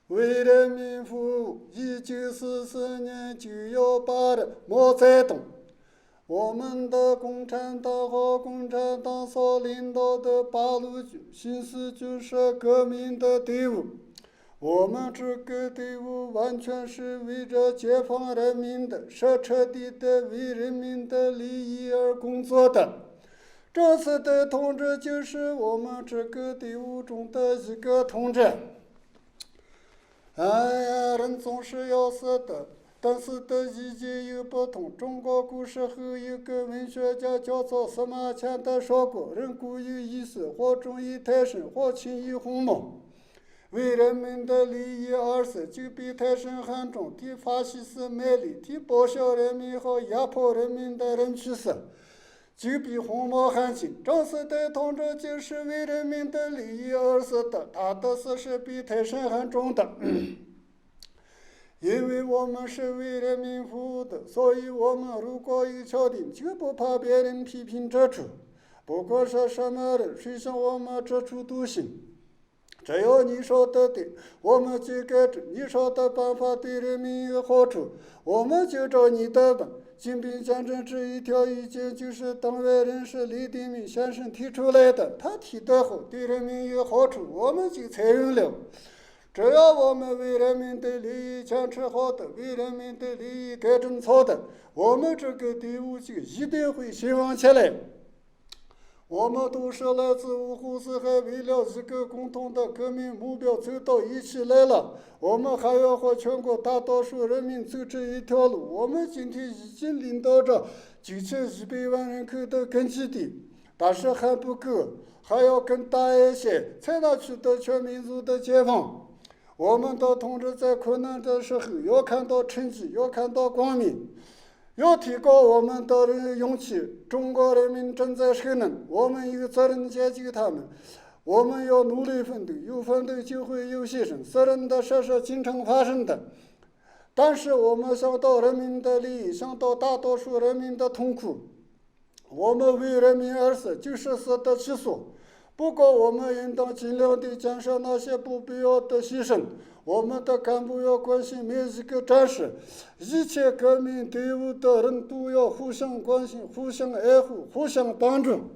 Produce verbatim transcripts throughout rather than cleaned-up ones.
为人民服务，一九四四年九月八日，毛泽东。我们的共产党和共产党所领导的八路军新四军是革命的队伍。我们这个队伍完全是为着解放人民的，是彻底的为人民的利益而工作的。张思德同志就是我们这个队伍中的一个同志。哎呀，人总是要死的，但死的季节又不同。中国古时候有个文学家叫做司马迁的说过：人固有一死，或重于泰山，或轻于鸿毛。为人民的利益而死，就比泰山还重，替法西斯卖力，替剥削人民和压迫人民的人去死，就比鸿毛还轻。张思德同志就是为人民的利益而死的，他的死是比泰山还重的。因为我们是为人民服务的，所以我们如果有缺点，就不怕别人批评指出。不管是什么人，谁向我们指出都行。只要你说的对，我们就改正；你说的办法对人民有好处，我们就照你的办。金兵讲政治一条意见，就是党外人士李鼎铭先生提出来的，他提得好，对人民有好处，我们就采用了。只要我们为人民的利益坚持好的，为人民的利益改正错的，我们这个队伍就一定会兴旺起来。我们都是来自五湖四海，为了一个共同的革命目标走到一起来了。我们还要和全国大多数人民走这一条路。我们今天已经领导着九千一百万人口的根据地，但是还不够，还要更大一些，才能取得全民族的解放。我们的同志在困难的时候要看到成绩，要看到光明，要提高我们的人勇气。中国人民正在受难，我们有责任解救他们。我们要努力奋斗，有奋斗就会有牺牲，虽然的事是经常发生的，但是我们想到人民的利益，想到大多数人民的痛苦，我们为人民而死，就是死得其所。不过，我们应当尽量地减少那些不必要的牺牲。我们的干部要关心每一个战士，一切革命队伍的人都要互相关心、互相爱护、互相帮助。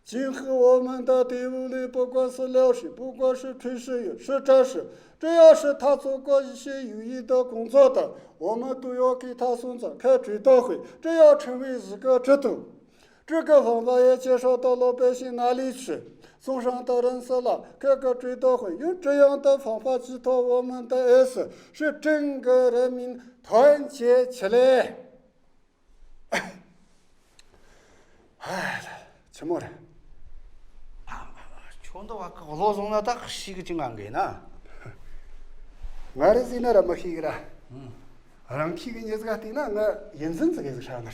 今后我们的队伍里，不管是老师，不管是炊事员，是战士，只要是他做过一些有益的工作的，我们都要给他送葬，开追悼会，这要成为一个制度。这个方法也介绍到老百姓那里去。送上的人死了，开个追悼会，用这样的方法寄托我们的哀思，使整个人民团结起来。哎，ཆི་མོ་རེད། ཁྱོད་འདི་བ་གི་བློ་བཟང་ན་ད་ཤེས་གི་ཅི་ང་འགའི་ན། ང་རེ་ཟིན་ན་ར་མི་ཤེས་གི་ར། རང་ཁྱི་གི་མྱི་ཟིག་ག་བལྟས་ན་ང་ཡིན་འཛིན་ཟིག་གི་ཟིག་ཧྲ་ནི་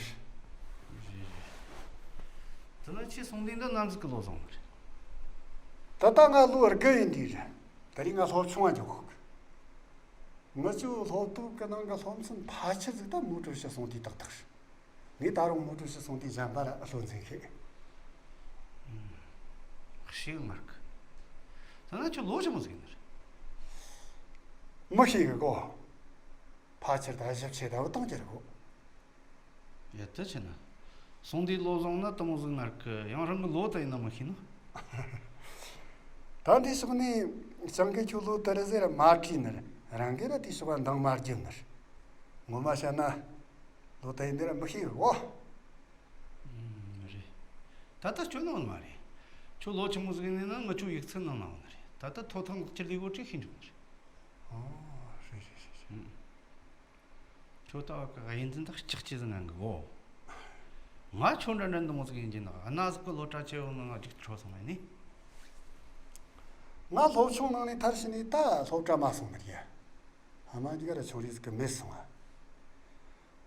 རེད། དེ་ན་ཁྱེད་སོང་དུས་འདི་ནམ་ཟིག་གི་བློ་བཟང་ནི་རེད། ད་ལྟ་ང་ལོ་དགུ་ཡིན་དུས་རེད། ད་རེས་ང་སློབ་ཆུང་ང་འཇོག་གི། ངི་ཆོ་སློབ་དེབ་གི་ནང་གི་སློབ་ཚན་ཕལ་ཆེར་ཟིག་ད་མུ་ཀྲུའུ་ཞི་སོང་དུས་ཏག་ཏག་རེད། ངས་ད་རུང་མུ་ཀྲུའུ་ཞི་སོང་དུས་གཞན་པ་ར་བློ་འཛིན་ཤེས། ཤེས་གི་མ་རེད། ད་ན་ཁྱོད་ལོ་ཆི་མོ་ཟིག་ཡིན་ནི་རེད། མི་ཤེས་གི་གོ། ཕལ་ཆེར་ད་བཞི་བཅུ་ཟླ་བ་བཏང་རྒྱུ་རེད་གོ། ཡ་ད་ཆི་ན། སོང་དུས་བློ་བཟང་ན་དེ་མོ་ཟིག་ན་རིག་གི། ཡང་རང་གི་ལོ་ད་ཡིན་ན་མི་ཤེས་ནོ། ད་འདི་ཕྱོགས་ནས་སྤྱང་ཀི་ཁྱོད་ལོ་དེ་རེད་ཟེར་མ་དྲིས་ནི་རེད། རང་གི་ར་དེ་ཕྱོགས་འདང་མ་རྒྱབ་ནི་རེད། ངོ་མ་བཤད་ན་ལོ་ད་ཡིན་འདི་ར་མི་ཤེས་གི་གོ། ཨུམ། རེད། ད་ལྟ་ཁྱོད་ནང་མ་རེད། ཁྱོད་ལོ་ཆི་མོ་ཟིག་ཡིན་ན་ང་ཁྱོད་ཡིག་ཚང་ནང་ནང་ནི་རེད། ད་ལྟ་ཐོབ་ཐང་ལག་ཁྱེར་ལས་གོ་ཁྲིད་ཤེས་འཇུག་ནི་རེད། ཨོ། རེད་རེད་རེད་རེད། ཨུམ། ཁྱོད་ལྟ་བ་གི་དབྱེ་འཛིན་དག་ལྕགས་ཀྱི་ཟིག་ངང་གི་གོ། ང་ཁྱོད་འདྲ་འདྲ་འདི་མོ་ཟིག་ཡིན་གྱི་ན། གནའ་ཟིག་གི་སློབ་གྲྭ་ཆེ་བོ་ནང་ང་རྒྱུགས་འཕྲོ་སོང་བས་ནི། ང་སློབ་ཆུང་ནང་ནས་མཐར་ཕྱིན་ནས་ད་སློབ་གྲྭ་མ་སོང་ནི་རེད། ཨ་མ་འདི་ག་ར་ཆུང་རིས་ཟིག་གི་མེད་སོང་ང་།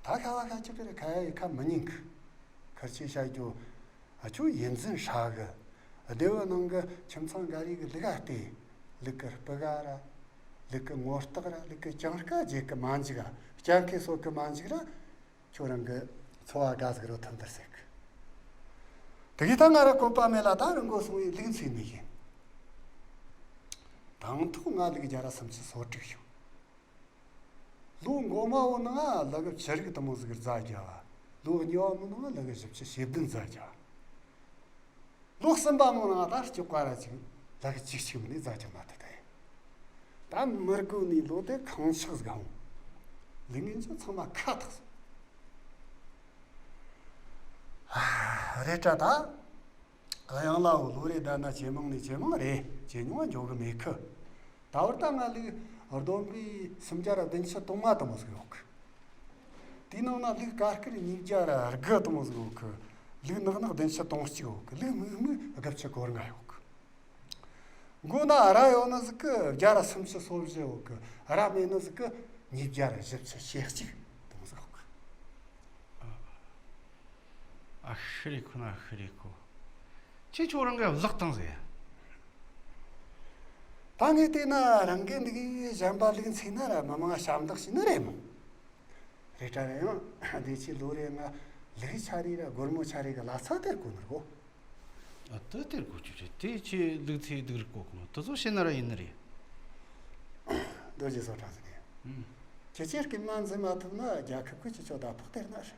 ད་ཁ་བ་ཁ་ཁྱོད་ཀྱི་ར་ཁ་ཡ་ཡི་ཁ་མི་ཉན་གི། ཁར་ཆེ་བྱ་རྒྱུ། ཨ་ཁྱོད་ཡིན་འཛིན་ཧྲ་གི། སྡེ་བ་ནང་གི་ཁྱིམ་ཚང་འགའ་རེ་གི་ལུག་ག་སྟེ། ལུག་གི་སྤུ་ག་ར། ལུག་གི་ངོ་སྟག་ར། ལུག་གི་གྱང་སྐ་རྒྱག་གི་མ་འཇུག་ར། སྐྱ་ཁེ་སོ་གི་མ་འཇུག་ར། ཁྱོད་རང་གི་འཚོ་བ་དགའ་ཟིག་རོ་ཐོན་དར་ཟེར་གི། དེ་གི་ད་ང་ར་བཀོད་པ་མེད་ལ་ད་རང་མགོ་སོང་བའི་ལུག་འཚོས་ནི་ཡིན། དང་ཐོག་ང་ལུག་བརྒྱ་ར་སུམ་ཅུ་སོ་དྲུག་ཤོག། ལོ་འགོ་མ་བོ་ནང་ང་ལུག་བཅུ་རིག་དེ་མོ་ཟིག་རྫ་བརྒྱབ་བ། ལོ་གཉིས་པ་མོ་ནང་ང་ལུག་བཞི་བཅུ་ཞེ་བདུན་རྫ་བརྒྱབ་བ། ལོ་གསུམ་པ་མོ་ནང་ང་ད་སྐྱོ་ག་ར་ཅིག་ལུག་བཅུ་གཅིག་མིན་ནས་རྫ་བརྒྱབ་མ་ཐུབ་ད་ཡིན། ད་མི་དགོས་ནི་ལོ་དེ་ཁང་ཆག་ཟིག་ཧང་། ལུག་ངན་ཅན་ཚང་མ་ཁ་ཐག་སོང་། ཨ། རེད་དྲ་ད། གཡང་ལ་བོ་ལོ་རེ་ད་ན་ཇེ་མང་ནས་ཇེ་མང་རེད། ཇེ་ཉུང་ང་འགྱོ་གི་མེད་གི། ད་བར་ད་ང་ལུག་བསྡོམས་པས་སུམ་བརྒྱ་ར་བདུན་ཅུ་དོན་ལྔ་དེ་མོ་ཟིག་ཡོད་གི། དེའི་ནང་ན་ལུག་གར་དཀར་ཉིས་བརྒྱ་ར་དགུ་དེ་མོ་ཟིག་ཡོད་གི། ལུག་ནག་ནག་བདུན་ཅུ་དོན་གཅིག་ཡོད་གི། ལུག་སྨུག་སྨུག་དགུ་བཅུ་གོ་ལྔ་ཡོད་གི། མགོ་ན་རྭ་ཡོད་ནི་ཟིག་གི་བརྒྱ་ར་སུམ་ཅུ་སོ་བཞི་ཡོད་གི། རྭ་མེད་ནི་ཟིག་གི་ཉིས་བརྒྱ་ར་བཞི་བཅུ་ཞེ་གཅིག་དེ་མོ་ཟིག་ཡོད་གི། ཨ། ཨ་ཤི་རེ་ཁོ་ན་ཤི་རེ་ཁོ། ཁྱེད་ཆོ་རང་གི་བརླག་བཏང་ཟེར། ད་ངས་བལྟས་ན་རང་གི་འདི་གི་གཞན་པ་ལུག་འཚོས་ན་ར་མི་མང་ཞབས་འདེགས་བྱས་ནི་རེད་མོ། རེད་དྲ་རེད་ཡང་། བདེ་ཆེན་ལོ་རེ་ང་ལུག་ཆ་རེ་ར་སྒོར་མོ་ཆ་རེ་གི་གླ་ཆ་སྟེར་གོ་ནི་རེད་གོ། ཨ། དེ་སྟེར་གོ་རྒྱུ་རེད། དེ་ཁྱེད་ལུག་འཚོས་སྡུག་རུ་གོ་གོ་ནོ་དེ་ཚོ་བྱས་ན་ར་ཡིན་ནི་རེད། རྡོ་རྗེ་སོ་གྲང་ཟིག་ནས། ཨུམ། ཁྱེད་ཆོས་རྐུན་མ་འཛིན་མ་ཐུབ་ན་རྒྱལ་ཁབ་ཀྱིས་ཁྱེད་ཆོ་ཟླ་ཕོགས་སྟེར་ན་རེད།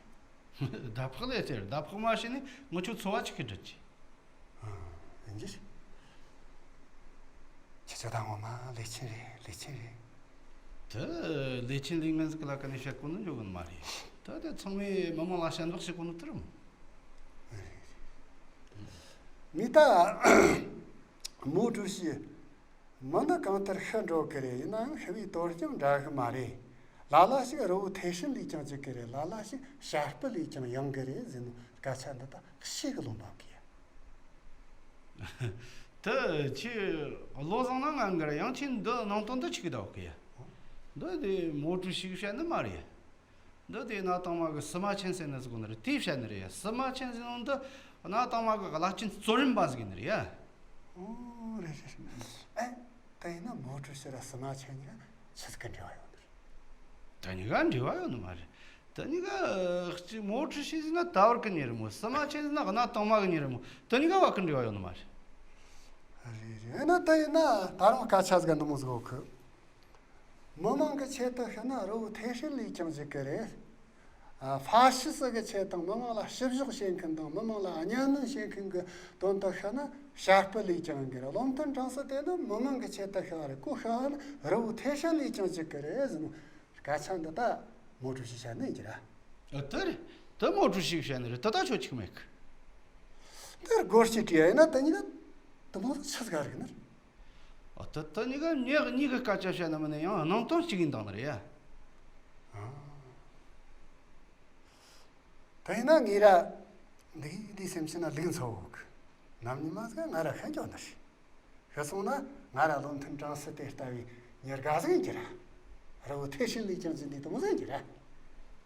ཟླ་ཕོགས་ལས་སྟེར། ཟླ་ཕོགས་མ་བྱས་ནས་ངེད་ཆོ་འཚོ་བ་ཆི་གི་སྒྲུབ་རྒྱུ། ཨ། ཡིན་རྒྱུ། ཁྱེད་ཆོ་ད་ངོ་མ་ལས་ཆེན་རེད། ལས་ཆེན་རེད། དེ་ལས་ཆེན་ལས་ངན་ཟིག་ལ་ཀ་ནས་བཤད་གོ་ནི་འཇོག་གི་མ་རེད། ད་དེ་ཚང་མས་མི་མང་ལ་ཞབས་འདེགས་བྱེད་གོ་ནི་དེ་རེད་མོ། ངས་ད་མའོ་ཀྲུའུ་ཞི། མི་ནི་གང་ལྟར་ཤི་འགྲོ་གི་རེད། ཡིན་ནའང་ཤི་བའི་དོན་རྐྱེན་འདྲ་གི་མ་རེད། ལ་ལ་ཞིག་རི་བོ་ཐེ་ཧྲན་ལས་ཀྱང་འཇིགས་གི་རེད། ལ་ལ་ཞིག་བྱ་སྤུ་ལས་ཀྱང་ཡང་གི་རེད་ཟེར་ནོ་སྐད་ཆ་འདི་ད་ཤེས་གི་ལོང་བབ་གི་ཡ། དེ་ཁྱེད་བློ་བཟང་ན་ངན་གི་རེད། ཡང་ཁྱེད་འདི་ནང་དོན་འདི་ཆི་གི་ད་བབ་གི་ཡ། འདི་དེ་མའོ་ཀྲུའུ་ཞི་གིས་བཤད་ནི་མ་རེད། འདི་དེ་གནའ་དང་མ་གི་司马迁ཟེར་ནི་ཟིག་གོ་ནི་རེད། དེས་བཤད་ནི་རེད་ཡ།司马迁ཟེར་ནོ་འདི་གནའ་དང་མ་གི་བླ་ཆེན་རྩོད་རྙིང་པ་ཟིག་ཡིན་ནི་རེད་ཡ། ཨོ། རེད་རེད་རེད། ཨེ། དེ་ཡིན་ན་མའོ་ཀྲུའུ་ཞི་ར་司马迁གཉིས་ཀ་ཆི་ཟིག་གི་འབྲེལ་བ་ཡོད་ནི་རེད། དེ་གཉིས་ཀ་འབྲེལ་བ་ཡོད་ནི་མ་རེད། དེ་གཉིས་ཀ་གཅིག་མའོ་ཀྲུའུ་ཞི་ཟེར་ན་ད་བར་གི་མྱི་རེད་མོ།司马迁ཟེར་ན་གནའ་དང་མ་གི་མྱི་རེད་མོ། དེ་གཉིས་ཀ་བར་གི་འབྲེལ་བ་ཡོད་ནི་མ་རེད། རེད་རེད། ཨེ་ན་དེ་ཡིན་ན་ད་རུང་སྐད་ཆ་ཟིག་འདི་མོ་ཟིག་ཡོད་གི། མི་མང་གི་ཆེད་དུ་ཤི་ན་རི་བོ་ཐེ་ཧྲན་ལས་ཀྱང་འཇིགས་གི་རེད། ཨ། ཧྥ་ཤི་སི་གི་ཆེད་དང་མི་མང་ལ་བཤུ་གཞོག་བྱེད་མཁན་དང་མི་མང་ལ་གཉའ་གནོན་བྱེད་མཁན་གི་དོན་དུ་ཤི་ན་བྱ་སྤུ་ལས་ཀྱང་ཡང་གི་རེད། བློ་མཐུན་ཀྲང་སི་ཏེ་ནི་མི་མང་གི་ཆེད་དུ་ཤི་བ་རེད། ཁོ་ཤི་བ་ནི་རི་བོ་ཐེ་ཧྲན་ལས་ཀྱང་འཇིགས་གི་རེད་ཟེར་ནོ་སྐད་ཆ་འདི་ད་མའོ་ཀྲུའུ་ཞི་བཤད་ནི་ཡིན་གྱི་ར། ཨ། དེ་རེད། དེ་མའོ་ཀྲུའུ་ཞི་གིས་བཤད་ནི་རེད། དེ་ད་ཆོ་ཆི་གི་མེད་གི། དེར་སྒོར་གཅིག་བྲིས་ཡ་ཡིན་ན་དེ་གཉིས་ཀ་དེ་མོ་ཆི་ཟིག་ག་རིག་ནི་རེད། ཨ། དེ་དེ་གཉིས་ཀ་མྱི་གཉིས་ཀྱི་སྐད་ཆ་བཤད་ན་མིན་ན་ཡང་སྣང་དོན་གཅིག་ཡིན་དང་ནི་རེད་ཡ། ཨ། དེ་ཡིན་ན་ངས་ར་འདི་འདི་སེམས་ཅན་ན་ལུག་འཚོ་བོ་གི། ནམ་ཉི་མ་ཟིག་ང་ར་ཤི་འགྱོ་ནི་རེད། ཤི་སོང་ན་ང་ར་བློ་མཐུན་ཀྲང་སི་ཏེ་ལྟ་བུའི་མྱི་དགའ་ཟིག་ཡིན་གྱི་ར། རི་བོ་ཐེ་ཧྲན་ལས་ཀྱང་འཇིགས་འདི་དེ་མོ་ཟིག་ཡིན་གྱི་ར།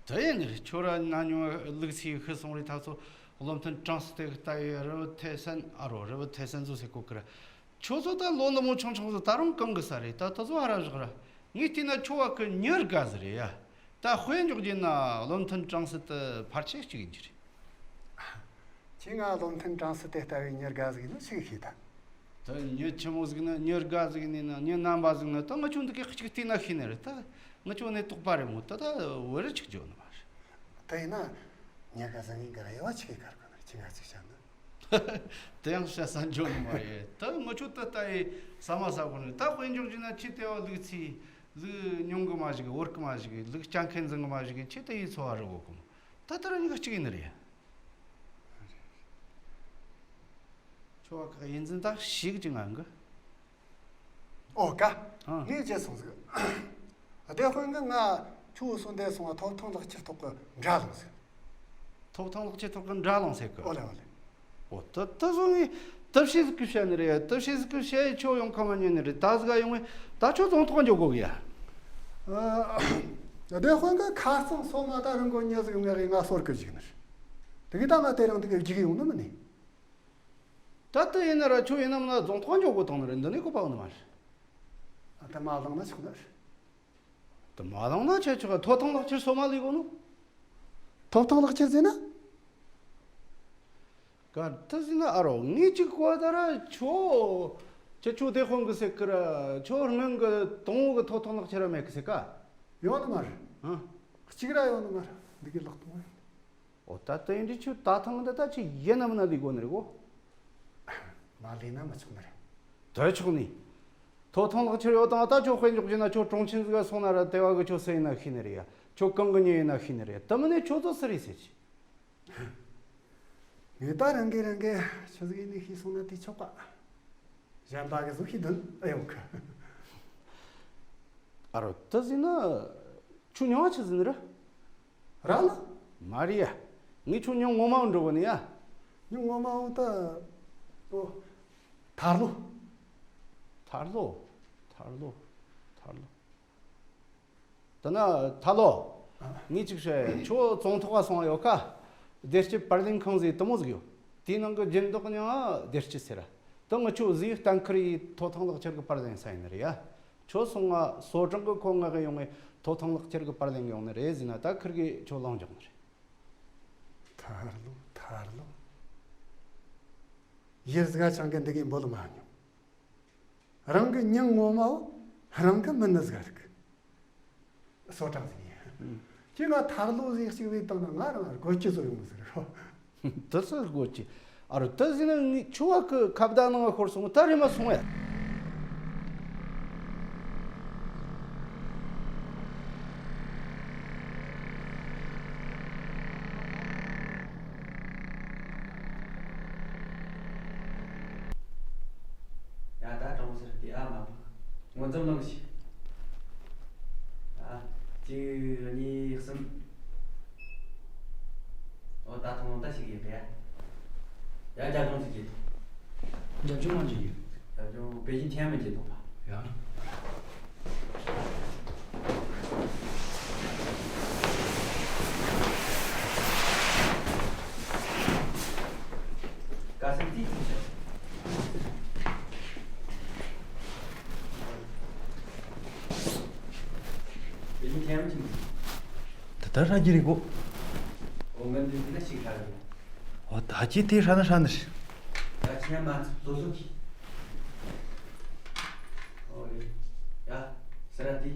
དེ་ཡིན་ནི་རེད། ཁྱོད་ར་ན་ཉུང་ལུག་འཚོས་ཤི་སོང་རེད། ད་ཚོ་བློ་མཐུན་ཀྲང་སི་ཏེ་ལྟ་བུའི་རི་བོ་ཐེ་ཧྲན། ཨ་རོ། རི་བོ་ཐེ་ཧྲན་ཟོ་ཟེར་གོ་གི་ར། ཁྱོད་ཚོ་ད་ལོ་འདི་མོ་ཆུང་ཆུང་ཟིག་ད་རུང་གང་གི་ས་རེད། ད་དེ་ཚོ་ཧ་ར་བཞག་ར། ངས་བལྟས་ན་ཁྱོད་བ་གི་མྱི་དགའ་ཟིག་རེད་ཡ། ད་དཔེ་འཇོག་རྒྱུ་ན་བློ་མཐུན་ཀྲང་སི་ཏེ་ཕལ་ཆེར་གཅིག་ཡིན་རྒྱུ་རེད། ཁྱེད་ང་བློ་མཐུན་ཀྲང་སི་ཏེ་ལྟ་བུའི་མྱི་དགའ་ཟིག་ཡིན་ནོ་ཆི་གིས་ཤེས་ད། ད་མྱི་ཆི་མོ་ཟིག་ནི། མྱི་དགའ་ཟིག་ནི་ན། མྱི་རྣམ་པ་ཟིག་ནི། ད་ང་ཆོ་འདི་གི་གཅིག་བལྟས་ན་ཤེས་ནི་རེད། ད་ང་ཆོ་ནི་དོགས་པ་རེད་མོ། ད་ད་བོད་རིགས་གཅིག་འཇོག་ནི་མ་རེད། ད་ཡིན་ན་མྱི་དགའ་ཟིག་ཡིན་གི་ར། དབྱེ་བ་ཆི་གིས་བཀར་གོ་ནི་རེད། ཁྱེད་ང་ཅིག་བཤད་ན། དེ་ཡང་བཤད་ས་འཇོག་ནི་མ་རེད། ད་ང་ཆོ་ད་ལྟ་ཡི་ཟ་མ་ཟ་གོ་ནི། ད་དཔེ་འཇོག་རྒྱུ་ན་ཁྱེད་ལྟ་བུ་ལུག་འཚོས། ལུག་ཉུང་གི་མ་བཞག་གི། བོར་གི་མ་བཞག་གི། ལུག་སྐྱ་ཁན་འཛིན་གི་མ་བཞག་གི། ཁྱེད་ལྟ་བུའི་འཚོ་བ་རོལ་གོ་གི་མོ། ད་ལྟ་ར་གཉིས་ཀ་གཅིག་ཡིན་ནི་རེད། ཁྱོད་བ་གི་ཡིན་འཛིན་ད་ཞིག་ཅིག་ངང་གི། ཨོ་ཀ། ཨ། ངས་བརྗེད་སོང་ཟིག། བདེ་དཔོན་གིས་ང་ཁྱོད་སོང་བསྡད་སོང་བ་ཐོབ་ཐང་ལག་ཁྱེར་ཐོག་གི་འདྲ་ལོང་ཟིག། ཐོབ་ཐང་ལག་ཁྱེར་ཐོག་གི་འདྲ་ལོང་ཟེར་གི། ཨོ་ལེ་ཨོ་ལེ། ཨོ། ད་ད་བཟོ་ངས་ད་བཤད་ཟིག་གི་བཤད་ནི་རེད། ད་བཤད་ཟིག་གི་བཤད་ཡི་ཁྱོད་ཡོང་ཁ་མ་ཉན་ནི་རེད། ད་ཟིག་ག་ཡོང་ངས་ད་ཁྱོད་རྫོང་ཐོག་འགྱོ་དགོ་གི་ཡ། ཨ། བདེ་དཔོན་གིས་ཁ་རྩང་སོ་མ་ད་རིན་གོང་ཉི་ཟིག་ཡོང་ངས་ང་གསོད་གི་བཅུག་ནི་རེད། དེ་གི་ད་ང་དེ་རིང་འདི་གི་བཅུག་ཡོང་ནི་མིན་ནི། ད་ལྟ་ཡིན་ན་ར་ཁྱོད་ཡིན་ནམ་ན་རྫོང་ཐོག་འགྱོ་དགོ་དང་ནི་རེད། འདི་ནས་བཀོད་པ་ཡོད་ནི་མ་རེད། ཨ། ད་མ་བླངས་ན་ཆོག་ནི་རེད། ད་མ་བླངས་ན་ཆོག་ཆོག་ག། ཐོབ་ཐང་ལག་ཁྱེར་སོ་མ་ལས་གོ་ནོ། ཐོབ་ཐང་ལག་ཁྱེར་ཟེར་ན། ག་ད་ཟེར་ན་ཨ་རོ། ངས་ཅིག་གོ་ད་ར་ཁྱོད་ ཁྱེད་ཆོ་དེ་དཔོན་གི་ཟེར་གི་ར། ཁྱོད་སྔོན་གི་དང་བོ་གི་ཐོབ་ཐང་ལག་ཁྱེར་ར་མེད་གི་ཟེར་ག་ཡོད་ནི་མ་རེད། ཨ། གཅིག་ར་ཡོད་ནི་མ་རེད། འདི་གི་ལག་ཐོང་ཡོད། འོ་ད་དེ་འདྲ་ཁྱོད་ད་ཐེངས་འདི་ད་ཁྱོད་ཡིན་ནམ་ན་ལས་དགོས་ནི་རེད་གོ། མ་ལས་ན་མི་ཆོག་ནི་རེད། དེ་ཆོག་ནི། ཐོབ་ཐང་ལག་ཁྱེར་ཡོད་དང་ད་ཁྱོད་དཔེ་འཇོག་རྒྱུ་ན། ཁྱོད་གྲོང་ཁྱེར་ཟིག་ག་སོང་ན་ར་དེ་བ་གི་ཁྱོད་སུ་ཡིན་ན་ཤེས་ནི་རེད་ཡ། ཁྱོད་གང་གི་མྱི་ཡིན་ན་ཤེས་ནི་རེད། དེ་མིན་ནས་ཁྱོད་ཚོ་སུ་རེད་ཟེར་གྱི། ངས་ད་རང་གིས་རང་གིས་ཆི་ཟིག་ཡིན་ནི་ཤེས་སོང་ན་དེ་ཆོག་ག་གཞན་པ་གི་ཟིག་ཤེས་དོན་ཨེ་ཡོད་གི། ཨ་རོ། དེ་ཟེར་ན་ཁྱོད་མྱིང་ང་ཆི་ཟེར་ནི་རེད། ར་ལ། མ་རེད་ཡ། ངས་ཁྱོད་མྱིང་ངོ་མ་བོ་འདྲི་གོ་ནི་ཡ། མྱིང་ངོ་མ་བོ་ད། ཨོ། ཐར་ལོ། ཐར་ལོ། ཐར་ལོ། ཐར་ལོ། དེ་ན་ཐར་ལོ། ཨ། ངས་ཅིག་བཤད། ཁྱོད་ཙོང་ཐོག་ག་སོང་ཡོད་ཀ། བདེ་སྐྱིད་པར་ལེན་ཁང་ཟེར་དེ་མོ་ཟིག་ཡོད། དེའི་ནང་གི་སྦྱིན་བདག་མྱིང་ང་བདེ་སྐྱིད་ཟེར་ར། དེ་ངེད་ཆོ་ཟིག་གཏན་འཁེལ་ཡེ་ཐོབ་ཐང་ལག་ཁྱེར་གི་པར་ལེན་ས་ཡིན་ནི་རེད་ཡ། ཁྱོད་སོང་ང་སོ་བྲང་གི་ཁོ་ང་གི་ཡོང་ངས་ཐོབ་ཐང་ལག་ཁྱེར་གི་པར་ལེན་གི་ཡོང་ནི་རེད་ཟེར་ན་ད་ཁིར་གིས་ཁྱོད་ལོང་འཇོག་ནི་རེད། ཐར་ལོ། ཐར་ལོ། ཡུལ་ཟིག་ག་ཅང་གི་འདི་གི་འབོད་མ་མྱོང་། རང་གི་མྱིང་ངོ་མ་བོ་རང་གི་མིན་ནི་ཟིག་རིག། སོ་བྲང་ཟིག་ཡིན། ཨང་། ཁྱོས་ང་ཐར་ལོ་ཟེར་ཅིག་བོས་བཏང་ན་ང་རང་དགོད་ཀྱི་བཟོ་ཡོང་ཟེར་རོ། དེ་ཚོ་དགོད་ཀྱི། ཨ་རོ། དེ་ཟེར་ན་ངས་ཁྱོ་བ་གི་ཁ་བརྡ་ནང་ཤོར་སོང་། ད་རེམ་མ་སོང་ཡ། ཡ། ད་གྲོང་ཟེར་དེ་ཨ་མ་པ། ངོ་འཛོམས་ལངས་ཤིག། ཨ། གཅིག་གཉིས་གསུམ། འོ། ད་ཐོང་ད་ཞིག་ཡིན་པས། ཡ། རྒྱབ་ལྗོངས་ཟིག་གྱིས། རྒྱབ་ལྗོངས་མ་འཇིག་ཡོད། རྒྱབ་ལྗོངས་པེ་ཅིན་ཐེན་མིན་གྱི་ཐོག་པ། ཡ། ཀ་སན་ཏི་ཅིག་བྱ། དེ་ལས་ཐེམ་ཅིག། དེ་ལྟར་ཧྲ་རྒྱུ་རེད་གོ། འོ། ང་འདི་འདི་ན་ཞིག་ཧྲ་རེད། འོ། ད་ཅི་དེ་ཧྲ་ན་ཧྲ་ནི་རེད། ད་ཁྱེད་མ་ཚུགས་ལོ་ལོ་གི། འོ་རེད། ཡ། སི་ར་ཏི།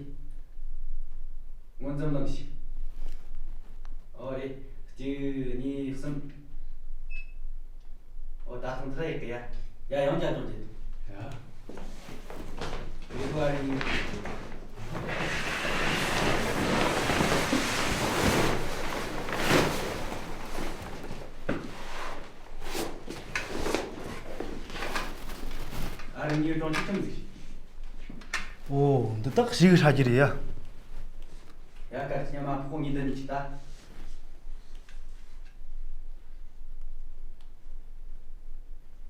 ངོ་འཛོམས་ལངས་ཤིག། འོ་རེད། གཅིག་གཉིས་གསུམ། འོ། ད་ཐང་ཐ་ཡེ་གི་ཡ། ཡ། ཡང་རྒྱབ་ལྗོངས་བྱེད། ཡ། ཡེ་གོ་ཨ་རི་ནི། ཨ་རི་ནི་གྲོང་ཁྱེར་ཁྱིམ་ཟིག། འོ། འདི་དག་ཞིག་ཧྲ་རྒྱུ་རེད་ཡ། ཡ། ཀ་རི་ཉི་མ་ཕོག་ཉིན་འདི་ནི་ཅི་ད།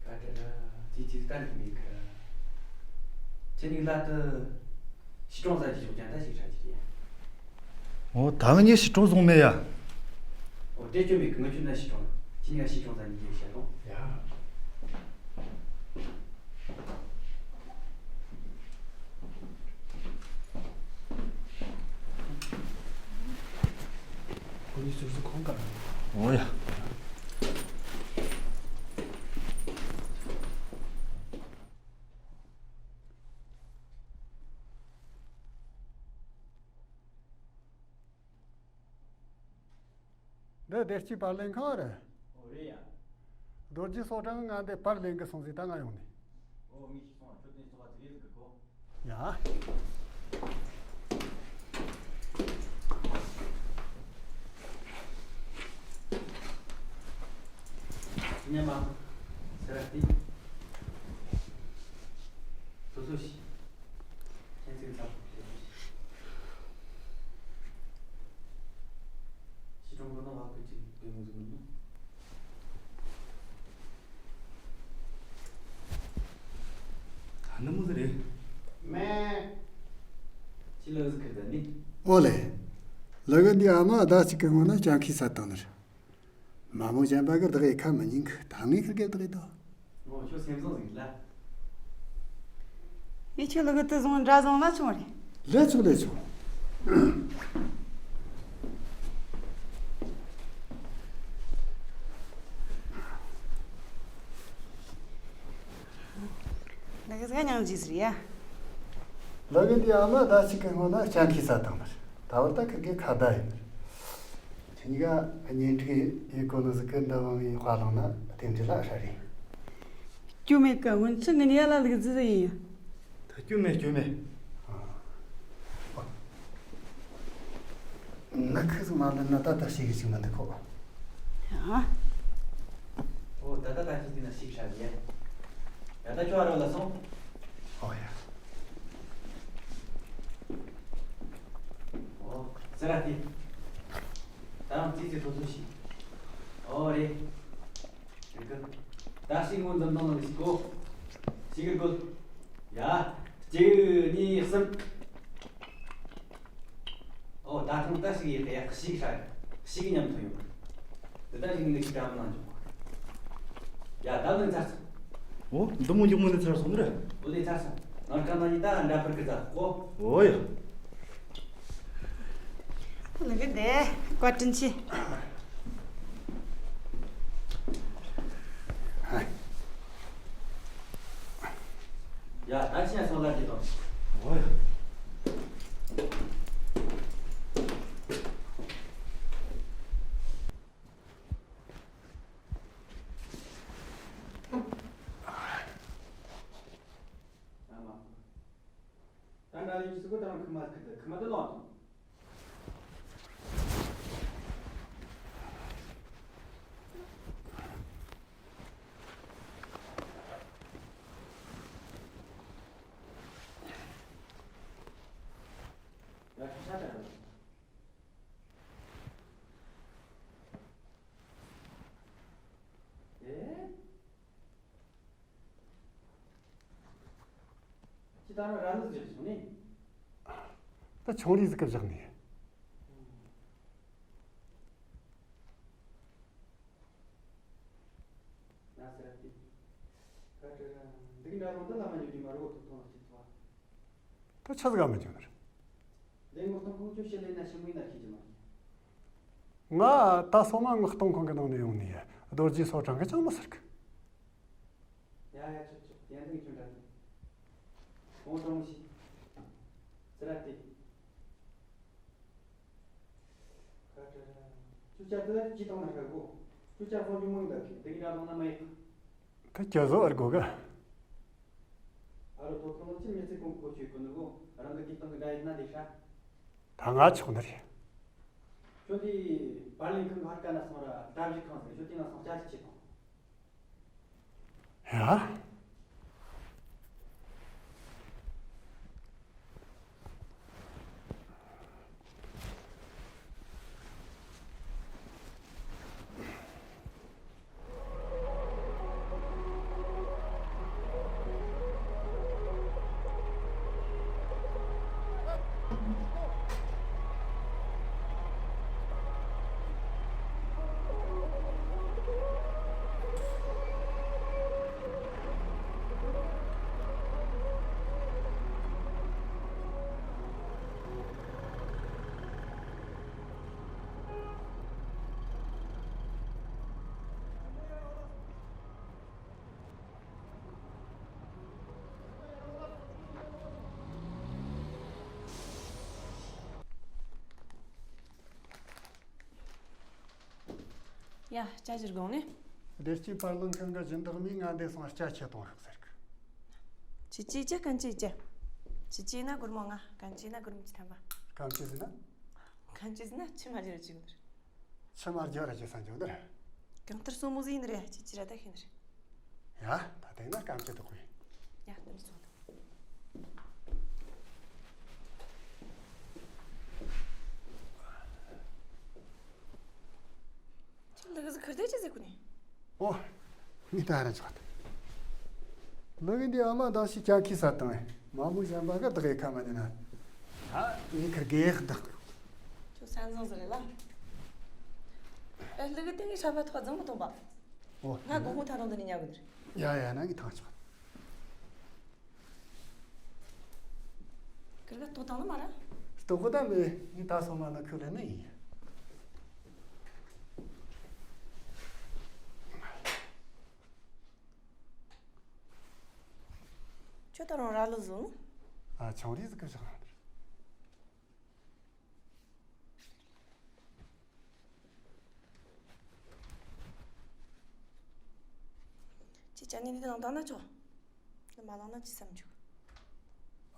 ཀ་ཏི་ར་ཙི་ཙི་ཀ་ནི་མི་ཁ། ཅི་ནི་ལ་ཏི་ཤི་ཀྲོང་ཟ་ཅི་ཞོག་ཀྱང་ད་ཞིག་ཧྲ་ཅི་རེད། འོ། ད་ངས་ཤི་ཀྲོང་བཟུང་མེད་ཡ། འོ། དེ་ཅོ་མི་ཁ་ང་ཆུ་ན་ཤི་ཀྲོང་། ཅི་ནི་ཡ་ཤི་ཀྲོང་ཟ་ནི་ཡོད་ཤ་ཏོང་། ཡ། ཁོ་གཉིས་ཟུར་ཟུར་ཁོང་ག་ར། འོ་ཡ། འདི་བདེ་སྐྱིད་པར་ལེན་ཁང་རེད། འོ་རེད་ཡ། རྡོ་རྗེ་སོ་བྲང་ང་འདི་པར་ལེན་གི་སོང་ཟིག། ད་ང་ཡོང་ནས། འོ། ངས་ཤེས་སོང་། ཁྱོད་དེ་སོ་བ་ཙི་རེད་གི་གོ། ཡ། ཉི་མ། སི་ར་ཏི། སོ་སོ་ཤི། ཁྱེད་ཚོའི་ཚབ་ཏུ་ཕེབས་ཤིག། ཤི་ཀྲོང་གི་ནང་བ་ཀི་ཅིག་པའི་མོ་ཟིག་མིན་ནོ། ཨ་ནི་མོ་ཟིག་རེད། མེ། ཁྱི་ལུ་ཟིག་ཁིར་ད་ནི། ཨོ་ལེ། ལུ་གུ་འདི་ཨ་མ་ཟླ་གཅིག་གི་སྔོན་ན་སྤྱང་ཁའི་ས་བཏང་ནི་རེད། མ་མོ་གཞན་པ་གི་བདག་ཡེ་ཁ་མི་ཉན་གི། ད་ངས་ཁིར་གེ་བདག་ཡེ་དོ། ཨོ། ཁྱོད་སེམས་བཟང་ཟིག་ལ། ངས་ཁྱོད་ལུ་གུ་དེ་བཟུང་འདྲ་བཟུང་ན་ཆུང་རེད། ལས་ཆོག་ལས་ཆོག། ལགས་ཀ་ཟིག་ག་སྙིང་རྗེ་ཟེར་ཡ། ལགས་ཀ་འདི་ཨ་མ་ཟླ་གཅིག་གི་སྔོན་ན་སྐྱ་ཁྱི་ཟ་བཏང་ནི་རེད། ད་བར་ད་ཁིར་གེ་ཁ་བརྡ་ཡིན་ནི་རེད། ཁྱེད་གཉིས་ཀ་གཉེན་སྒྲིག་ཡེད་གོ་ནི་ཟིག་གི་འདི་བང་བའི་དཔའ་ལང་ན་རྟེན་འབྲེལ་ལ་ཧྲ་རེད། སྐྱོན་མེད་ཀི། སྔོན་ཆད་ངས་ཡ་ལ་ལུག་རྫི་ཟིག་ཡིན། ད་སྐྱོན་མེད། སྐྱོན་མེད། ནི་ཁི་ཟིག་མ་ལོན་ན་ད་ད་ཞིག་གི་ཞིག་མི་འདུག་གོ། ཨ། ཨོ། ད་ད་ད་ཅི་དེ་ན་ཞིག་ཧྲ་ཡ། ཡ་ད་ཁྱོད་ཨ་རོ་ལ་སོང་། ཨོ་ཡ། ཨོ། ཟེར་ར་དེ། ད་རང་ཙི་ཙི་ཐོ་ཐོ་ཞིག་ཨོ་རེད། ད་ཞིག་ངོ་འཛམ་ཐང་ནང་ཞིག་གོ། ཞིག་གི་གོ། ཡ། གཅིག་གཉིས་གསུམ། ཨོ། ད་ཐེངས་ད་ཞིག་ཡེ་གི་ཡ། ཞིག་ཧྲ། ཞིག་མཉམ་དུ་ཡོང་། འདི་ད་ཞིག་ནི་ཞིག་གྲམ་ནང་འཇོག་ཡ། ད་ནི་ཚར་སོང་། ཨོ། འདི་མོ་མགྱོགས་མོ་ནི་ཚར་སོང་ནི་རེད། ཨོ་ལེ། ཚར་སོང་། ནང་ཀ་ན་ཡི་ད་འདྲ་པར་གི་ཚར་གོ། ཨོ་ཡ། ལགས་ཀ་འདི་བཀའ་དྲིན་ཆེ། ཡ། ད་ཕྱིན་སོང་ལ་དེ་དང་། ཨོ་ཡ། ད་འདྲ་ཡིན་ཟེར་གོ། ད་རང་ཁི་མ་ཁི་དེ་ཁི་མ་དེ་ལོངས་དང་། ཡ། ཁ་ཤ་ད་རང་། ཨེ། ཁྱེད་ད་རང་ར་ལུག་བཞག་སོང་ནི། ད་ཆུང་རིགས་ཟིག་གི་བཞག་ནི། ན་ཟེར་ཏེ། ཁ་ཏྲ་ར། འདི་གི་འདྲ་རུང་འདི་ལ་མ་ཉོ་རྒྱུ་མ་རེད། ཐོག་ཐོག་ལ་ཁྱེད་ཐོག་ད་ཆི་ཟིག་ག་མི་འཇོན་ནི་རེད། ལས་ངོ་གཏོང་ཁོང་ཁྱོད་ཕྱི་ལས་ན་ཕྱི་མོ་ཡིན་ན་ཤེས་ཀྱི་མ་རེད། ང་ད་སོ་མ་ངོ་གཏོང་ཁང་གི་ནང་ནས་ཡོང་ནི་ཡ། རྡོ་རྗེ་སོ་གྲང་གི་ཅང་མི་ཟེར་གི། ཡ་ཡ། ཆོག་ཆོག། ཡ། འདི་ཁྱོད་འདྲ་དེ། ཁོང་གྲོང་ཞིག་ཟེར་ར་དེ། ཁ་ཏྲ་ར། ཁྱོད་ཅག་དེ་ཅི་བཏང་ན་ཧྲ་གོ། ཁྱོད་ཅག་ཁོང་གི་མོ་ཡིན་ད་གི། འདི་གི་འདྲ་བཏང་ན་མ་ཡིན། ད་ཁྱོད་བཟོ་བར་གོ་ག། ཨ་རོ། ཐོ་ཐོ་ནོ་ཅི་མི་ཚེ་གོང་ཁོ་ཆོས་གོ་ནི་གོ། རང་གི་དུས་སྟོང་གི་འདྲ་ཡིན་ན་འདི་ཧྲ། ད་ང་ཆོག་ནི་རེད། ཁྱོད་འདི་པར་ལེན་ཁང་གི་ཧར་ཀ་ན་སོང་ར། གྲྭ་བཞི་ཁང་ཟེར། ཁྱོད་དེ་ན་སོང་ཅ་ཅི་བྱེད་དང་། ཡ། ཡ། སྐྱ་ཕྱིར་དགོངས་ནས། བདེ་སྐྱིད་པར་ལེན་ཁང་གི་སྦྱིན་བདག་མས་ང་འདི་སོང་སྐྱ་ཁྱེར་གཏོང་ཤོག་ཟེར་གི། ཁྱེད་ཀྱིས་ཅི། སྐམ་ཅིག་ཅི། ཁྱེད་ཀྱིས་ན་སྒོར་མོ་ལྔ། སྐམ་ཅིག་ན་སྒོར་མོ་བཅུ་ཐམ་པ། སྐམ་ཅིག་ཟེར་ན། སྐམ་ཅིག་ཟེར་ན་ཆི་མ་རྒྱུ་ར་ཅིག་ཆི་མ་རྒྱུ་ར་ཅིག་ས་འཇོག་འདིར། གང་ལྟར་སོ་མོ་ཟིག་ཡིན་རེད། ཁྱེད་ཀྱིས་ར་ད་ཤེས་ནི་རེད། ཡ། ད་དེ་ན་སྐམ་ཅིག་འདུག་གི། ཡ། དེ་ནི་སོང་། ཁྱེད་ལུག་ཟིག་ཁུར་དེ་ཅི་ཟིག་གོ་ནི། ཨོ། ངས་ད་ར་ཆོག་ད། ལུག་འདི་ཨ་མ་དང་ཞིག་སྐྱ་ཁྱི་ཟ་བཏང་། མ་མོ་གཞན་པ་གི་བདག་གི་ཁ་མ་ཉན་ན། ད་ངས་ཁུར་གེ་བདག་གི། ཁྱོད་ས་འཛིང་ཟིག་རེད་ལ། ཨེ། ལུག་དེ་ངའི་ཧྲ་བ་ཐོག་རྫིང་མི་གཏོང་པ། ཨོ། ང་དགོང་མོ་ད་རུང་འདི་ནས་ཉལ་གི་ནི་རེད། ཡ་ཡ། ན་ངས་ཐང་ཆོག། ཁུར་གེ་ལྟོགས་བཏང་ནི་མ་ར། ལྟོགས་གོ་ད་མེད། ངས་ད་སོ་མ་ན་ཁུར་ལེན་ནི་ཡིན། ཁྱོད་ད་རུང་ར་ལོ་ཟོ། ཨ། ཆུང་རིས་ཟིག་གི་བཞག་ནི་རེད། ཁྱེད་ཅག་ནི་འདི་ནང་བཏང་ན་ཆོག། འདི་མ་བླངས་ན་ཅི་བསམ་འཇུག།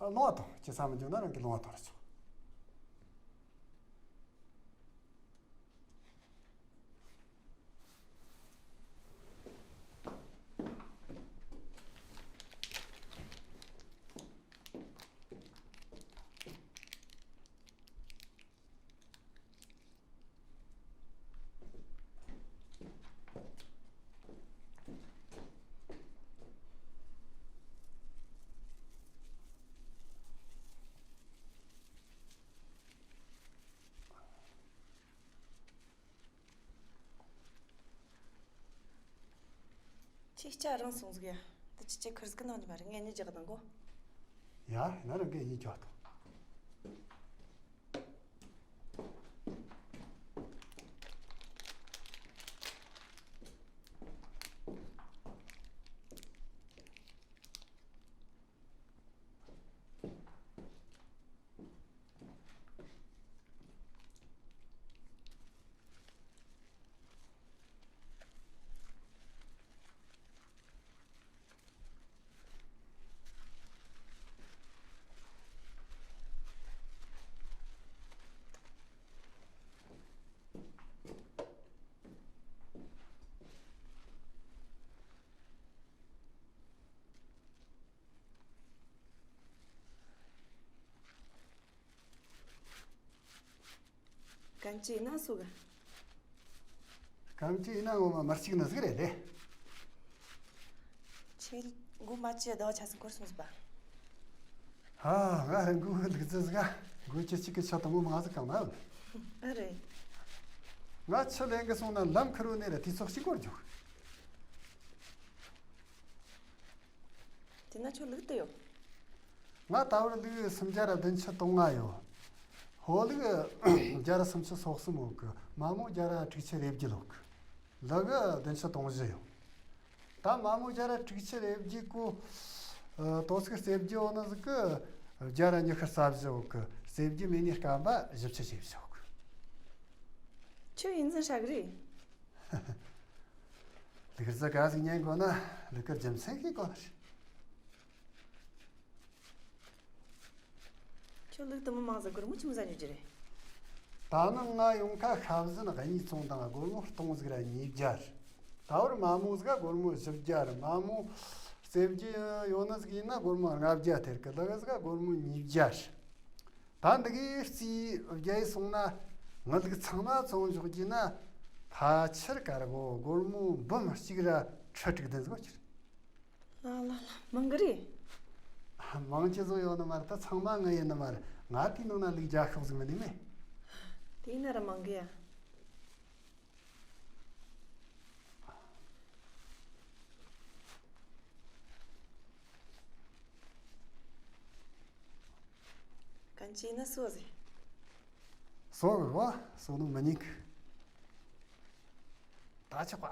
ཨ། ལོང་བ་ཐོངས། ཅི་བསམ་འཇུག་ན་རང་གི་ལོང་བ་ཐོངས་ར་ཆོག། ཁྱེད་ཅག་རང་སོང་ཟིག་ཡ། འདི་ཅི་ཅི་ཁུར་ཟིག་གི་ནང་ནས་མ་རེད། ངས་གཉིས་རྒྱག་དང་གོ། ཡ། ན་རང་གིས་གཉིས་རྒྱག་དང་། སྐམ་ཅི་ཡིན་ན་སུ་ག། སྐམ་ཅི་ཡིན་ན་ངོ་མ་མི་གཅིག་ནི་ཟིག་རེད་ལེ། ཁྱེད་མགོ་མ་ཅི་ཟླ་བ་ཆ་ཚང་འཁོར་སོང་ཟིག་པ། ཧ། ང་རང་མགོ་ལུག་རྫི་ཟིག་ག། མགོ་ཅི་གཅིག་གི་ཆ་དང་མོ་མང་ཟིག་གང་ན་ཡོད། ཨ་རེད། ང་ཆུ་ལེན་གི་སོང་ན་ལམ་ཁུར་བོ་ནས་ར་དུས་ཚོད་གཅིག་འགོར་རྒྱུག། དེ་ན་ཁྱོད་ལུག་དུ་ཡོད། ང་ད་བར་ལུག་སུམ་བརྒྱ་ར་བདུན་ཅུ་དོན་ལྔ་ཡོད། ཕོ་ལུག་བརྒྱ་ར་སུམ་ཅུ་སོ་གསུམ་ཡོད་གི། མ་མོ་བརྒྱ་ར་དྲུག་ཅུ་རེ་བརྒྱད་ཡོད་གི། ལུག་བདུན་ཅུ་དོན་བཞི་ཡོད། ད་མ་མོ་བརྒྱ་ར་དྲུག་ཅུ་རེ་བརྒྱད་གོ། ཨ། དོ་ཚིགས་རྩེ་བརྒྱད་ཡོད་ནི་ཟིག་གི། བརྒྱ་ར་ཉི་ཤུ་རྩ་བཞི་ཡོད་གི། རྩེ་བརྒྱད་མེད་ནི་སྐམ་པ་བཞི་བཅུ་ཞེ་བཞི་ཡོད་གི། ཁྱོད་ཡིན་ཟིན་ཧྲ་གི་རེད། ལུག་རྫི་ག་ཟིག་ཉན་དགོས་ན་ལུག་གི་རྒྱུ་མཚན་ཤེས་དགོས་ནི་རེད། ཁྱོད་ལུག་དུ་མི་མང་ཟིག་སྒོར་མོ་ཆི་མོ་ཟིག་ཉོ་རྒྱུ་རེད། ད་ནངས་ང་ཡོང་ཁ་ཤ་བཟན་གཉིས་བཙོངས་དང་སྒོར་མོ་སྟོང་ཟིག་ར་ཉིས་བརྒྱ་རེད། ད་བར་མ་མོ་ཟིག་ག་སྒོར་མོ་བཞི་བརྒྱ་རེད། མ་མོ་རྩེ་བརྒྱད་ཡོད་ནི་ཟིག་ཡིན་ན་སྒོར་མོ་ལྔ་བརྒྱ་སྟེར་གི། ལུག་ཟིག་ག་སྒོར་མོ་ཉིས་བརྒྱ་རེད། ད་འདི་གི་རྩིས་བརྒྱབ་སོང་ན་ངའི་ལུག་ཚང་མ་བཙོངས་འཇོག་རྒྱུ་ན་ཕལ་ཆེར་དཀར་གོ་སྒོར་མོ་འབུམ་གཅིག་ར་ཁྲི་དྲུག་བདུན་ཟིག་ཡོད་རྒྱུ་རེད། ལ་ལ་ལ། མང་གི་རེད། མང་ཆེ་བཟོ་ཡོད་ནི་མ་རེད། ད་ཚང་མ་ངའི་ཡིན་ནི་མ་རེད། ང་དེའི་ནང་ན་ལུག་བརྒྱ་ཤོག་ཟིག་མིན་ནི་མེད། དེ་ཡིན་ན་ར་མང་གི་ཡ། གན་ཅི་ན་སོ་ཟེ། སོ་གི་བ། སོ་ནུ་མི་ཉིག། ད་ཆོག་པ།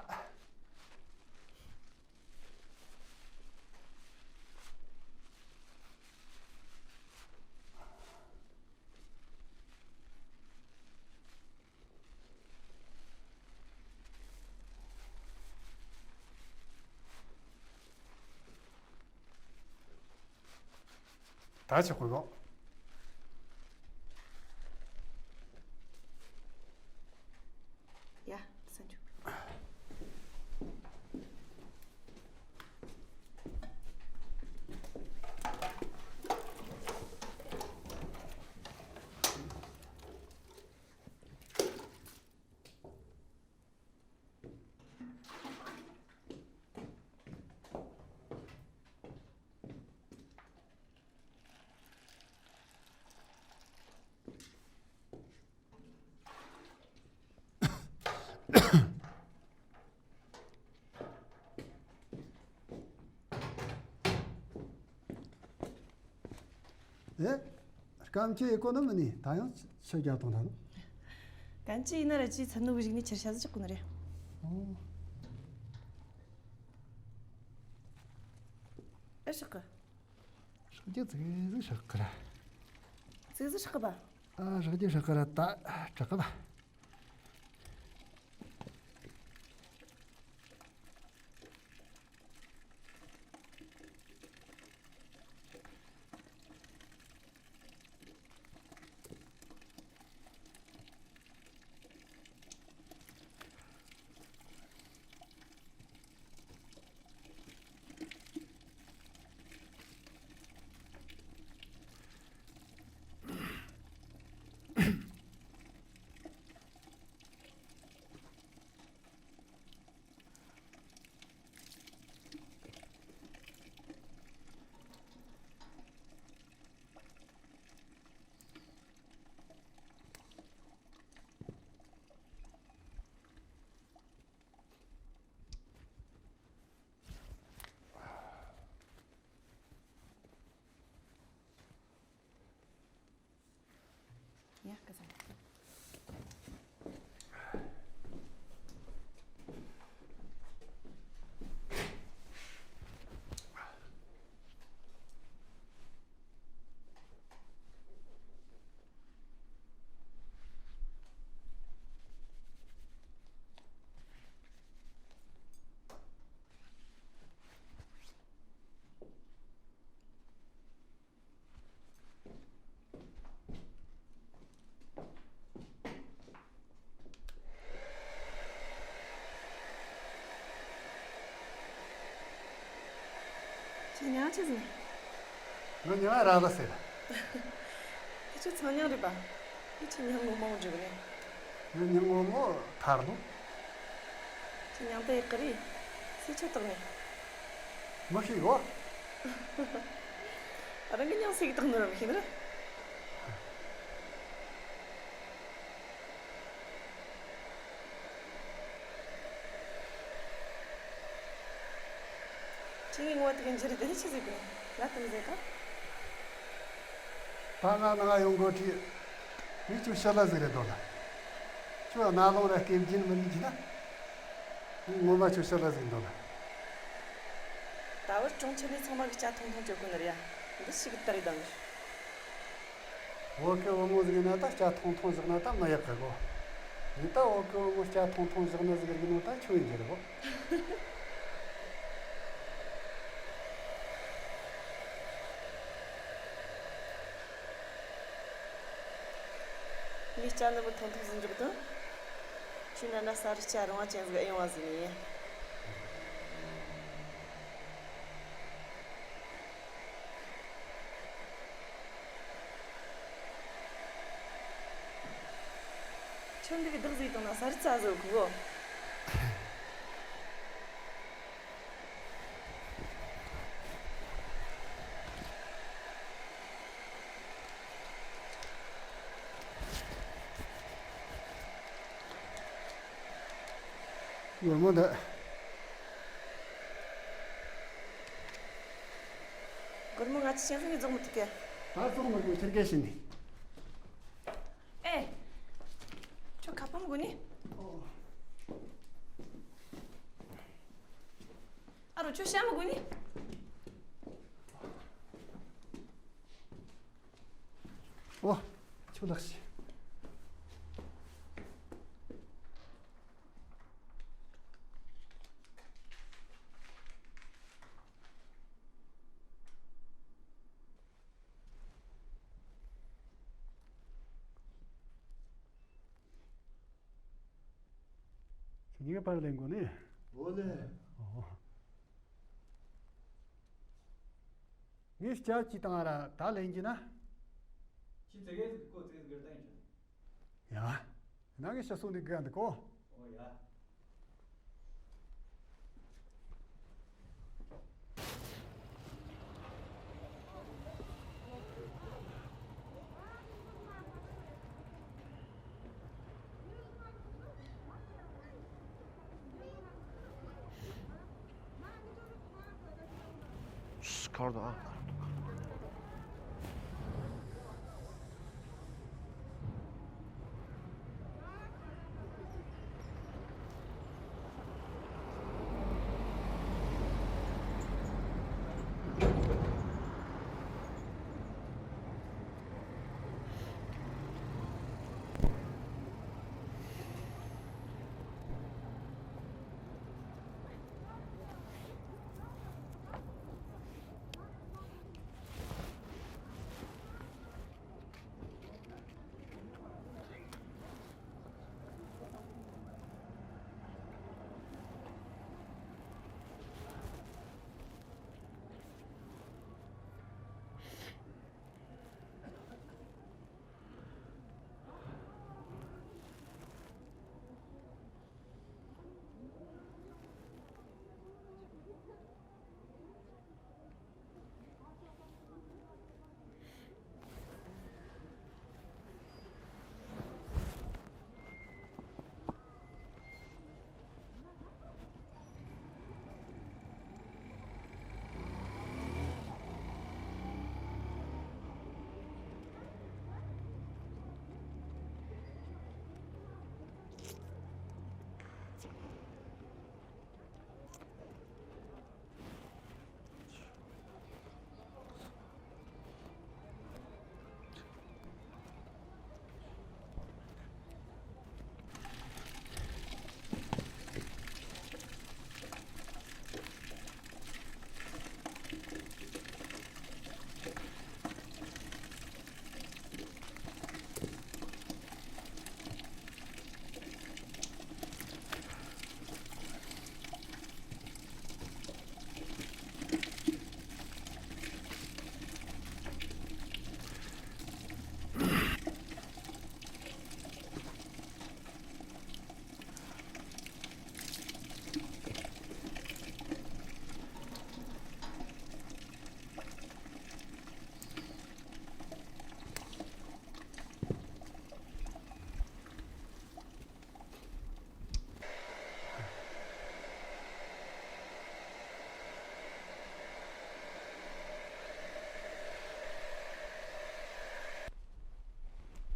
ད་ཆོག་གོ། ཡ། སེམས་ཆུང་། ཨེ། སྐམ་ཁྱེད་ཡེ་གོ་ནི་མིན་ནི། ད་ཡང་ཆུ་རྒྱག་དང་ད་ནི། གན་ཅི་ཡིན་ན་ར་ཅི་ཚན་ནུ་གི་རིག་ནི་ཆེར་ཤ་ཟི་ཅག་གོ་ནི་རེད། ཨོ། ཨེ་ཧྲག་གི། རྒྱུ་ཙིག་ཟིག་ཧྲག་གི་ར། ཙིག་ཟིག་ཧྲག་གི་པ། ཨ། ཧྲག་རྒྱུ་ཧྲག་གི་ར། ད་དྲག་གི་པ། ཡ། སྐལ་བཟང་། ཁྱེད་མྱིང་ང་ཆི་ཟེར་ནི། ངའི་མྱིང་ང་ར་ལ་ཟེར། ཁྱེད་ཆོ་ཚང་མྱིང་རེད་པ། ཁྱེད་ཆོའི་མྱིང་ངོ་མ་བོ་འདྲི་གི་ནི། ངའི་མྱིང་ངོ་མ་ཐར་ལུང་། ཁྱེད་མྱིང་དེ་ཡག་གི་རེད། སུས་ཆོས་བཏགས་ནི། མི་ཤེས་གོ། རང་གི་མྱིང་སུས་བཏགས་ནི་ར་མི་ཤེས་ནི་ར། ཁྱེད་ངའི་ངོ་དེ་གི་འཇུ་རེ་དེ་ནི་ཆི་ཟིག་གི་ང་དེ་མི་ཟེར་ག། ད་ང་ནང་ཡོང་གོ་དུས། ངས་ཁྱོད་ཕྱི་ལ་ཟིག་རེད་འདོད་ལ། ཁྱོད་རྣ་ལུང་ར་སྐེ་རྒྱན་མི་ལུས་ཀྱི་ན། ངས་ངོ་མ་ཁྱོད་ཕྱི་ལ་ཟིག་འདོད་ལ། ད་བར་གྲོང་ཁྱེར་ནས་ཚང་མ་གི་སྐྱ་ཐུང་ཐུང་སྤྱོད་གོ་ནི་རེད་ཡ། འདི་ཞིག་གི་ད་རེད་དང་། བོད་གི་བུ་མོ་ཟིག་ཡིན་ན་ད་སྐྱ་ཐུང་ཐུང་བཞག་ན་ད་མི་ཡག་གི་གོ། ངས་ད་བོད་གི་བུ་མོ་སྐྱ་ཐུང་ཐུང་བཞག་ནི་ཟིག་ཡིན་ནོ་ད་ཁྱོད་ཡིན་རྒྱུ་རེད་གོ། ངས་སྐྱ་ནུ་མོ་ཐུང་ཐུང་ཟིག་འཇོག་དང་། ཁྱོད་ན་ན་ས་རུ་སྐྱ་རིང་བ་ཅན་ཟིག་ཨེ་ཡོང་བ་ཟིག་ནི་ཡིན། ཁྱོད་འདི་གི་བདག་ཟིག་དང་ན་ས་རུ་ཙ་ཟིག་གོ། སྒོར་མོ་འདི། སྒོར་མོ་ལྔ་བཅུ་ཅན་ཟིག་ནས་རྫོགས་མི་ཐུབ་གི། ད་རྫོགས་མི་དགོས། ཁྱེར་གེ་ཕྱིན་ནས། ཨེ། ཁྱོད་ཁ་པར་མི་དགོས་ནི། ཨོ། ཨ་རོ། ཁྱོད་ཤ་མི་དགོས་ནི། ཨོ། ཁྱོད་ལགས་ཤིག། ཁྱེད་གཉིས་ཀ་པར་ལེན་དགོས་ནི། ཨོ་ལེ། ཨོ། ངས་སྐྱ་ཅིག་བཏང་ར་ད་ལེན་གྱི་ན། ཁྱི་ཙི་གེ་ཟིག་གོ་ཙི་གེ་ཟིག་གི་ད་ཡིན་ཆོག། ཡ། ན་ངས་ཤ་སོང་ནས་དགའ་འདུག་གོ། ཨོ་ཡ།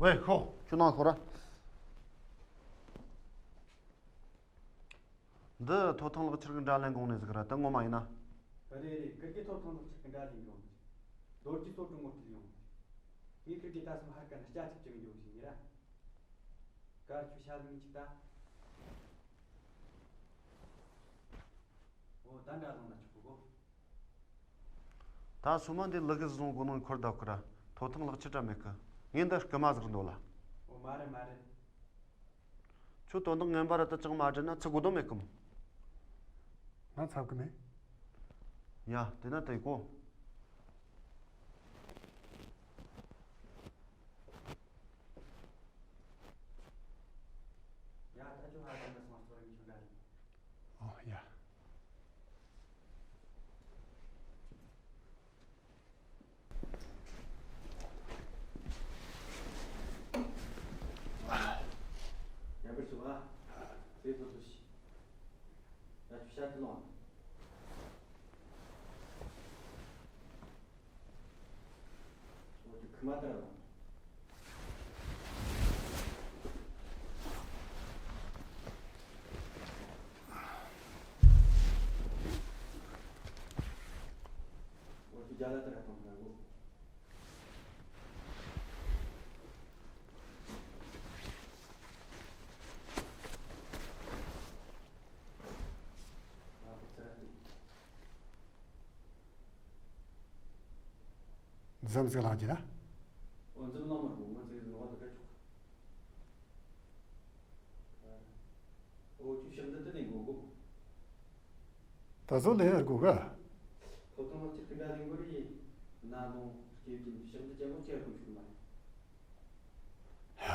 ཝེ། ཤོག་ཁྱོད་ནང་ཤོག་ར། འདི་ཐོབ་ཐང་ལག་ཁྱེར་གི་འདྲ་ལན་གོང་ནས་ཟིག་ར། ད་ངོ་མ་ཡིན་ན། རེད་རེད། ཁིར་གི་ཐོབ་ཐང་ལག་ཁྱེར་གི་འདྲ་ལན་གོང་ནས། རྡོ་རྗེ་སོ་དྲུང་ངོ་སྤྲོད་ཡོང་། ངས་ཁིར་གི་ད་སོ་ཧར་ཀ་ན་སྐྱ་ཐིག་ཅིག་འཇོག་ཞིག་ཡིན་ར། གར་ཆུ་ཤ་ལུག་ཅིག་ད། འོ་ད་འདྲ་བཟང་ན་ཆོག་གོ། ད་སོ་མ་འདི་ལུག་གི་བཟུང་གོ་ནོ་འཁོར་བསྡད་གི་ར། ཐོབ་ཐང་ལག་ཁྱེར་འདྲ་མེད་གི། ངས་འདི་རྐུ་མ་ཟིག་འདོད་ལ། འོ་མ་རེད་མ་རེད། ཁྱོད་དོན་དག་ངན་པ་ར་ད་ཅང་མ་དྲན་ན་ཚིག་གོ་དོན་མེད་གི་མོ། ང་ཚབ་གི་མེད། ཡ་དེ་ན་དེ་གོ། ཡ་ད་ཁྱོད་ཧ་ཅང་གི་སོང་སྟོར་ཡིན་ཁྱོད་འདྲ་རེད། ཨོ་ཡ། ཡར་འབུད་ཆོག་ཨ། ཚེ་ཐོ་ཐོ་ཤི། ཡ་ཆུ་ཤ་ཐི་ལོང་། འོ་ཆུ་ཁི་མ་ཏར་ལོང་། འོ་ཆུ་རྒྱ་ལ་ཏར་གཏོང་ན་གོ། འཛམ་ཟིག་ལངས་ཀྱི་ན། འོ་འཛམ་ལངས་མ་རུང་ང་ཚོའི་ནོ་བ་དུ་ཀ་ཆོག། འོ་ཆུ་ཞིམ་འདི་དུ་ནས་འགོ་གོ། ད་གཟོད་ལས་ཡར་དགོས་ག། ཐོབ་ཐང་ལག་ཁྱེར་གི་འདྲ་ལས་འགོ་རེ་ཡིན། ན་ལོང་སྐྱེ་ཀྱིན་ཞིམ་འདི་ཅན་མོ་ཅི་ཡར་དགོས་ཤུགས་མ་རེད། ཡ།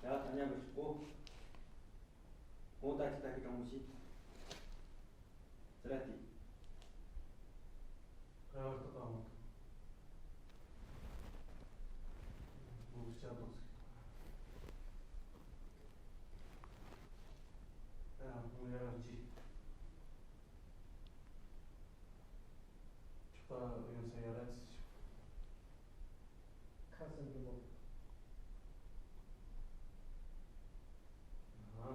ཡ་ད་ཉམས་པ་ཞིག་གོ། ཁོང་ད་ཅི་ད་གི་དྲང་མོ་ཞིག་ཟེར་ར་དེ། ཕ་བར་དུ་བཏང་། མོ་སྐྱབས་དང་ཟིག་ད་མོ་ཡར་ར་ཅི། ཆོག་པ་ཡོང་ས་ཡར་ར་ཅི་ཆོག་ཁ་སང་གི་མོ། ཨ།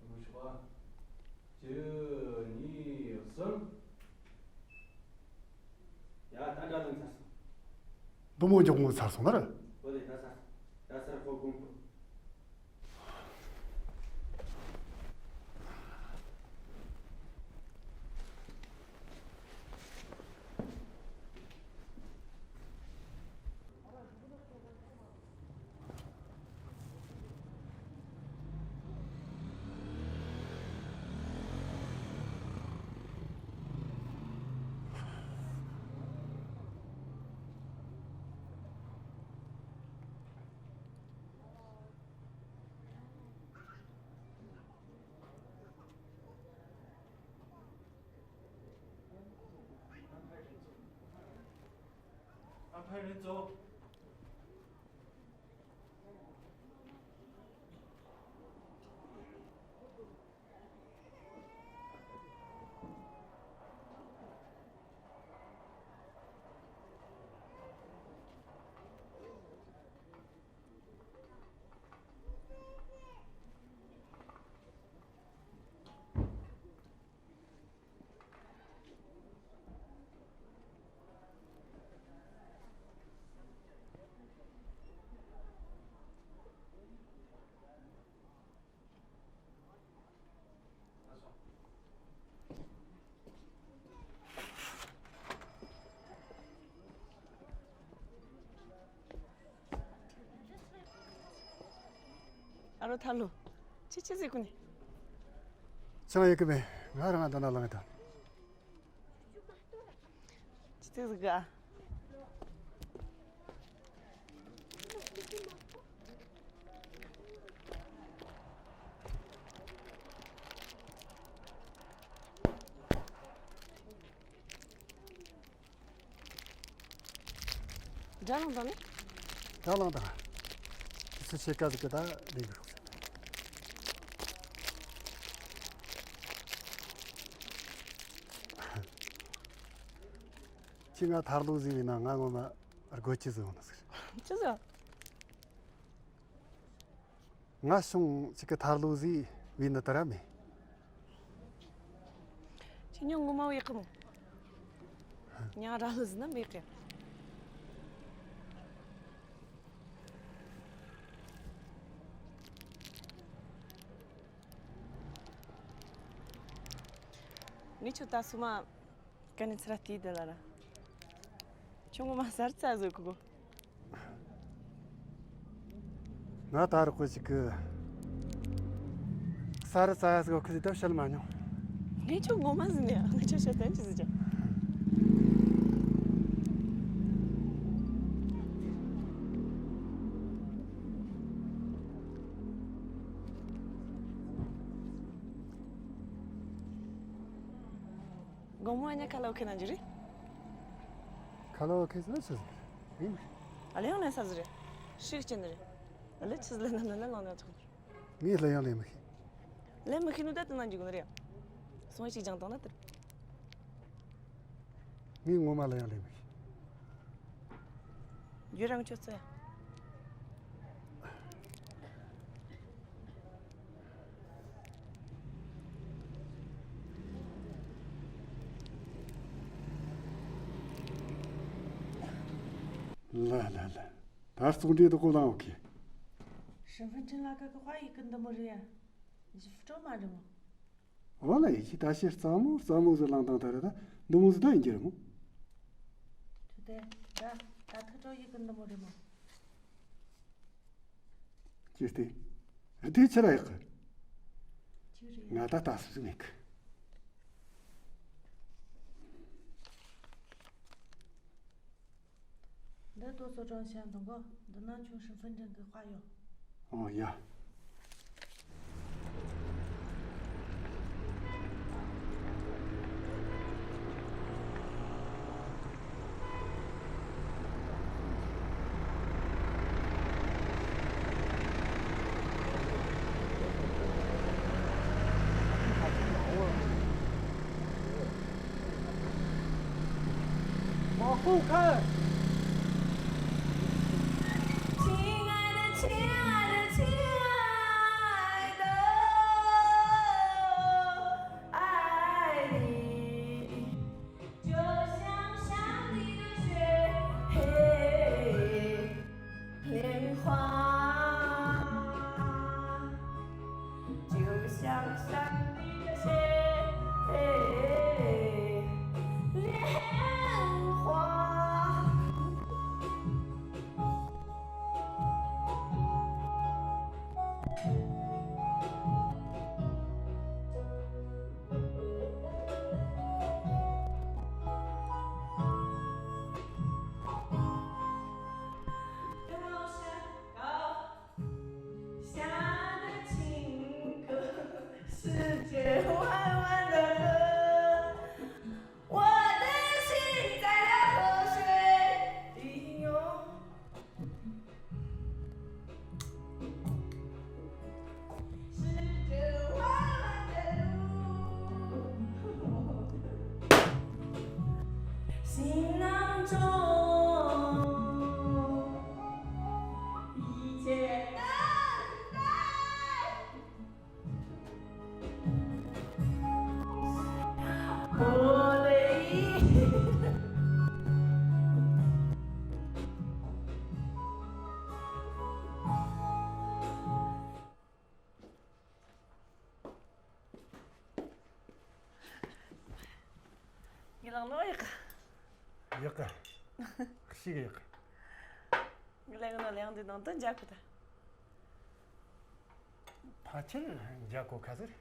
འགྲོ་ཆོག་ཨ། གཅིག་གཉིས་གསུམ། ཡ་ད་འདྲ་དང་ཚར་སོང་། འདི་མོ་མགྱོགས་མོ་ཚར་སོང་ན་ར། འོ་ལེ་ད་ཚར་སོང་། ད་ཚར་ཧོ་དགོངས་པོ། ཨ་རོ་ཐར་ལོ། ཅི་ཅི་ཟེར་གོ་ནི། ཅང་ཡེ་གི་མེད། ང་རང་ང་ད་ན་ལངས་ད། ཅི་ཟེར་ག་དགྲ་ལངས་དང་ནི། དགྲ་ལངས་དང་། ཁྱི་སུ་ཆེ་ཀ་ཟིག་གི་ད་ལས་གི་ཤོག་ཟེར། ཁྱོས་ང་ཐར་ལོ་ཟེར་བས་ན་ང་ངོ་མ་རྒོད་ཀྱི་ཟེར་ཡོང་ནི་ཟིག་རེད། ཆི་ཟེར། ང་ཤོང་ཅིག་གི་ཐར་ལོ་ཟེར་བས་ནི་དེ་ར་མེད། ཁྱོས་ངོ་མ་བོས་གི་མོ། ང་ར་ལོ་ཟེར་ན་མེད་གི། ངས་ཁྱོད་ད་སོ་མ་གན་ནས་ཚུར་ར་བལྟས་དེ་ལ་ར། ཁྱོད་ངོ་མ་གསར་རྩ་ཟིག་གོ། ང་ད་རག་གི་ཅིག་གི་གསར་རྩ་ཡ་ཟིག་གི་ཟིག་ད་བཤད་མ་མྱོང་། ངས་ཁྱོད་ངོ་མ་ཟེར་ནས་ངས་ཁྱོད་བཤད་དོན་ཅི་ཟིག་ཅང་། དགོང་མོ་ཨ་ཉ་ཁ་ལོ་ཁེ་ན་འཇུ་རེད། ཁ་ལོ་ཁེ་ཟེར་ཆི་ཟིག་རེད། ཨ་ལེ་ཡང་ལེན་ས་ཟིག་རེད། ཤུགས་ཅན་རེད། ཨ་ལེ་ཆི་ཟིག་ལེན་ན་ལེན་ན་ལོང་ན་ཆོག། ངས་ལེན་ཡང་ལེན་མི་ཤེས། ལེན་མི་ཤེས་ནོ་ད་དེ་ན་འཇུག་ནི་རེད། སོང་ཞིག་སྦྱང་བཏང་ན་དེར། ངས་ངོ་མ་ལ་ཡང་ལེན་མི་ཤེས། ཡུ་རང་ཁྱོད་ཚོ་ཡ། ལ་ལ་ལ། ད་བཙོག་འདྲེ་དུ་གོ་ལང་ཨོ་ཁེ། 身份证 ལ་ཀ་གི་དཔའ་ཡི་ཀི་འདི་མོ་རེད་ཡ། 你是福州吗？这么 ཨོ་ལ་ཡི་ཅི་ད་ཤེས་རྩ་མོ་རྩ་མོ་ཟི་ལང་དང་ད་རེ་ད་འདི་མོ་ཟི་ད་ཡིན་གྱི་རེད་མོ། ཐུ་དེ་ད་ད་ཐུ་ཀྲོ་ཡི་ཀི་འདི་མོ་རེད་མོ། ཅི་སྟེ། དེ་ཆི་ར་ཡག་གི། ཅི་རེད། ང་ད་ད་སུ་ཟི་མེད་གི། འདི་ཏོ་ཚོ་གྲོང་ཤ་འདུག་གོ། འདི་ན་ཁྱོད་身份证 གི་དཔའ་ཡོད། ཨོ་ཡ། 往后看。亲爱的，亲爱的，亲爱的，爱你，就像上帝的血。 莲花，就像上帝的血，莲花。 ངའི་ལང་ལོ་ཡག་གི། ཡག་གི། ཤི་གི་ཡག་གི། ངའི་ལང་ལོ་ལང་དེ་ནང་དུ་འཇག་གི་ད། ཕལ་ཆེར་འཇག་གོ་ཁ་ཟེར།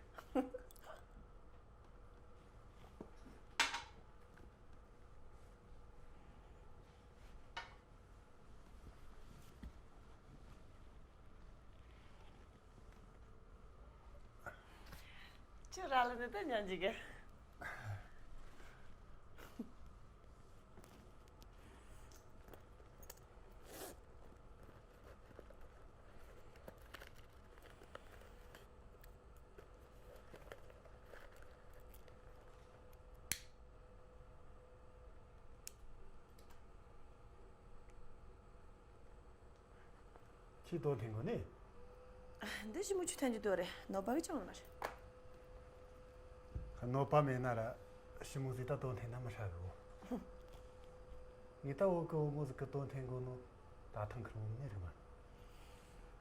ཁྱོད་ར་ལ་ནི་ད་ཉན་གྱི་གི། ཅིག་དོན་འཐེན་དགོས་ནི། འདི་ཞི་མོ་ཆུ་འཐེན་རྒྱུ་དོ་རེད། གནོད་པ་གི་ཅང་མ་རེད། གནོད་པ་མེད་ན་ར་ཞི་མོ་ཟིག་ད་དོན་འཐེན་ན་མི་ཧྲ་གི་གོ། ངས་ད་བོད་གི་བུ་མོ་ཟིག་གི་དོན་འཐེན་དགོས་ནོ་ད་ཐང་ཁུར་མོ་ནི་རེད་མ།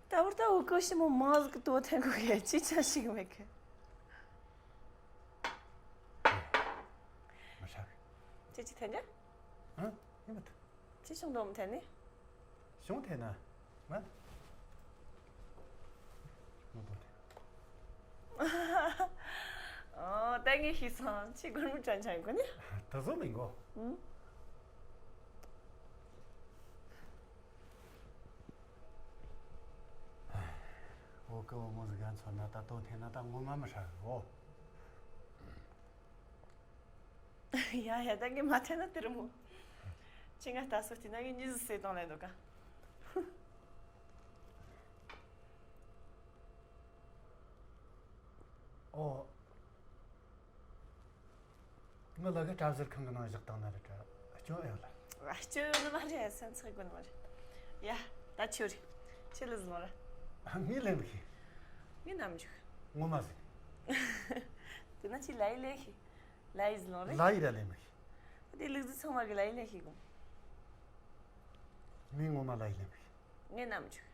ད་བར་ད་བོད་གི་ཞི་མོ་མང་ཟིག་གི་དོན་འཐེན་དགོས་གི་ཅི་ཆ་ཞིག་མེད་གི། མི་ཧྲ་གི། ཁྱེད་ཅིག་འཐེན་རྒྱུ། ཨ། ཡིན་མི་ཐུབ། ཅི་བྱུང་འགྲོ་མི་འཐེན་ནི། བྱུང་འཐེན་ན། ང་། ང་དོན་འཐེན། ཨོ། ད་ངས་ཤེས་སོང་། ཁྱེད་སྒོར་མོ་དྲན་ཆང་གོ་ནི། དེ་བཟོ་མི་དགོས། ཨུ། བོད་གི་བུ་མོ་ཟིག་ག་མཚོན་ན་ད་དོན་འཐེན་ན་ད་ངོ་མ་མི་ཧྲ་གི་འོ། ཡ་ཡ། ད་ངས་མ་འཐེན་ན་དེ་རུ་མོ། ཁྱེད་ང་ལྟ་སོ་བལྟས་ན་ངས་མྱི་ཟིག་བསད་བཏང་ལེ་འདུག་ག། ཨོ། ངི་ལག་གི་གྲྭ་ཟུར་ཁང་གི་ནང་བཞག་བཏང་ན་རེད་དྲ། སྐྱོན་ཨེ་ཡོད་ལ། སྐྱོན་ཡོད་ནི་མ་རེད། སེམས་ཚེགས་དགོས་ནི་མ་རེད། ཡ། ད་ཁྱོད་རེད། ཁྱེད་ལ་ཟིན་ལོ་ར། ངས་ལེན་མི་ཤེས། ངས་ནམ་འཇུག་ངོ་མ་ཟིན། དེ་ན་ཁྱེད་ལ་ཡི་ལེན་ཤེས། ལ་ཡི་ཟིན་ལོ་རེད། ལ་ཡི་ར་ལེན་མི་ཤེས། དེ་ལུག་རྫི་ཚང་མ་གི་ལ་ཡི་ལེན་ཤེས་གོ། ངས་ངོ་མ་ལ་ཡི་ལེན་མི་ཤེས། ངས་ནམ་འཇུག་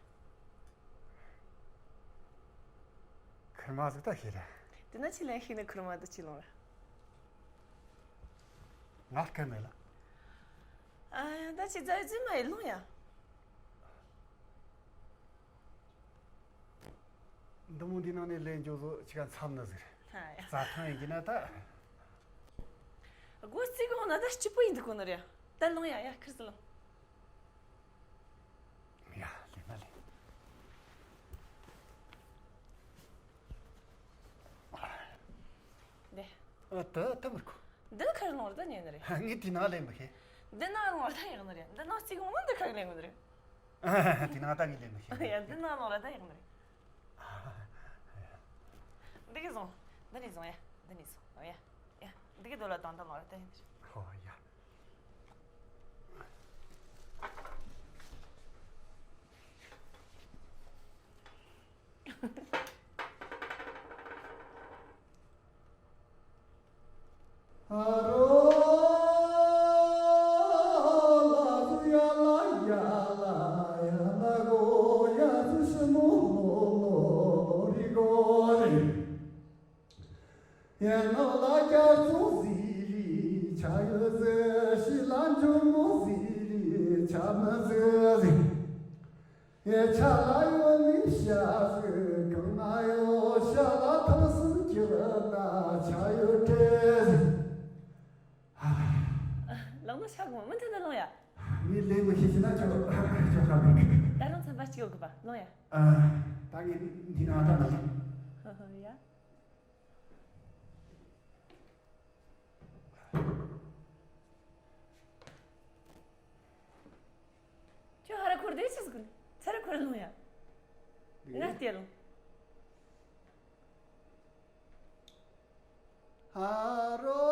ཁུར་མ་ཟིག་ད་ཤེས་ར། དེ་ན་ཁྱེད་ལེན་ཤེས་ནི་ཁུར་མ་ད་ཅི་ལོང་ར། ང་སྐད་མེད་ལ། ཨ་ཡ། ད་ཁྱེད་རྫ་རྫི་མ་ཡི་ལོང་ཡ། འདི་མོ་འདི་ནང་ནས་ལེན་རྒྱུ་བཟོ་ཅི་ག་འཚམ་ནི་ཟིག་རེད། ཨ་ཡ། རྩྭ་ཐང་ཡིན་གྱི་ན་ད། སྒོ་རྩིག་གོང་ན་ད་སྐྱིད་པོ་ཡིན་འདུག་གོ་ནི་རེད། ད་ལོང་ཡ། ཡ། ཁིར་ཟི་ལོང་། ཡ། ལེན་ན་ལེན། འདི། ཨ། ད་ད་མི་དགོས། འདི་ཁར་ལོང་ར་ད་ཉན་ནི་རེད། ངས་དེ་ནང་ལེན་མི་ཤེས། འདི་ནང་ལོང་ར་ད་ཡག་ནི་རེད། འདི་ནང་རྩིག་གོང་ན་འདི་ཁར་ལེན་གོ་ནི་རེད། དེ་ནང་ད་ངས་ལེན་མི་ཤེས། ཡ། འདི་ནང་ལོང་ར་ད་ཡག་ནི་རེད། འདི་གི་བཟུང་། འདི་ནས་བཟུང་། ཡ། འདི་ནས་བཟུང་། ཡ། ཡ། འདི་གི་རྡོ་ལ་དང་དང་ལོང་ར་ད་ཡག་ནི་རེད། ཧོ་ཡ། ཨ་རོ་ལ་ཟུ་ཡ་ལ་ཡ་ལ་ཡ་ལ་གོ་ཡ་ཟུ་ཤི་མོ་ལོ་ལོ་ལོ་རི་གོ་རི། ཡ་ནོ་ལ་རྒྱ་ཚོ་ཟི་རི་ཆ་ཡོད་ཟེ། ཤི་ལ་འཇོ་མོ་ཟི་རི་ཆ་མ་ཟེ་ཟེ། ཡ། ཆ་ལ་ཡོད་ནི་ཤ་ཟིག་གང་ན་ཡོད། ཤ་ལ་ཐང་སུ་གྱི་ལ་ན་ཆ་ཡོད་དྲེ་ཟིག་ལོང་ན་ཤ་གོང་མི་མཐུན་ན་ལོང་ཡ། ངས་ལེན་མི་ཤེས་ཤེ་ན་ཁྱོད་ཁྱོད་ཧ་མི་གི། ད་རང་ཚན་པ་གཅིག་ཡོད་གི་པ་ལོང་ཡ། ཨ། ད་ངས་འདི་ན་ད་མ་ལེན། ཧ་ཧ་ཡ། ཁྱོད་ཧ་ར་འཁོར་དེ་ཆི་ཟིག་གི། ཚ་ར་འཁོར་ལོང་ཡ། ང་ལྟས་ལོང་། ཨ་རོ་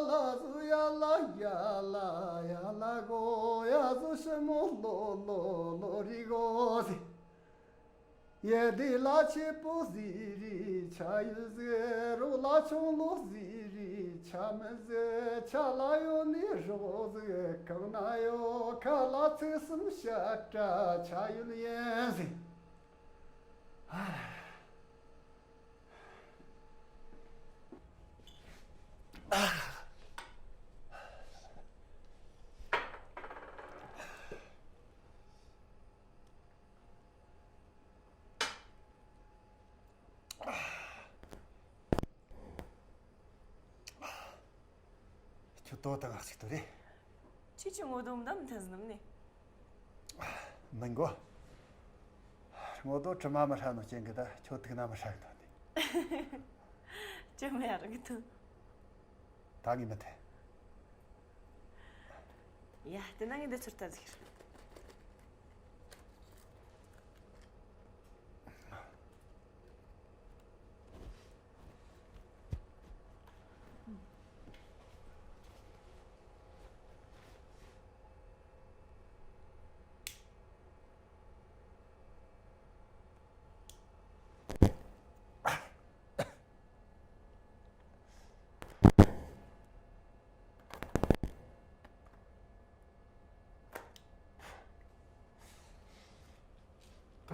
ལ་ཟུ་ཡ་ལ་ཡ་ལ་ཡ་ལ་གོ་ཡ་ཟུ་ཤི་མོ་ལོ་ལོ་ལོ་རི་གོ་ཟི། ཡེ་དི་ལ་ཆི་པོ་ཟི་རི་ཆ་ཡུ་ཟི། རོ་ལ་ཆུང་ལོ་ཟི་རི་ཆ་མི་ཟི། ཆ་ལ་ཡོད་ནི་རོ་ཟི་གང་ན་ཡོད། ཁ་ལ་ཚིག་གསུམ་ཤ་ཀྲ་ཆ་ཡུལ་ཡིན་ཟི། ཁྱོད་ལྟོ་དང་ངག་ཅིག་ལྟོས་རེ། ཁྱེད་ཀྱི་ངོ་གདོང་མདའ་མི་འཐེན་ཟིན་ནམ་ནི། མི་འགོ། ངོ་གདོང་དྲི་མ་མི་ཧྲ་ནོ་རྐྱེན་གི་ད་ཁྱོད་ཐུག་ན་མི་ཧྲ་གི་ཐོན་ནི། ཅི་མི་ཡར་གི་ཐོན། ད་ངས་མི་འཐེན། ཡ། དེ་ན་ངས་འདི་ཚུར་ལྟ་ཟིག་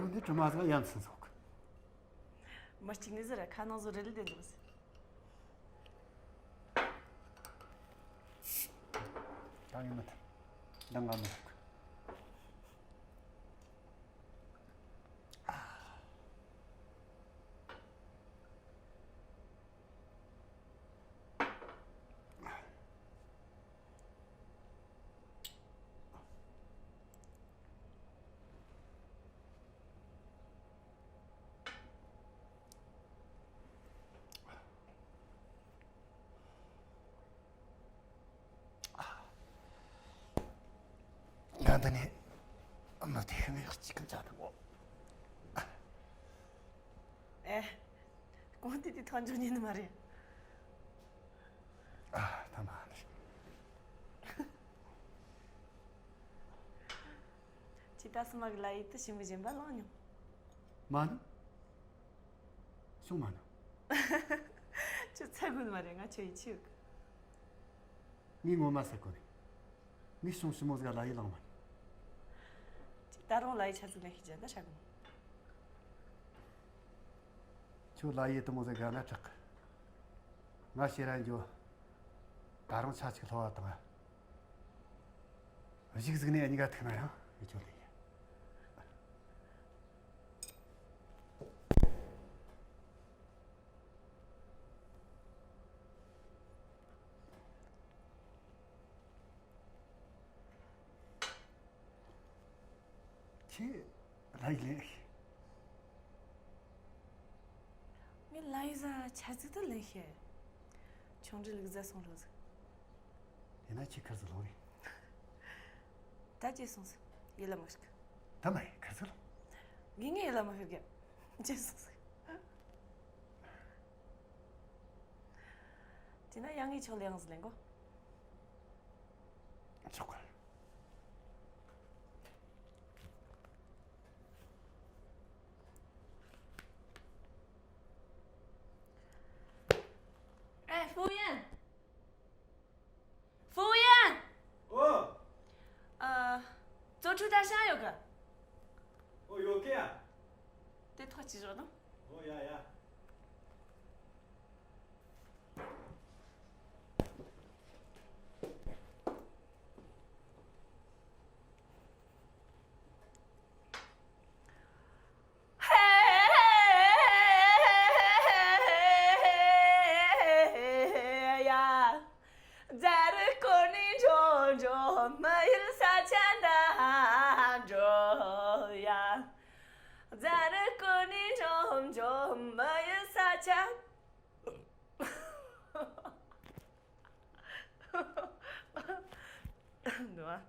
འདི་གྲིབ་མ་ཟིག་ཡ་མཚན་ཟིག་མི་གཅིག་ནས་ཟེར་ཁ་ནང་བཟོ་རེ་ལི་དེ་འདུག་ཟེར། ད་ཡིན་མི་ཐུབ། འདང་ང་མི་ཐུབ། ང་འདི་ནས་མི་ཐེ་ངས་གཅིག་གི་མཚན་ནི་མོ། ཨེ། གོང་དེ་དེ་ཐང་འཇོག་ཉན་ནི་མ་རེད། ཨ། ཐ་མ་རེད། ཁྱེད་ད་སི་མ་གི་ལ་ཡིད་དུ་ཞིམ་གི་བཞིན་པ་ལངས་མྱོང་། མ་ནི། སོང་མ་ནི། ཁྱོད་ཚ་དགོས་ནི་མ་རེད། ང་ཁྱོད་ཡིད་ཆེས་ཡོད་གི། ངས་ངོ་མ་ཟེར་གོ་ནི། ངས་སོང་ཞི་མོ་ཟིག་ལ་ཡིད་ལངས་མ་ནི། ཁྱེད་ད་རུང་ལ་ཡིད་ཆ་ཟིག་ལེན་ཤེས་ཀྱང་ད་ཧྲ་གི། ཁྱོད་ལ་ཡིད་དུ་མོ་ཟིག་དགའ་ན་དྲག་གི། ང་ཕྱིར་ར་འགྱོ། ད་རུང་ཆ་གཅིག་ལྷོ་བ་དང་། གཞུག་ཟིག་ནས་གཉིས་ཀ་ཐུག་ན་ཡང་ངས་ཁྱོད་ལ་ཡིན། ཁྱེད་ལ་ཡི་ལེན་ཤེས། ངས་ལ་ཡི་ཟ་ཆ་ཟིག་ཏུ་ལེན་ཤེས། ཆུང་འདྲི་ལུག་ཟ་སོང་རོགས་ཟིག་དེ་ན་ཁྱེད་ཁར་ཟིག་ལོང་རེད། ད་ཅི་སོང་ཟིག་ཡིད་ལ་མི་ཤིག་ད་མ་ཡི་ཁར་ཟིག་ལོང་། ངས་ངས་ཡིད་ལ་མི་ཤིག་གི། ཅི་སོང་ཟིག་དེ་ན་ཡང་ངས་ཆོག་ལེ་ཡང་ཟིག་ལེན་གོ། ཆོག་གི། ཨེ། 服务员། 服务员། ཨོ། ཨ། 做出大象 ཡོད་གི། ཨོ། ཡོད་གི་ཡ། དེ་ཐོག་ཅིག་བཞག་དང་། ཨོ་ཡ་ཡ། འདུག་ཨ།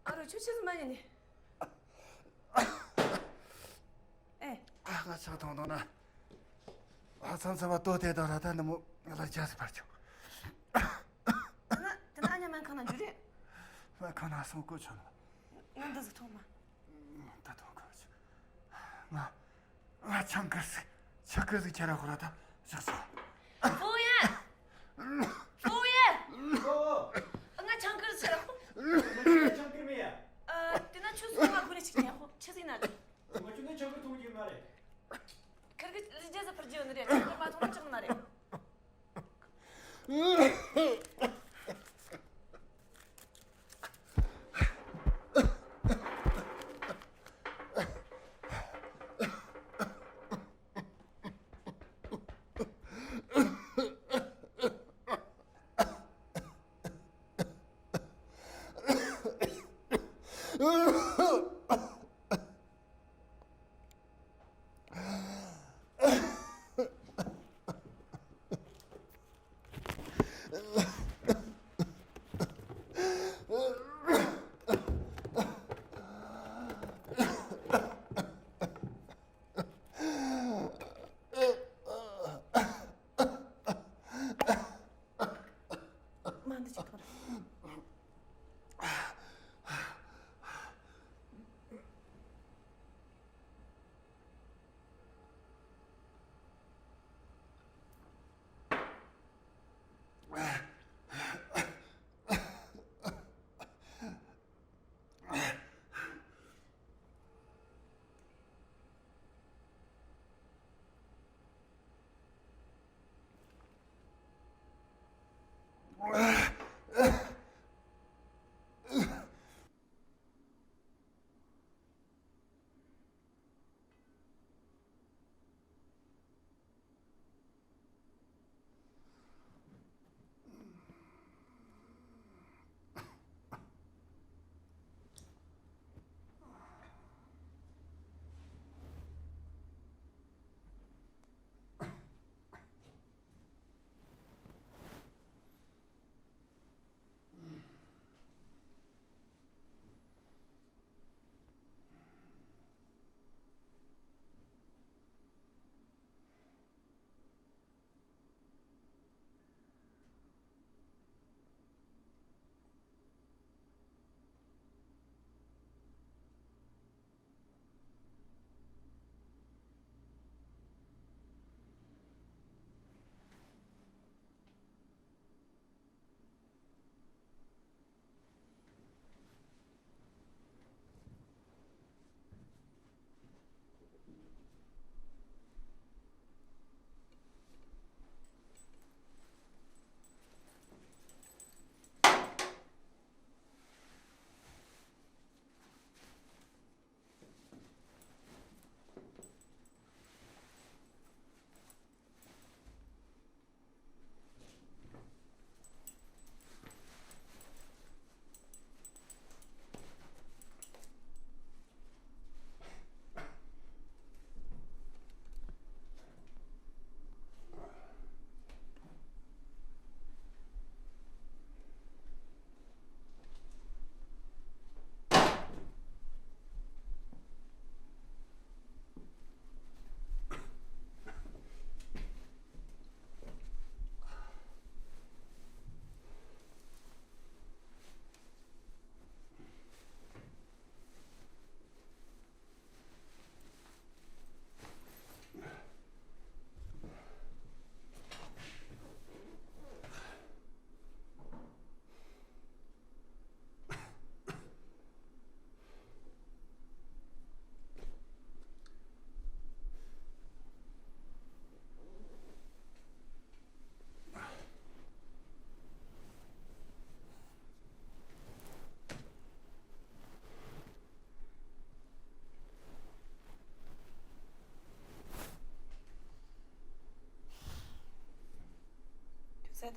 ཨ་རོ། ཁྱོད་ཆི་ཟིག་མ་ཉན་ནི། ཨེ། ང་ཆང་འཐུང་འཐུང་ན། ཨ། མཚམས་མཚམས་པ་ལྟོ་དེ་དང་ར་ད་འདི་མོ་ང་ལ་རྒྱ་ཟིག་འཕར་བྱུང་། དེ་ན་དེ་ན་ཨ་ཉ་སྨན་ཁང་ན་འཇུ་རེད། སྨན་ཁང་ན་སོང་གོ་ཆོག་ནི། ང་འདི་ཟིག་འཐུང་མ། ད་འཐུང་གོ་ཆོག་ང་། ང་ཆང་ཁིར་ཟིག་ཆང་ཁིར་ཟིག་ཁྱེར་ར་ཤོག་ར་ད་བཞག་སོང་། 服务员。服务员。ཨོ། ང་ཆང་ཁིར་ཟིག་ཁྱེར་ར་ཤོག་ང་ཆང་ཁིར་མེད་ཡ། ཨ། དེ་ན་ཁྱོད་སོང་ང་ཁོ་ནས་ཅིག་ཉན་ཤོག་ཆི་ཟིག་ན་རེད། ང་ཁྱོད་ནས་ཆང་ཁིར་འཐུང་རྒྱུ་མ་རེད། ཁིར་གི་ལི་རྒྱ་ཟིག་འཕུར་རྒྱུ་ཡོད་ནི་རེད། ཆང་ཁིར་མ་འཐུང་ན་ཅང་ན་རེད།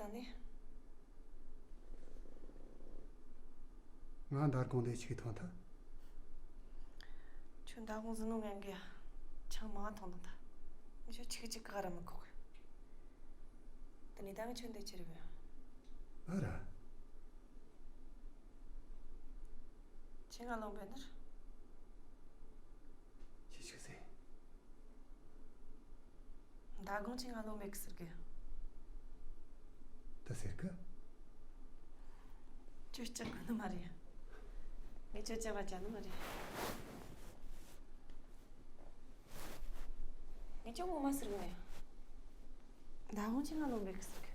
ད་ནི། ང་མདང་དགོང་འདི་ཅིག་ཐོན་ཐལ། ཁྱོད་མདང་དགོང་ཟིན་ནོ་ངན་གི། ཆང་མང་འཐུང་ནོ་ད། ངས་ཁྱོད་ཅིག་ཅིག་ག་ར་མི་ཁོག་གི། དེ་ནས་ད་ངས་ཁྱོད་འདི་ཅི་རེད་བས། ཨ་ར། ཁྱོད་ང་ལོང་བས་ནར། ཅི་ཞིག་ཟེར། མདང་དགོང་ཁྱོད་ང་ལོང་མེད་གི་ཟེར་གི། ད་ཟེར་གི། ཁྱོད་སྐྲག་གི་ནི་མ་རེད། ངས་ཁྱོད་སྐྲག་པ་བྱ་ནི་མ་རེད། ངས་ཁྱོད་ངོ་མ་ཟེར་གི་ནི། མདང་དགོང་ཁྱོད་ང་ལོང་མེད་གི་ཟེར་གི།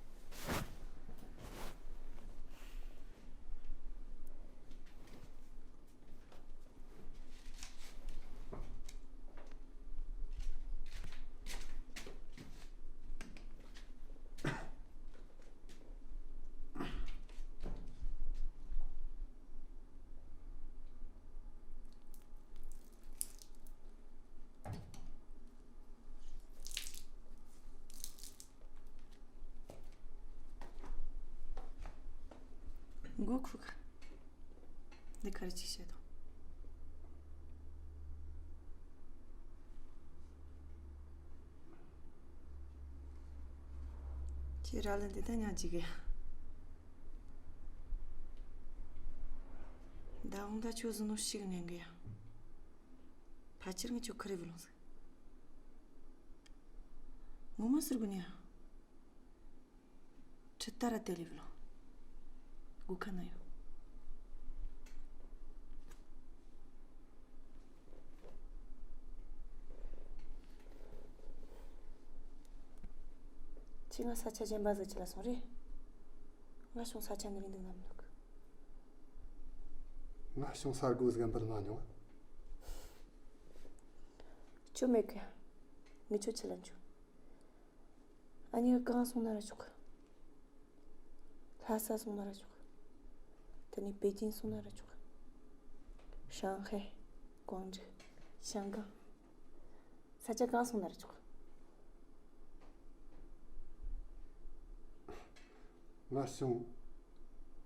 མགོ་ཁུག། འདི་ག་རེ་ཅིག་བཤད་དང་། ཁྱེད་ར་ལ་འདི་ད་ཉག་ཅིག་གི། ད་འོང་ད་ཁྱོད་ཟིན་ནོ་ཞིག་ངན་གི་ཡ། ཕལ་ཆེར་ངས་ཁྱོད་ཁ་རེ་བུ་ལོང་ཟིག། ངོ་མ་ཟེར་གོ་ནི་ཡ། ཁྲི་ལྟར་དེ་ལས་བུ་ལོང་། སྒོ་ཁ་ན་ཡོད། ཁྱེད་ང་ས་ཆ་གཞན་པ་ཟིག་ཅིག་ལ་སོང་རེད། ང་ཤོང་ས་ཆ་འདི་རིང་འདུག་ན་མི་འདུག། ང་ཤོང་ས་སྒོ་ཟིག་འབུལ་མ་མྱོང་། ཁྱོད་མེད་གི། ངས་ཁྱོད་ཆི་ལ་འཇུ། ཨ་ནི་གང་སོང་ན་ར་ཆོག་གི། ལྷ་ས་སོང་ན་ར་ཆོག་གི། དེ་ནས་པེ་ཅིན་སོང་ན་ར་ཆོག་གི། ཧྲང་ཧའེ། ཀོང་ཀྲིག། ཞང་ཀང་། ས་ཆ་གང་སོང་ན་ར་ཆོག་གི། ང་ཤོང་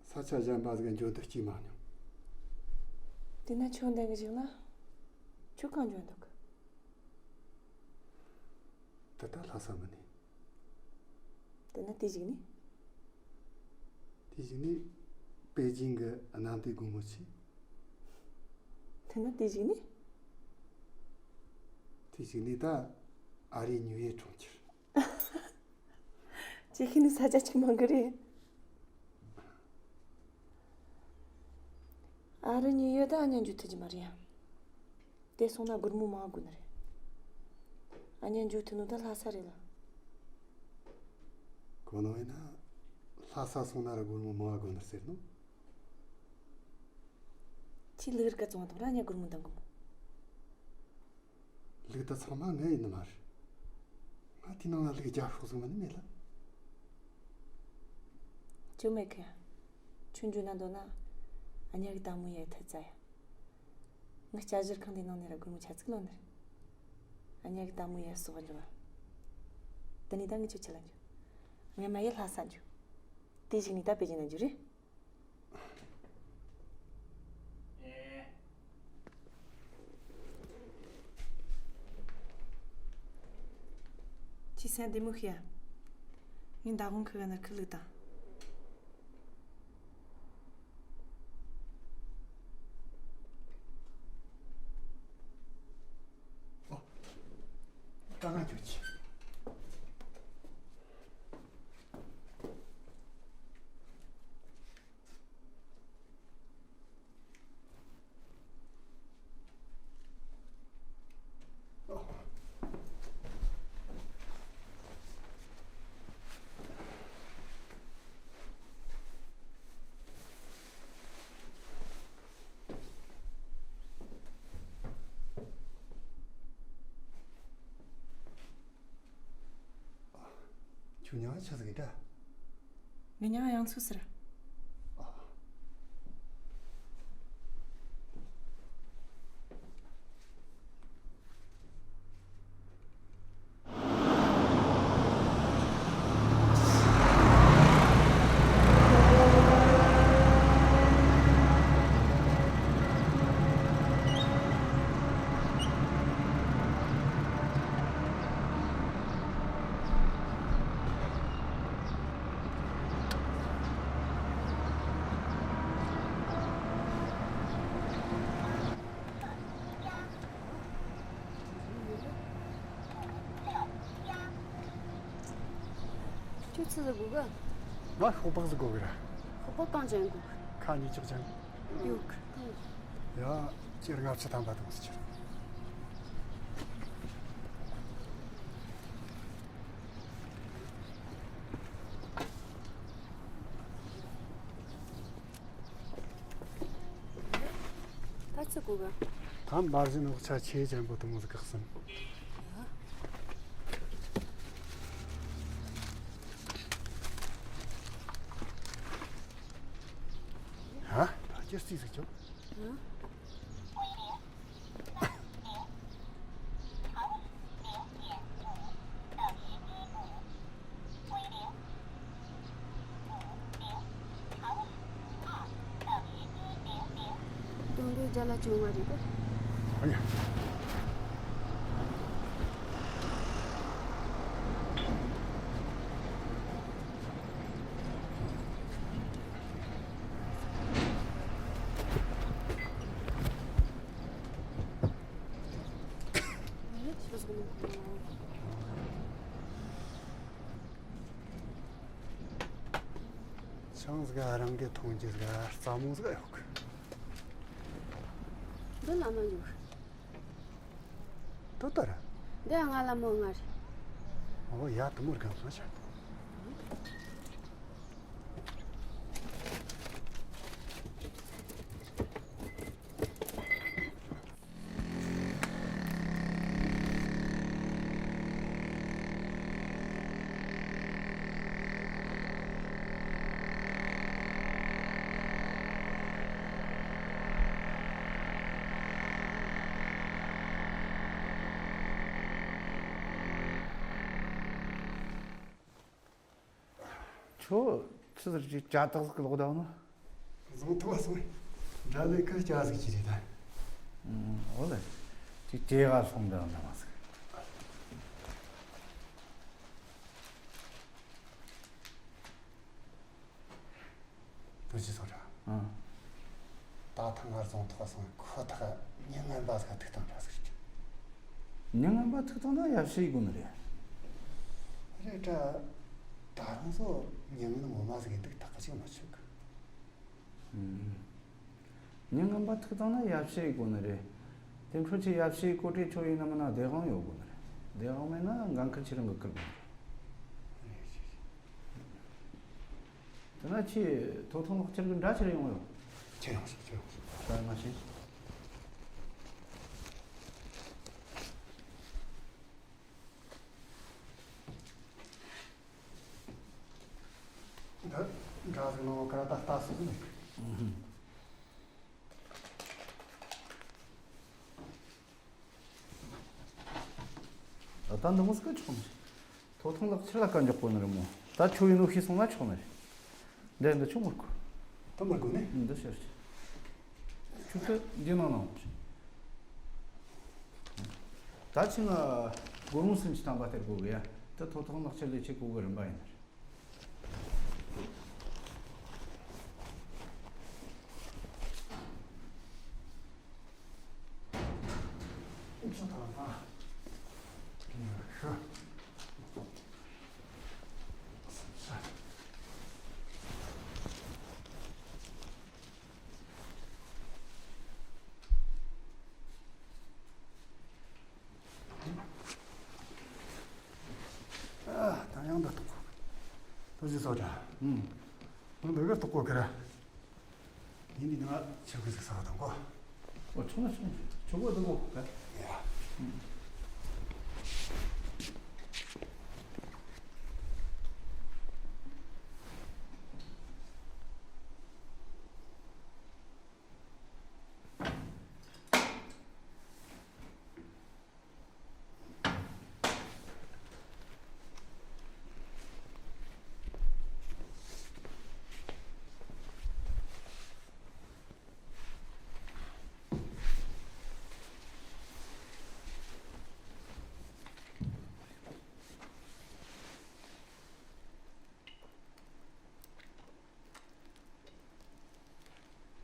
ས་ཆ་གཞན་པ་ཟིག་འཇོན་དུ་སྐྱེས་མ་མྱོང་། དེ་ན་ཁྱོད་འདང་གི་བཞག་ན། ཁྱོད་གང་འཇོན་འདུག་གི། ད་ལྟ་ལྷ་ས་མིན་ནི། དེ་ན་དེ་ཞིག་ནི། དེ་ཞིག་ནི་པེ་ཅིང་གི་གནམ་བདེ་སྒོ་མོ་ཆེ། དེ་ན་དེ་ཞིག་ནི། དེ་ཞིག་ནི་ད་ཨ་རིའི་ཉུ་ཡོག་གྲོང་ཁྱེར། ཅི་ཤེས་ནི་ས་ཆ་ཅིག་མང་གི་རེད། ཨ་རི་ཉུ་ཡོག་ད་ཨ་ཉ་འཇུ་ཐུབ་ཀྱི་མ་རེད་ཡ། དེ་སོང་ན་སྒོར་མོ་མང་དགོས་ནི་རེད། ཨ་ཉ་འཇུ་ཐུབ་ནོ་ད་ལྷ་ས་རེད་ལ། གོ་ནོ་ཡིན་ན། ལྷ་ས་སོང་ན་ར་སྒོར་མོ་མང་དགོས་ནི་ཟེར་ནོ། ཁྱེད་ལུག་རིགས་ཀ་བཙོང་བ་དང་ར་ཨ་ཉ་སྒོར་མོ་འདང་གོ་མོ། ལུག་ད་ཚང་མ་ངའི་ཡིན་ནི་མ་རེད། ང་དེའི་ནང་ལ་ལུག་རྒྱབ་ཤོག་ཟིག་མིན་ནི་མེད་ལ། ཅོ་མེད་གི། ཁྱོད་འཇུ་ན་འདོད་ན། ཨ་ཉ་གི་ལྟད་མོ་ཡ་ཐད་ཙ་ཡ། ངའི་སྐྱ་བཞར་ཁང་དེའི་ནང་ནས་ར་སྒོར་མོ་ཆ་ཚིག་ལོན་ནི་རེད། ཨ་ཉ་གི་ལྟད་མོ་ཡ་སོགས་འགྲོ་བ། དེ་ནས་ད་ངས་ཁྱོད་ཆི་ལ་འཇུ། ངས་མ་ཡེ་ལྷ་ས་འཇུ། དེ་ཞིག་ནས་ད་པེ་ཅིན་ན་འཇུ་རེད། ཁྱེད་སེམས་བདེ་མོ་བྱོས་ཨ། ངས་མདང་དགོང་ཁུ་ག་ན་ཁུ་ལུག་དང་། ཨོ། ད་ང་འགྱོ་ཆི། ཁྱོད་མྱིང་ང་ཆི་ཟིག་ཡིན་ད། ངའི་མྱིང་ང་དབྱངས་མཚོ་ཟེར། ཆི་ཟིག་དགོས་གི། ང་ཤོག་སྦག་ཟིག་དགོས་གི་ར། ཤོག་སྦག་གང་ཅན་དགོས་གི། ཁ་ཉིས་ཆག་ཅན། ཡོད་གི། ཡ། ཁྱེར་ལྔ་བཅུ་ཐམ་པ་དང་ཟིག་ཁྱེར། ད་ཆི་དགོས་གི། ད་འབར་བཞིན་འོག་ཆ་ཆེ་ཅན་པོ་དེ་མོ་ཟིག་གི་གསུམ། ཧ། ད་ཁྱེར་རྩིས་ཟིག་ཅོ། ཨ། དོན་དག་རྒྱ་ལ་བྱུང་བ་རེད་གོ། ཨ་ཡ། ཆང་ཟིག་རང་གི་འཐུང་རྒྱུ་ཟིག་རྩྭ་མོ་ཟིག་ཡོད་གི། འདི་ལ་མ་འཇུག། དོ་ལྟར། འདི་ང་ལ་མོ་ང་རེད། ཨོ་ཡ། དེ་མོ་རྒན་ང་ཆ། ཁྱོད་ཆི་ཟེར་གྱི་ཇ་དག་ཟིག་ལོག་བཏང་ནོ། བཟང་ཐུབ་སོང་། འདྲ་ལས་ཁ་ཇ་ཟིག་གི་རེད་ད། ཨུམ། འོ་ལེ། དེ་དེ་ག་སོང་འདྲ་འདྲ་མ་ཟིག། དོ་ཅི་ཚོ་ར། ཨང་། ད་ཐེངས་ང་རྫོང་ཐོག་སོང་ཁོ་ཐག་མྱི་ངན་པ་ཟིག་ཐུག་བཏང་འདྲ་ཟིག་རེད། མྱི་ངན་པ་ཐུག་བཏང་ན་ཡབ་ཕྱི་ཡི་དགོས་ནི་རེད། རེད་དྲ། ད་རུང་སོ་མྱི་ངན་ངོ་མ་ཟིག་ཡིན་འདུག་ཐག་གཅིག་མི་ཆོད་གི། ཨུམ། མྱི་ངན་པ་ཐུག་བཏང་ན་ཡབ་ཕྱི་ཡི་དགོས་ནི་རེད། དེ་འཕྲོ་ཆེ་ཡབ་ཕྱི་ཡི་གོ་གྲས་ཁྱོད་ཡིན་ན་མིན་ན་བདེ་དབང་ཡོད་དགོས་ནི་རེད། བདེ་དབང་མེད་ན་འགན་ཁུར་ཁྱེད་རང་གིས་འཁུར་དགོས་ནི་རེད། དེ་ན་ཁྱེད་ཐོ་ཐང་ལག་ཁྱེར་གི་འདྲ་ཁྱེར་ཡོང་ཡོད། ཁྱེར་ཡོང་སོང་། ཁྱེར་ཡོང་སོང་། ད་ང་ཤེས། འདི་འདྲ་ཟིག་ནང་ག་ར་ད་ལྟ་སོང་ནས། ད་ལྟ་འདི་མོ་ཟིག་ག་ཆོག་ནི། ཐོ་ཐང་ལག་ཁྱེར་ལ་བཀའ་འཇོག་གོ་ནི་རེད་མོ། ད་ཁྱོད་ཡིན་ནོ་ཤེས་སོང་ན་ཆོག་ནི་རེད། འདི་འདི་ཆོག་མི་དགོས། ད་མི་དགོས་ནི། འདི་ཤར་ཆེ། ཁྱོད་ད་འདི་ནང་ནང་། ད་ཆི་ང་སྒོར་མོ་སུམ་ཅུ་ཐམ་པ་སྟེར་དགོས་གི་ཡ། ད་ཐོ་ཐང་ལག་ཁྱེར་ལས་ཆེ་གོ་གི་རིན་པ་ཡིན་ནི་རེད། ཨ། ད་ཡང་འདི་གཏོང་གོ། ད་ཅི་ཟེར་དྲ། ཨུམ། ང་འདི་ག་གཏོང་གོ་གི་ར། ཡིན་འདི་ནང་ཆོག་གི་ཟིག་ཟ་བ་གཏོང་གོ། ཨོ། ཆོག་ན་ཆོག་ཆོག་གོ་འདི་གོ་ག། ཡ། ཨུམ།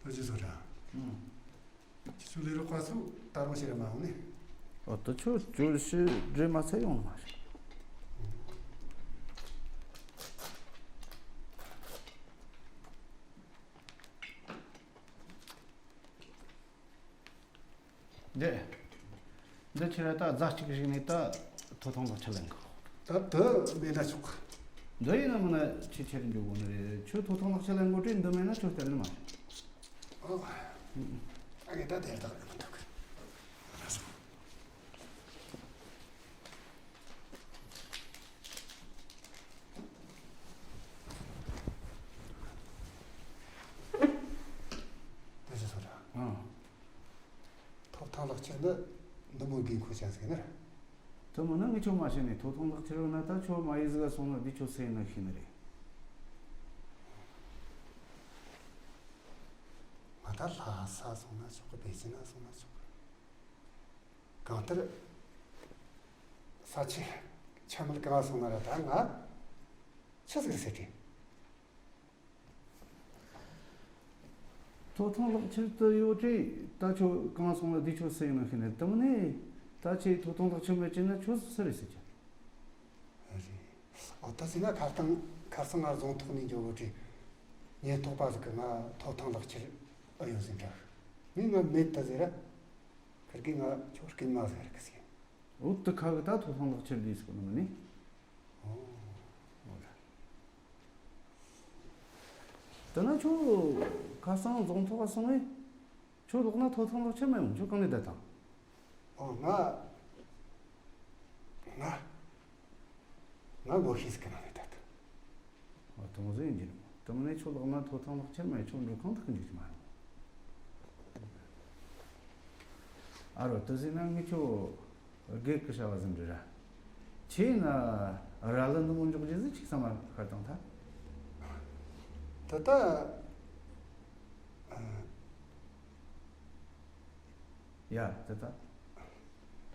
ད་ཅི་ཟེར་དྲ། ཨུམ། ཁྱེད་ཚོ་ལས་རོགས་པ་ཚོ་ད་རུང་ཕྱིར་མ་འོང་ནས། ཨོ། ད་ཁྱོད་ཁྱོད་ཕྱིར་འདྲེ་མ་ཚད་ཡོང་ནི་མ་རེད། འདི་ཁྱེད་ར་ད་ཟླ་གཅིག་གི་གཞུག་ནས་ད་ཐོབ་ཐང་ལག་ཁྱེར་ལེན་དགོས། ད་དེ་མེད་ན་ཆོག་གི། འདི་ཡིན་ན་མིན་ན་ཁྱེད་ཁྱེར་འགྱོ་དགོས་ནི་རེད། ཁྱོད་ཐོབ་ཐང་ལག་ཁྱེར་ལེན་དགོས་དུས་འདི་མེད་ན་ཁྱོད་སྟེར་ནི་མ་རེད། ཨོ། ཨ་ངས་ད་དེར་ད་ག་མི་འདུག་གི། དེ་ཅི་སོང་ར། ཨང་། ཐོབ་ཐང་ལག་ཁྱེར་འདི་འདི་མོ་དགོས་མཁོ་ཅན་ཟིག་ནི་རེད། དེ་མིན་ན་ངས་ཁྱོད་མ་བཤད་ནས་ཐོབ་ཐང་ལག་ཁྱེར་ཡོད་ན་ད་ཁྱོད་མ་ཡི་ཟིག་ག་སོང་ན་འདི་ཁྱོད་སུ་ཡིན་ན་ཤེས་ནི་རེད། ང་ད་ལྷ་ས་སོང་ན་ཆོག་གི། པེ་ཅིན་ན་སོང་ན་ཆོག་གི། གང་ལྟར་ས་ཆ་ཆ་མེད་གང་སོང་ན་ར་ད་ང་ཆི་ཟིག་རེད་ཟེར་གི། ཐོབ་ཐང་ལག་ཁྱེར་དེ་ཡོད་དུས་ད་ཁྱོད་གང་སོང་ན་འདི་ཁྱོད་སུ་ཡིན་ན་ཤེས་ནི། དེ་མིན་ནས་ད་ཁྱེད་ཐོབ་ཐང་ལག་ཁྱེར་མེད་ཅེ་ན་ཁྱོད་སུ་རེད་ཟེར་གི། རེད། ཨོ་ད་ཟེར་ན་ཁ་སང་ཁ་སང་ང་རྫོང་ཐོག་ནས་འགྱོ་གོ་དུས་ཉེན་རྟོག་པ་ཟིག་གིས་ང་ཐོབ་ཐང་ལག་ཁྱེར་ཨེ་ཡོད་ཟེར་འདྲ། ངས་ང་མེད་ད་ཟེར་ར། ཁིར་གིས་ང་ཁྱོད་རྐུན་མ་ཟིག་རེད་གི་ཟེར། འོ་དེ་ཁ་གི་ད་ཐོབ་ཐང་ལག་ཁྱེར་ལས་ཟིག་ནི་མིན་ནི། ཨོ། འོ་ར། དེ་ན་ཁྱོད་ཁ་སང་རྫོང་ཐོག་ག་སོང་ངས། ཁྱོད་ལོག་ན་ཐོབ་ཐང་ལག་ཁྱེར་མ་ཡོང་། ཁྱོད་གང་ནས་བསྡད་དང་། ཨོ་ང་ང་ང་ངོ་ཤེས་ཟིག་གི་ནང་ནས་བསྡད་དང་། ཨོ་དེ་མོ་ཟིག་ཡིན་རྒྱུ་རེད། དེ་མིན་ནས་ཁྱོད་ལོག་ན་ཐོབ་ཐང་ལག་ཁྱེར་མ་ཡོང་། ཁྱོད་འགྲོ་ཁང་དག་གི་འཇུག་རྒྱུ་མ་རེད། ཨ་རོ་དེ་ཟེར་ན་ངས་ཁྱོད་སྒེར་གི་བྱ་བ་ཟིག་འདྲི་ར། ཁྱེད་ན་ར་ལི་འདི་མོ་འཇོག་རྒྱུ་ཟིག་ཅིག་བསམ་བློ་ཤར་བཏང་ཐལ། ད་ལྟ། ཡ་ད་ལྟ།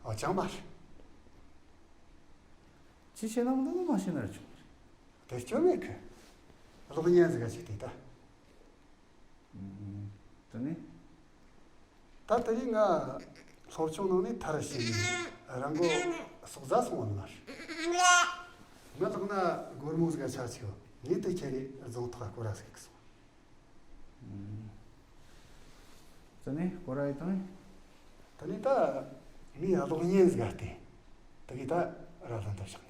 ཨ་ཅང་མ་རེད། ཅི་བྱེད་ན་མི་འདུག་ན་མ་བྱེད་ན་ར་ཆོག་རེད། དེ་སྐྱོན་མེད་གི། གློག་བརྙན་ཟིག་ག་ཅིག་བལྟས་ད། ཨུམ། དེ་ནས། ད་དེ་རིང་ང་སློབ་ཆུང་ནང་ནས་མཐར་ཕྱིན་ནས་རང་མགོ་སོག་རྫ་སོང་བ་ནི་མ་རེད། ང་ལག་ན་སྒོར་མོ་ཟིག་ག་ཆ་ཆེ་བ། ངས་དེ་ཁྱེར་རེ་རྫོང་ཐོག་སྐོར་ར་ཟིག་གི་སོང་། ཨུམ། དེ་ནས་སྐོར་ར་ཡི་དང་། དེ་ནས་ད་ངས་གློག་བརྙན་ཟིག་ག་བལྟས། དེ་གིས་ད་ར་ལ་འདི་བཞག་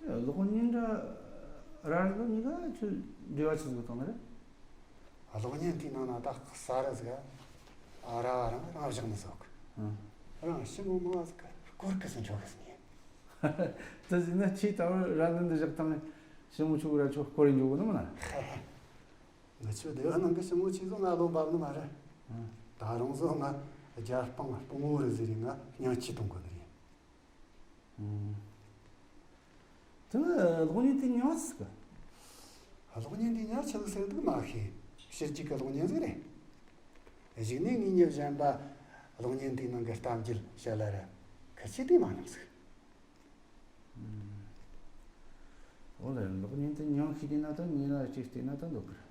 ནས། གློག་བརྙན་ར་ར་ལི་གཉིས་ཀ་ཁྱོད་འབྲེལ་བ་ཆི་ཟིག་དང་ནི་རེད། གློག་བརྙན་དེའི་ནང་ན་ད་གསར་ར་ཟིག་ག་ར་རང་རང་བཞག་ནས་ཟོག་ཨང་། རང་ཞི་མོ་མང་ཟིག་ག་སྐོར་གི་སུ་འཕྲོག་གི་སུ་ཉན། དེ་ཟིག་ན་ཁྱེད་ད་བར་ར་ལི་འདི་བཞག་དང་ཞི་མོ་ཆུ་ར་ཆོག་སྐོར་ཡིན་འཇོག་གི་ནི་མིན་ན། ང་ཆོ་སྡེ་བ་ནང་གི་ཞི་མོ་ཆེ་ཟོ་ང་བློ་འབབ་ནི་མ་རེད། ཨང་། ད་རུང་ཟོ་ང་རྒྱ་སྤང་སྤུ་ངོ་རེ་ཟེར་རེ་ང་སྙིང་ཆེ་གཏོང་དགོས་ནི་རེད། ཨང་། དེ་ནི་གློག་བརྙན་དེ་མྱིང་ཟིག་ག་གློག་བརྙན་དེ་མྱིང་ཆི་ཟིག་ཟེར་འདུག་མ་ཤེས། ཕྱི་རྒྱལ་གི་གློག་བརྙན་ཟིག་རེད། གཞུག་ནས་ངས་མྱི་གཞན་པ་གློག་བརྙན་དེའི་ནང་གི་གཏམ་རྒྱུད་བཤད་ལ་ར་ཁི་ཆོས་དེ་མ་གནང་ཟིག་འོ་ལེ། གློག་བརྙན་དེ་མྱིང་ཤེས་དེ་ན་ད་ངས་ན་ཅིག་བལྟས་ན་ད་འདོད་གི་ར།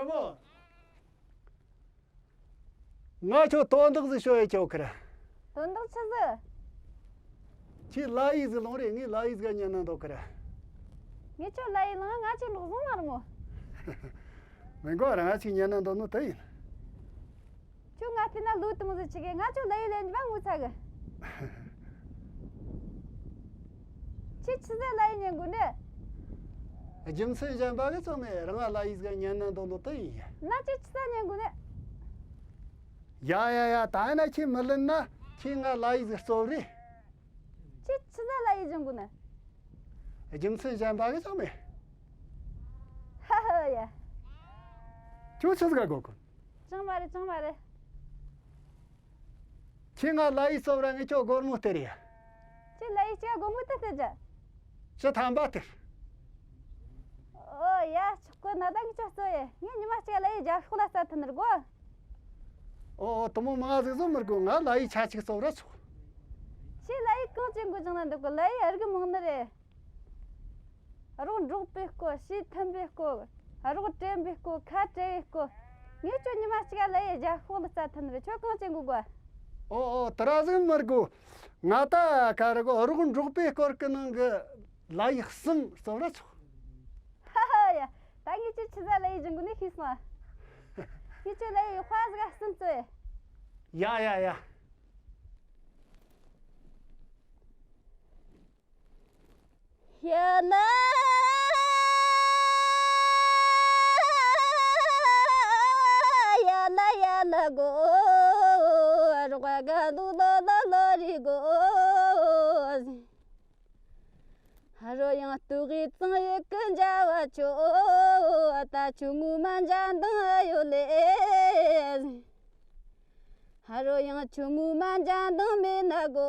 མོ། ང་ཁྱོད་དོན་དག་ཟིག་ཤོད་ཡ་ཁྱོད་ཁར། དོན་དག་ཆི་ཟིག་ཁྱོས་ལ་ཡི་ཟིག་ལོང་རེ། ངས་ལ་ཡི་ཟིག་ག་ཉན་ན་འདོད་ཁར། ངས་ཁྱོད་ལ་ཡི་ལང་ང་ཅིག་ལོག་བཟུང་མ་རུང་ངོ་། མི་འགོ་ར་ང་ཅིག་ཉན་ན་འདོད་ནོ་དེ་ཡིན། ཁྱོད་ང་བལྟས་ན་ལོ་དུ་མོ་ཟིག་ཆི་གེ། ང་ཁྱོད་ལ་ཡི་ལེན་རྒྱུ་ངོ་ཚ་གི། ཁྱོས་ཆི་ཟིག་ལ་ཡི་ཉན་དགོས་ནི། རྒྱུ་མཚན་གཞན་པ་གི་ཚང་མས་རང་ང་ལ་ཡི་ཟིག་ག་ཉན་ན་འདོད་ནོ་དེ་ཡིན། ན་ཁྱོས་ཆི་ཟིག་ཉན་དགོས་ནི། ཡ་ཡ་ཡ། ད་ཡིན་ན་ཁྱོས་མི་ལེན་ན་ཁྱོས་ང་ལ་ཡི་ཟིག་སློབ་རེ། ཁྱོས་ཆི་ཟིག་ལ་ཡི་ལེན་དགོས་ནི། རྒྱུ་མཚན་གཞན་པ་གི་ཚང་མས། ཧ་ཧ་ཡ། ཁྱོད་ཆི་ཟིག་ག་གོ་གོ། ཅང་མ་རེད། ཅང་མ་རེད། ཁྱོས་ང་ལ་ཡི་སློབ་ར། ངས་ཁྱོད་སྒོར་མོ་སྟེར་ཡ། ཁྱོས་ལ་ཡི་ཅིག་སྒོར་མོ་དེ་སྟེར་རྒྱུ། བཅུ་ཐམ་པ་སྟེར། ཨོ་ཡ། ཆོག་གི། ན་ད་ངས་ཁྱོད་སློབ་ཡ། ངས་ཉི་མ་གཅིག་ལ་ཡི་བརྒྱ་ཤོག་ལ་སྟེར་ཐུབ་ནི་རེད་གོ། ཨོ་ཨོ། དེ་མོ་མང་ཟིག་བཟོ་མི་དགོས། ང་ལ་ཡི་ཆ་གཅིག་སློབ་ར་ཆོག་ཁྱོས་ལ་ཡི་གང་ཅིག་དགོས་ཅང་ན་འདུག་གི། ལ་ཡི་རིགས་མང་ནི་རེད། རོགས་འབྲོག་པའི་སྐོར། ཕྱི་ཐུམ་པའི་སྐོར། རོགས་དྲན་པའི་སྐོར། ཁ་བྲལ་བའི་སྐོར། ངས་ཁྱོད་ཉི་མ་གཅིག་ལ་ཡི་བརྒྱ་ཤོག་ལ་སྟེར་ཐུབ་ནི་རེད། ཁྱོད་གང་ཅིག་དགོས་གོ། ཨོ་ཨོ། དེ་ར་ཟིག་མི་དགོས། ང་ད་ག་རེ་གོ། རོགས་འབྲོག་པའི་སྐོར་གི་ནང་གི་ལ་ཡི་གསུམ་སློབ་ར་ཆོག་ཧ་ཧ་ཡ། ད་ངས་ཁྱོད་ཆི་ཟིག་ལ་ཡི་ལེན་དགོས་ནི་ཤེས་སོང་ང་། ངས་ཁྱོད་ལ་ཡི་དཔའ་ཟིག་གསུམ་སློབ་ཡ། ཡ་ཡ་ཡ། ཡ་ལ་ཡ་ལ་ཡ་ལ་གོ། རོགས་ག་ལུ་ལོ་ལོ་ལོ་རེ་གོ། ཧ་རོ་ཡང་སྟུག་གི་གཙང་ཡུལ་གི་མཇལ་བ་ཆོ། ད་ཁྱོད་ངོ་མ་མཇལ་འདང་ཡོད་ལེ། ཧ་རོ་ཡང་ཁྱོད་ངོ་མ་མཇལ་འདང་མེད་ན་གོ།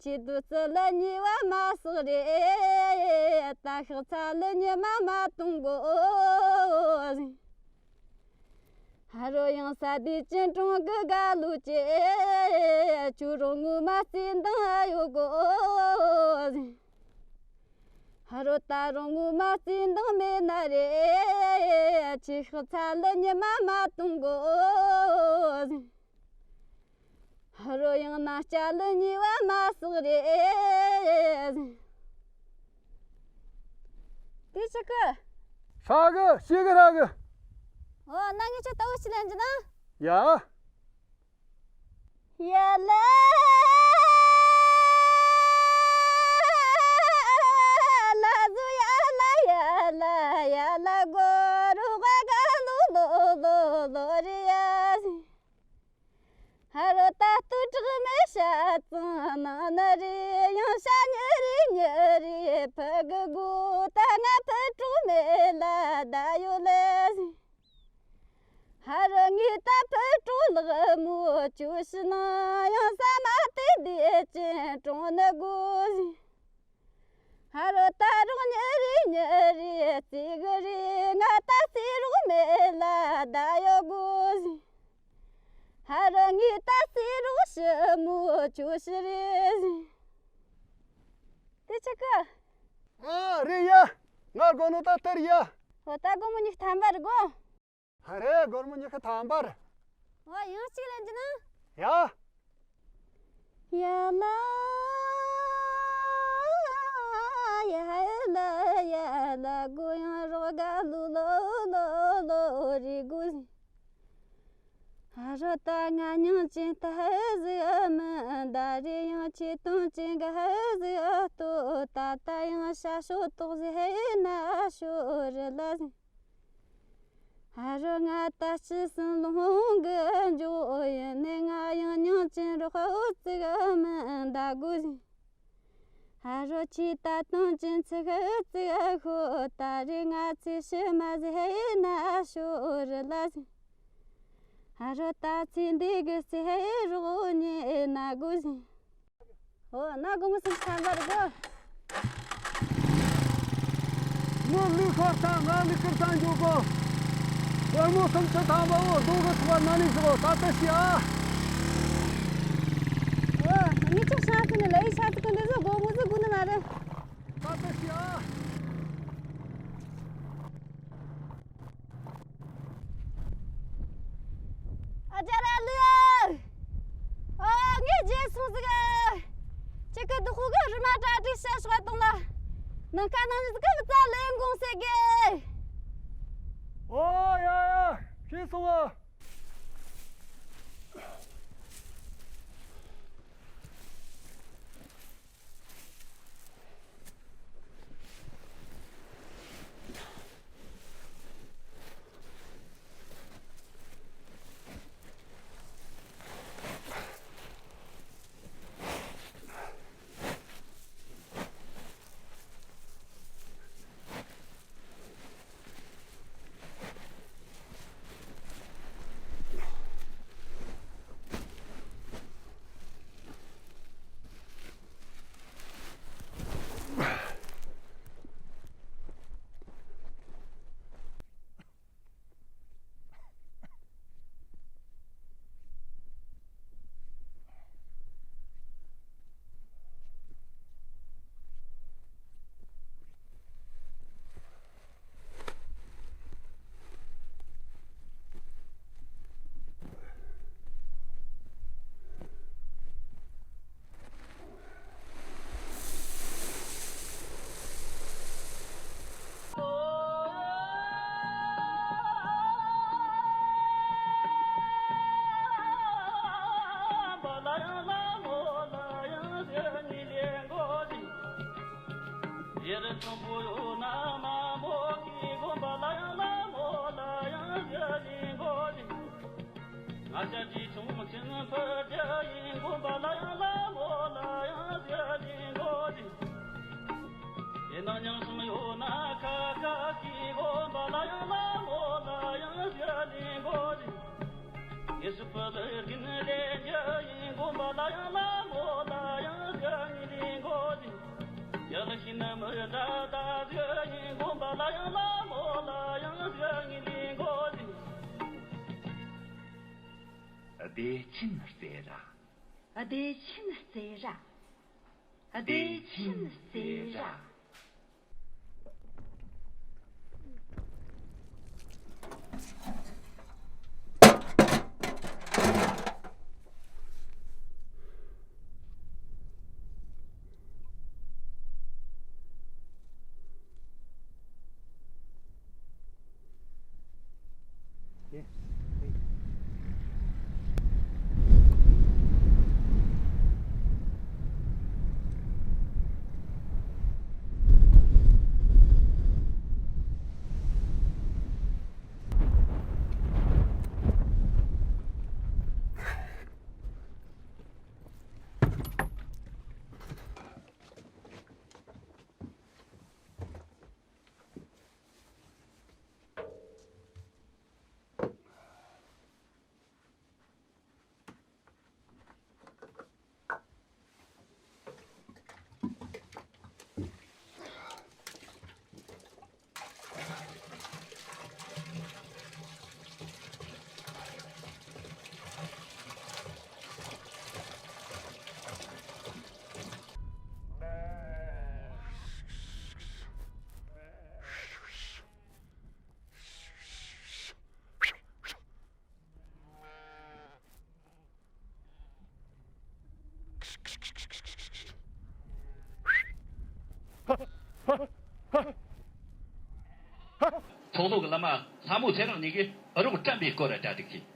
ཁྱོད་དུ་ཙི་ལ་ཉེས་པ་མ་བསགས་རེ། ད་ཤག་ཚ་ལ་ཉི་མ་མ་གཏོང་གོ། ཧ་རོ་ཡང་ས་དེ་ཅན་གྲོང་གི་དགའ་ལུ་ཅེ། ཁྱོད་རང་ངོ་མ་བརྩེ་འདང་ཡོད་གོ། ཧ་རོ་ད་རང་ངོ་མ་བརྩེ་འདང་མེད་ན་རེ། ཁྱོད་ཤག་ཚ་ལ་ཉི་མ་མ་གཏོང་གོ། ཧ་རོ་ཡང་ན་སྐྱ་ལ་ཉེས་པ་མ་བསགས་རེ། དེ་ཆི་གི། ཧྲ་གི། ཤེས་གི་ཧྲ་གི། ཨོ། ན་ངས་ཁྱོད་ལྟ་བུ་ཅིག་ལེན་རྒྱུ་ན། ཡ། ཡ་ལ་ལ་ཟུ་ཡ་ལ་ཡ་ལ་ཡ་ལ་གོ། རོགས་ག་ལུ་ལོ་ལོ་ལོ་རེ་ཡ། ཧ་རོ་ད་སྟོད་བྲག་མའི་ཤ་ཚང་ནང་ན་རེ། ཡང་ཤ་ཉེ་རེ་ཉེ་རེ་ཕུ་གི་གོ། ད་ང་ཕུ་གྲོགས་མེད་ལ་བསྡད་ཡོད་ལེ། ཧ་རོ་ངས་ད་ཕུ་གྲོགས་ལག་མོ་ཅོ་ཤི་ན། ཡང་ས་མ་དེ་དེ་ཅན་གྲོང་ནི་གོ། ཧ་རོ་ད་རོགས་ཉེ་རེ་ཉེ་རེ་བརྩེ་གི་རེ། ང་ད་བརྩེ་རོགས་མེད་ལ་བསྡད་ཡོད་གོ། ཧ་རོ་ངས་ད་བརྩེ་རོགས་ཞི་མོ་ཅོ་ཤི་རེ། དེ་ཆི་གི། ཨ་རེད་ཡ། ང་སྒོར་མོ་ད་སྟེར་ཡ། འོ། ད་སྒོར་མོ་ཉི་ཤུ་ཐམ་པ་རེད་གོ། ཨ་རེད། སྒོར་མོ་ཉི་ཤུ་ཐམ་པ་རེད། འོ། ཡང་གཅིག་ལེན་རྒྱུ་ན། ཡ། ཡ་ལ་ཡ་ལ་ཡ་ལ་གོ། ཡང་རོགས་ག་ལུ་ལོ་ལོ་ལོ་རེ་གོ། ཨ་རོ་ད་ང་མྱིང་ཅན་ད་ཧ་ཟིག་མིན། ད་རེ་ཡང་ཆེ་དོན་ཅན་ག་ཧ་ཟིག་ལྟོ། ད་ད་ཡང་ཤ་ཤོ་ཏོག་ཟིག་ཧེ་ན་ཤོ་རི་ལ་ཟིག་ཨ་རོ་ང་ད་ཕྱི་སུན་ལོང་གི་འཇོག་ཡིན་ནི། ང་ཡང་མྱིང་ཅན་རོགས་ཙིག་མིན། ད་གོ་ཟིག་ཨ་རོ་ཁྱོས་ད་དོན་ཅན་ཚིག་ཙིག་ཤོད། ད་རེས་ང་ཚོས་ཕྱི་མ་ཟིག་ཧེ་ན་ཤོ་རི་ལ་ཟིག་ཨ་རོ་ད་ཚེ་འདི་གི་ཚེ་ཧེ་རོགས་ཉེ་ན་གོ་ཟིག་འོ། ན་སྒོར་མོ་སུམ་ཅུ་ཐམ་པ་རེད་གོ། མོ་ལུས་ཤོར་ཐལ། ང་ལུས་ཀར་ཐང་འགྱོ་གོ། སྒོར་མོ་སུམ་ཅུ་ཐམ་པ་བོ་རྡོ་གི་ཐོག་ན་ནི་ཟིག་འོ། ད་ལྟ་ཤི་ཨ། འོ། ངས་ཅིག་ཤ་ཚུགས་ནས་ལ་ཡི་ཤ་ཚུགས་གོ་འདི་ཟིག་སྒོར་མོ་ཟིག་དགོས་ནི་མ་རེད། ད་ལྟ་ཤི་ཨ། རི་མ་གྲ་སྒྲིག་བྱས་ཤོག་དང་ལ། ནང་ཁ་ནང་ནས་གི་བཙལ་ལེན་དགོངས་ཟེར་གི། ཨོ་ཡ་ཡ། ཤེས་སོང་ཨ། ཡར་མཐོན་པོ་ཡོད་ན་མ་མོ་གི་དགོན་པ་ལ་ཡང་ལ་མོ་ལ་ཡང་ཟེར་ལིང་གོ་ལིང་། ང་ཅག་གི་ཆུང་ཆུང་ཕུར་རྒྱལ་ཡིན་དགོན་པ་ལ་ཡང་ལ་མོ་ལ་ཡང་ཟེར་ལིང་གོ་ལིང་། དེ་ན་ཉང་སང་ཡོད་ན་ཁ་ཁ་གི་དགོན་པ་ལ་ཡང་ལ་མོ་ལ་ཡང་ཟེར་ལིང་གོ་ལིང་། ངེ་སུ་ཕུ་ལ་རྒན་ལེ་རྒྱ་ཡིན་དགོན་པ་ལ་ཡང་ལ་མོ་ལ་ཡང་ཟེར་ངེ་ལིང་གོ་ལིང་། ཡ་ལ་ཤི་ན་མི་ར་ད་ཟེར་ཡིན་དགོན་པ་ལ་ཡང་ལ་མོ་ལ་ཡང་ཟེར་ངེ་ལིང་གོ་ལིང་། བདེ་ཆེན་རྩེ་ར། བདེ་ཆེན་རྩེ་ར། བདེ་ཆེན་རྩེ་ར། ཚོགས་གཙོ་གི་བླ་མ་ལྷ་མོ་ཚེ་རིང་གཉིས་ཀྱིས་རོགས་བཀྲམ་པའི་སྐོར་ར་གྲ་སྒྲིག་གྱིས།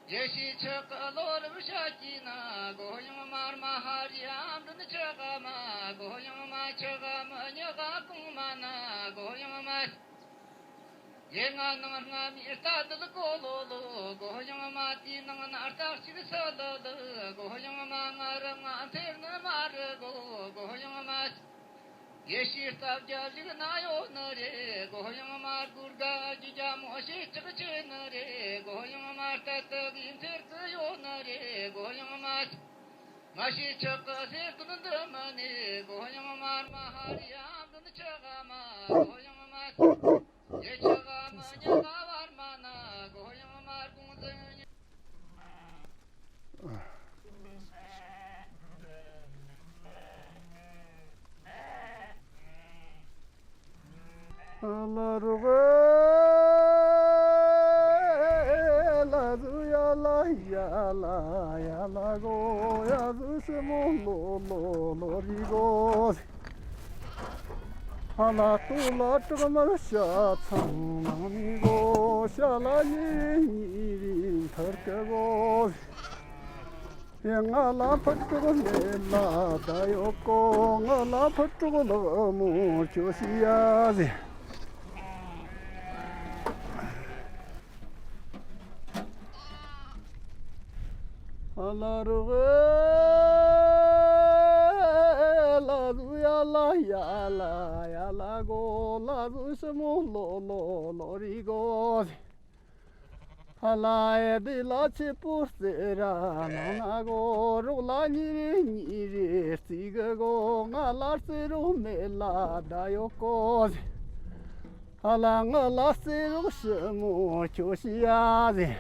ཡེ་ཤུའི་ཆག་གློ་རུ་མི་ཤེས་གོ། གོ་ཡང་མ་རྨ་ཧ་རི་ཨམ་དུན་ཆག་མ། གོ་ཡང་མ་ཆག་མི་ཉག་གོང་མ་ན། གོ་ཡང་མ་ཡེ་ང་ནང་སྔ་མའི་རྟ་དུལ་གོ་ལོ་ལོ། གོ་ཡང་མ་དེའི་ནང་ན་རྟ་གཅིག་སུ་ལུ་ལུ། གོ་ཡང་མ་ང་རུ་ང་འཐེར་ནི་མ་རུ་གོ། གོ་ཡང་མ། ཡེ་ཤུའི་རྟ་བརྒྱ་ལུག་ན་ཡོད་ནི་རེད། གོ་ཡང་མ་སྒོར་ག་རྒྱུ་རྒྱ་མོ་ཞེ་ཆག་ཆེ་ནི་རེད། གོ་ཡང་མ་རྟ་དུ་གི་འཐེར་གི་ཡོད་ནི་རེད། གོ་ཡང་མ། ང་ཞེ་ཆག་གི་ཟེར་དོན་འདི་མིན་ནི། གོ་ཡང་མ་རྨ་ཧ་རི་ཨམ་དུན་ཆག་མ། གོ་ཡང་མ། ཡེ་ཆག་མི་ཉག་བར་མ་ན། གོ་ཡང་མ་དགོང་ཟིན། ཨ་ལ་རོག་ཨེ་ལ་ཟུ་ཡ་ལ་ཡ་ལ་ཡ་ལ་གོ། ཡ་ཟུ་ཤི་མོ་ལོ་ལོ་ལོ་རི་གོ། ཨ་ལ་ཏུ་ལ་དྲག་མར་ཤ་ཚང་ནང་མི་གོ། ཤ་ལ་ཉི་ཉི་རི་མཐར་ཀ་གོ། ང་ལ་ཕུ་དཀྲོག་མེད་ལ་ད་ཡོད་གོ། ང་ལ་ཕུ་དཀྲོག་ལག་མོ་ཁྱོད་ཤི་ཡ་ཟེ། ཨ་ལ་རོག་ཨེ་ལ་ཟུ་ཡ་ལ་ཡ་ལ་ཡ་ལ་གོ། ལ་ཟུ་ཤི་མོ་ལོ་ལོ་ལོ་རི་གོ་ཟེ། ཨ་ལ་ཨེ་དེ་ལ་ཆེ་པོ་རྩེ་ར་ནང་ན་གོ། རོག་ལ་ཉི་རེ་ཉི་རེ་རྩི་གི་གོ། ང་ལ་རྩེ་རོག་མེད་ལ་ད་ཡོད་གོ་ཟེ། ཨ་ལ་ང་ལ་རྩེ་རོག་ཞི་མོ་ཁྱོད་ཤི་ཡ་ཟེ།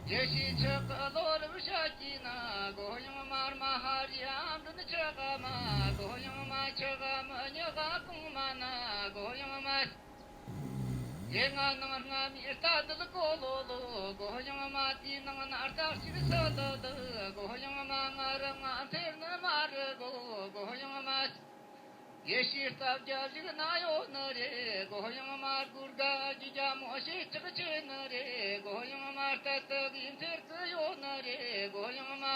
ཡེ་ཤེས་ཆགས་ཀྱི་བློ་རབ་བཤད་ཀྱིས་ན། གོ་ཡང་མར་མ་ཧ་རི་ཨ་མྲུན་ཆགས་མ། གོ་ཡང་མ་ཆགས་མི་ཉག་གོང་མ་ན། གོ་ཡང་མ། ཡེ་ང་ནང་སྔ་མའི་རྟ་དུལ་གོ་ལོ་ལོ། གོ་ཡང་མ་དེའི་ནང་ན་རྟ་གཅིག་ས་དུ་དུ། གོ་ཡང་མ་ང་ར་ང་ཐེར་ནི་མ་རུ་གོ། གོ་ཡང་མ། ཡེ་ཤེས་རྟ་བརྒྱ་བཞུགས་ན་ཡོད་ནི་རེད། གོ་ཡང་མ་སྒོར་དགའ་རྒྱུ་རྒྱ་མོ་ཞེ་ཆག་ཆེ་ནི་རེད། གོ་ཡང་མ་རྟ་དུ་གིན་ཐེར་གི་ཡོད་ནི་རེད། གོ་ཡང་མ།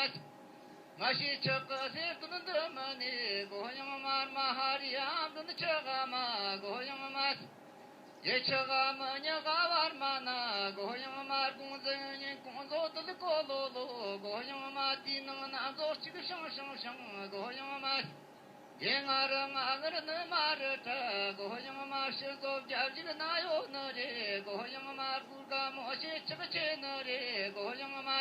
ང་ཞེ་ཆག་གི་ཟེར་དོན་འདི་མིན་ནས། གོ་ཡང་མར་མ་ཧ་རི་ཨ་མྲུན་ཆགས་མ། གོ་ཡང་མ། ཡེ་ཆགས་མི་ཉག་བར་མ་ན། གོ་ཡང་མ་དགོང་ཟིན་ཉིན་གོང་བཟོ་དུལ་གོ་ལོ་ལོ། གོ་ཡང་མ་དེའི་ནང་ན་མཛོ་གཅིག་ཤང་ཤང་ཤང་། གོ་ཡང་མ། ཡེ་ང་ར་ང་ངར་ནི་མ་རུ་ཁྲ། གོ་ཡང་མ་ཕྱི་བཟོ་བརྒྱ་བཞུགས་ན་ཡོད་ནི་རེད། གོ་ཡང་མ་སྒོར་དགའ་མོ་ཞེ་ཆག་ཆེ་ནི་རེད། གོ་ཡང་མ།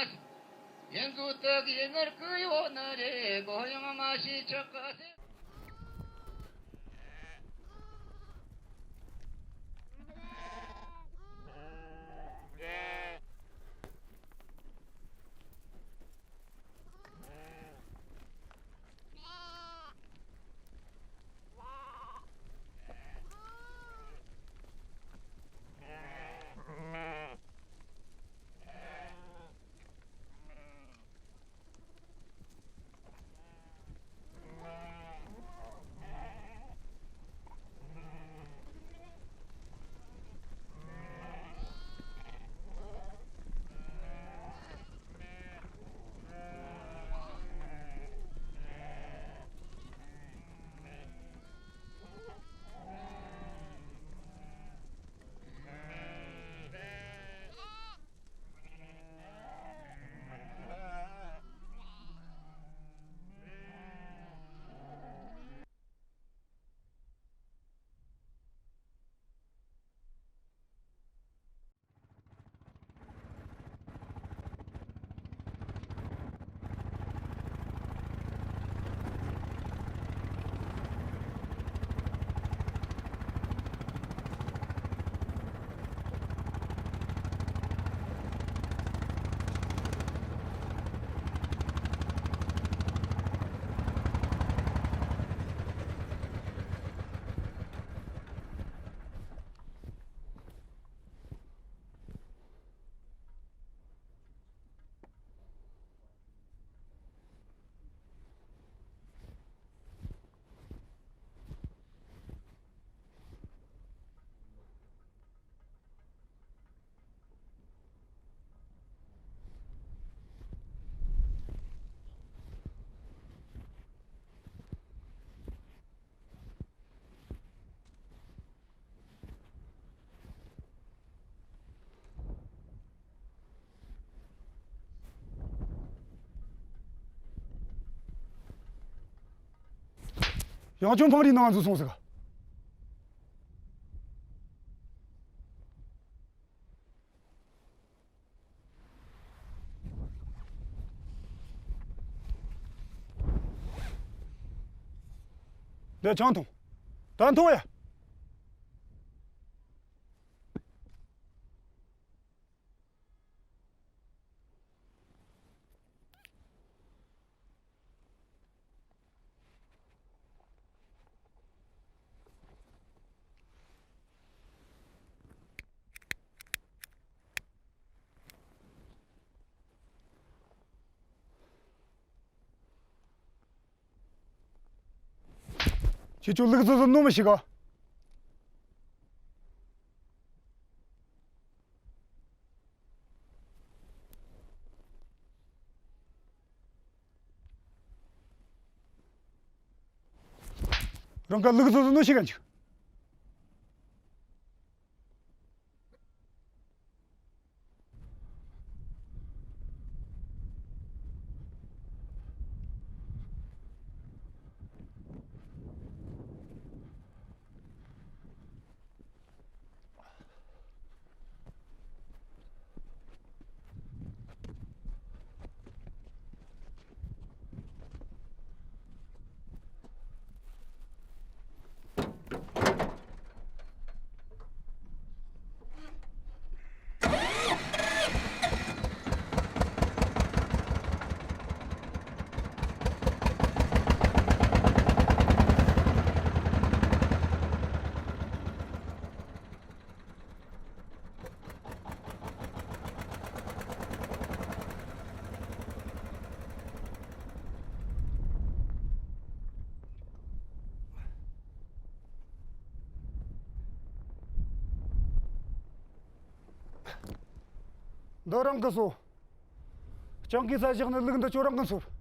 ཡིན་ཟོ་དུ་གི་ངར་གི་ཡོད་ནི་རེད། གོ་ཡང་མ་ཞེ་ཆག་གི་ཟེར། ཡང་ཅུང་ཕང་རི་ནང་འཛུལ་སོང་ཟིག། དེ་ཆང་འཐུང་། ད་འཐུང་ཡ། ཁྱེད་ཚོ་ལུག་ཟོ་ཟོ་ནོ་མི་ཤེས་ག། རང་ག་ལུག་ཟོ་ཟོ་ནོ་ཤེས་ག་འཇིག། ཁྱོད་རང་གིས་གསོ། སྤྱང་ཀིའི་ས་ཞག་ནས་ལུག་འདི་ཁྱོད་རང་གིས་གསོ།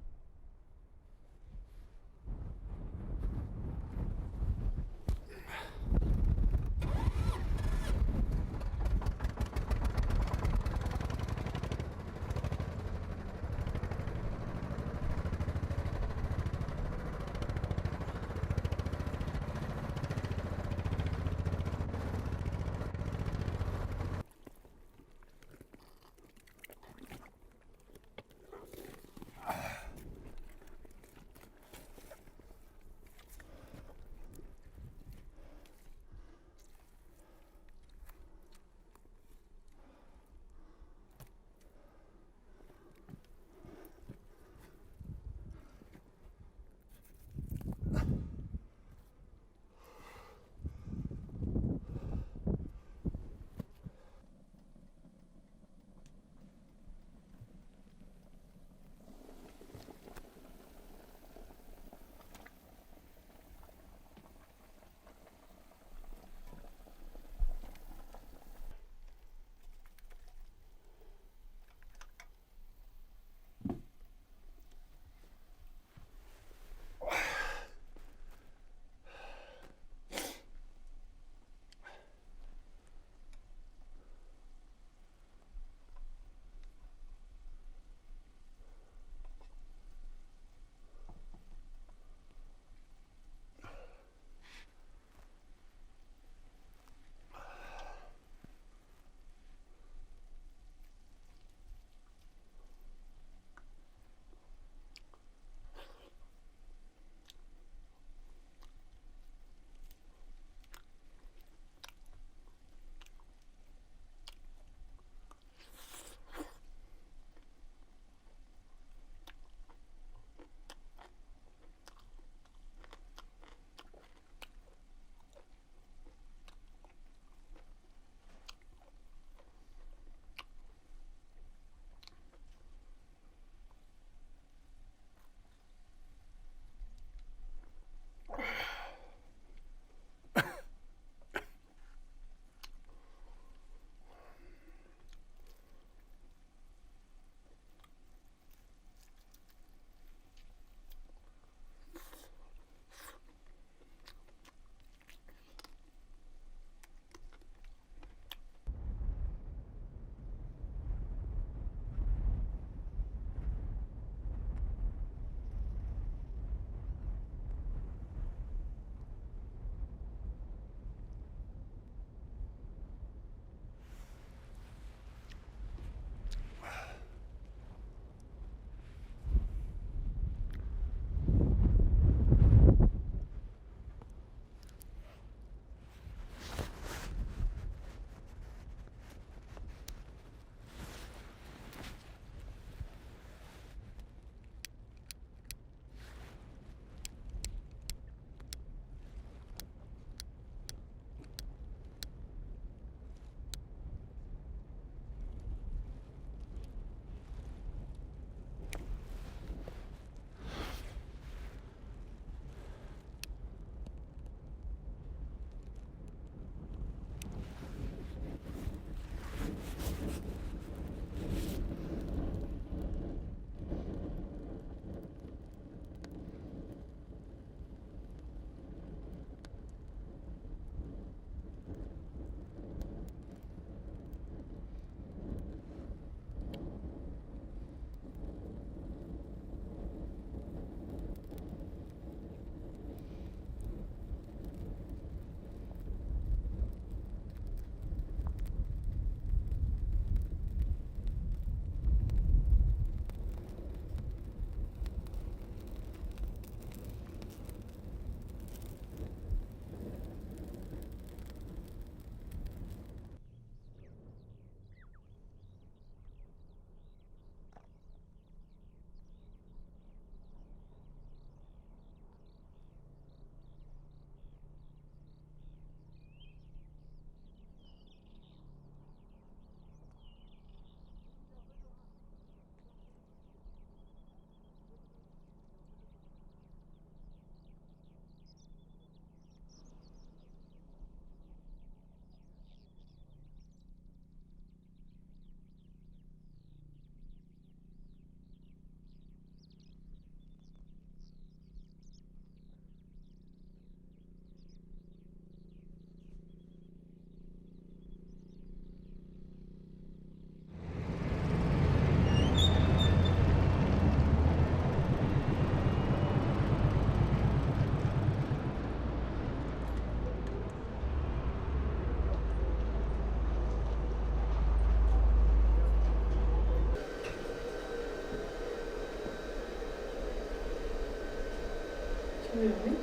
ཁྱོད་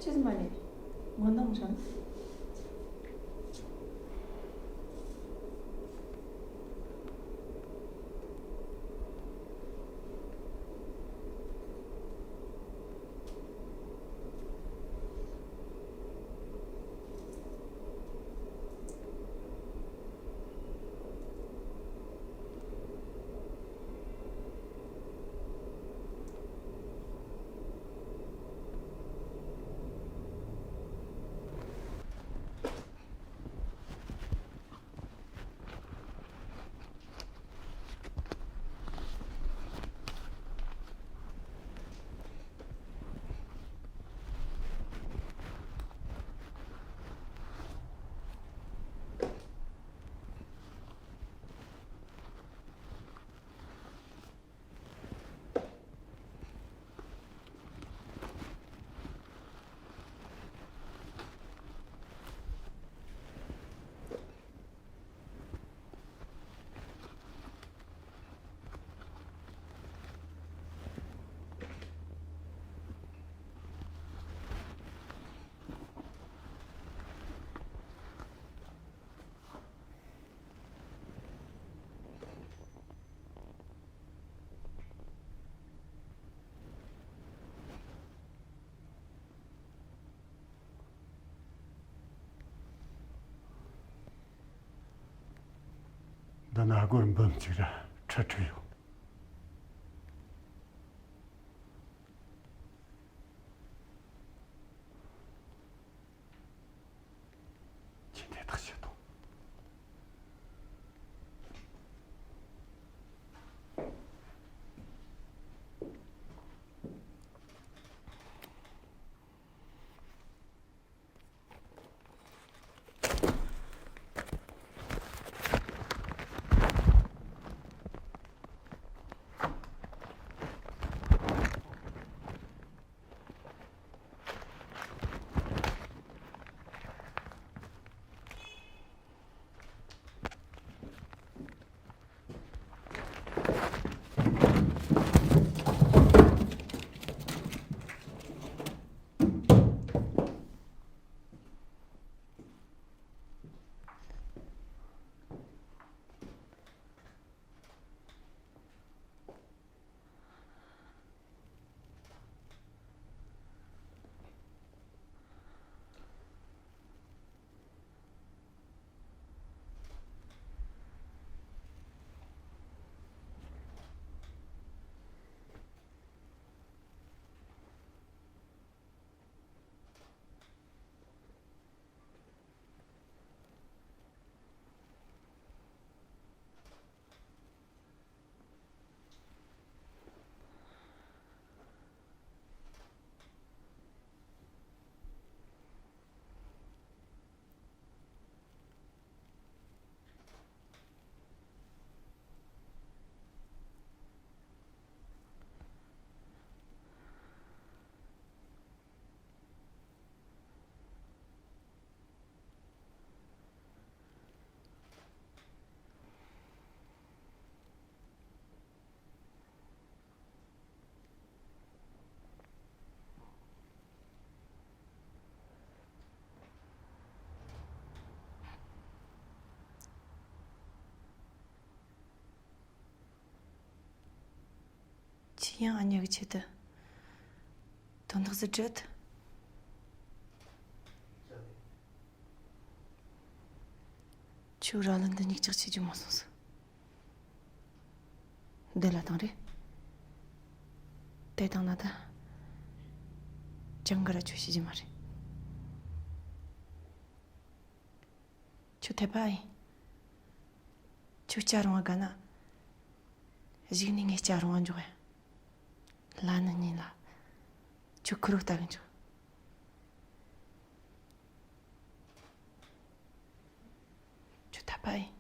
ཆི་ཟིག་མ་རེད། ངོ་ནང་རང་། འདི་ན་སྒོར་འབུམ་གཅིག་ར་ཁྲི་ཁྲི་ཡོད། ཁྱེད་དེ་དག་བྱེད་དང་། ཁྱེད་ཡང་ཨ་ཉི་གི་ཆེད་དུ་དོན་དག་ཟིག་བྲལ། ཁྱོད་ར་ལུན་འདི་མྱིག་ལྕགས་ཆེ་རྒྱུ་མ་སོང་ཟིག། བསྡད་ལ་བཏང་རེད། དེ་བཏང་ན་ད། ཡང་ག་ར་ཁྱོད་ཤེས་ཀྱི་མ་རེད། ཁྱོད་འཐད་པ་ཨེ་ཡིན། ཁྱོད་སྐྱ་རུང་བ་དགའ་ན། གཞུག་ནས་ངས་སྐྱ་རུང་བ་འཇོག་ཡ། ལ་ནི་ཉིན་ལ། ཁྱོད་ཁུར་བོ་ལྟ་གི་འཇོག་ཁྱོད་འཐད་པ་ཨེ་ཡིན།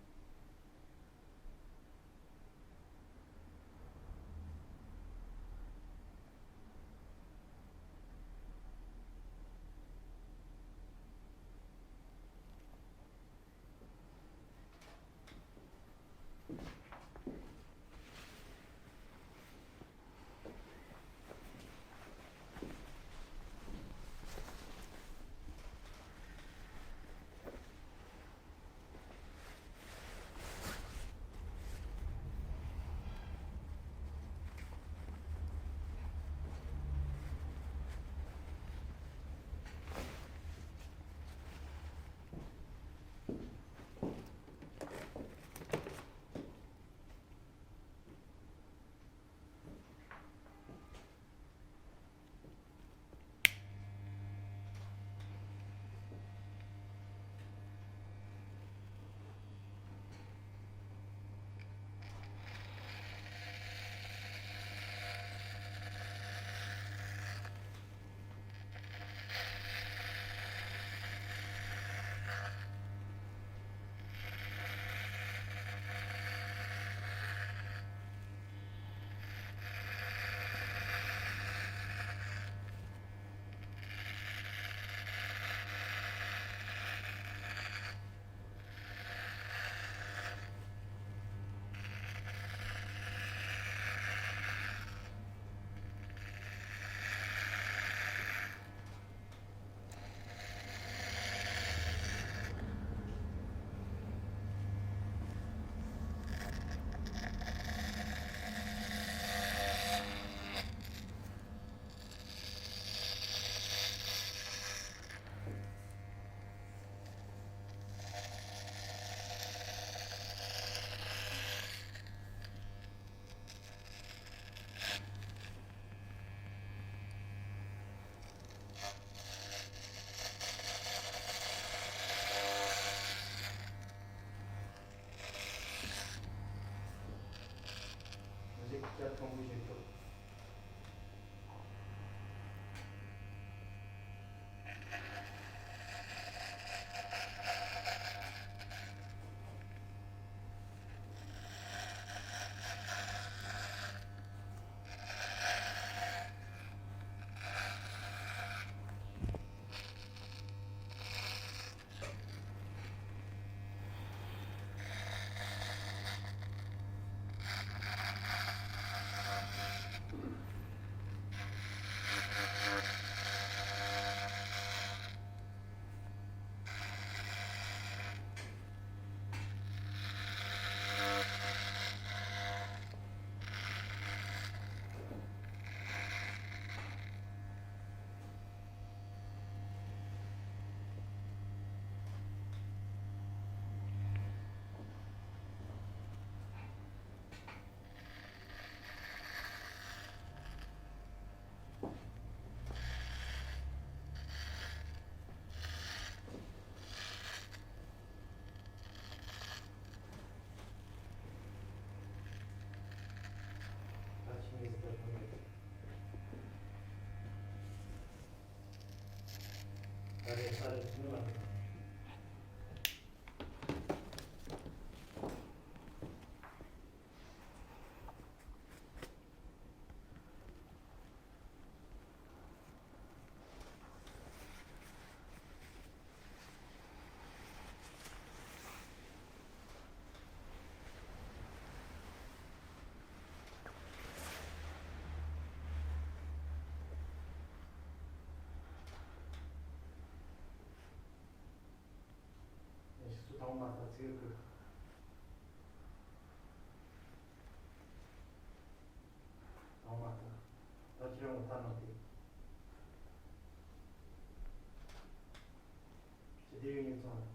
ཡ། ཞིག་སུ་དང་མ་ད་ཚིག་གི། དང་མ་ད། ད་ཁྱེད་རང་ལ་ལྟ་ན་དེ། ཞི་བདེ་བའི་ཉིན་ཚང་།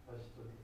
ད་ཞིག་ཏུ་དེ།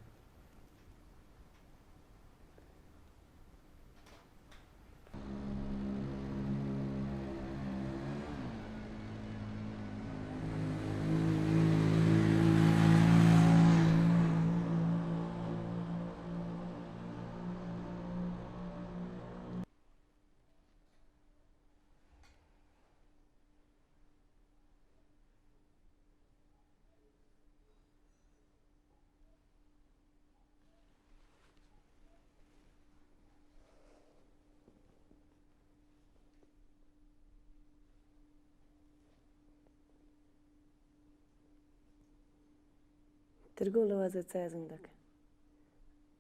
དེ་རྒོ་ལོ་བ་ཟེར་ཙ་ཟིག་འདུག་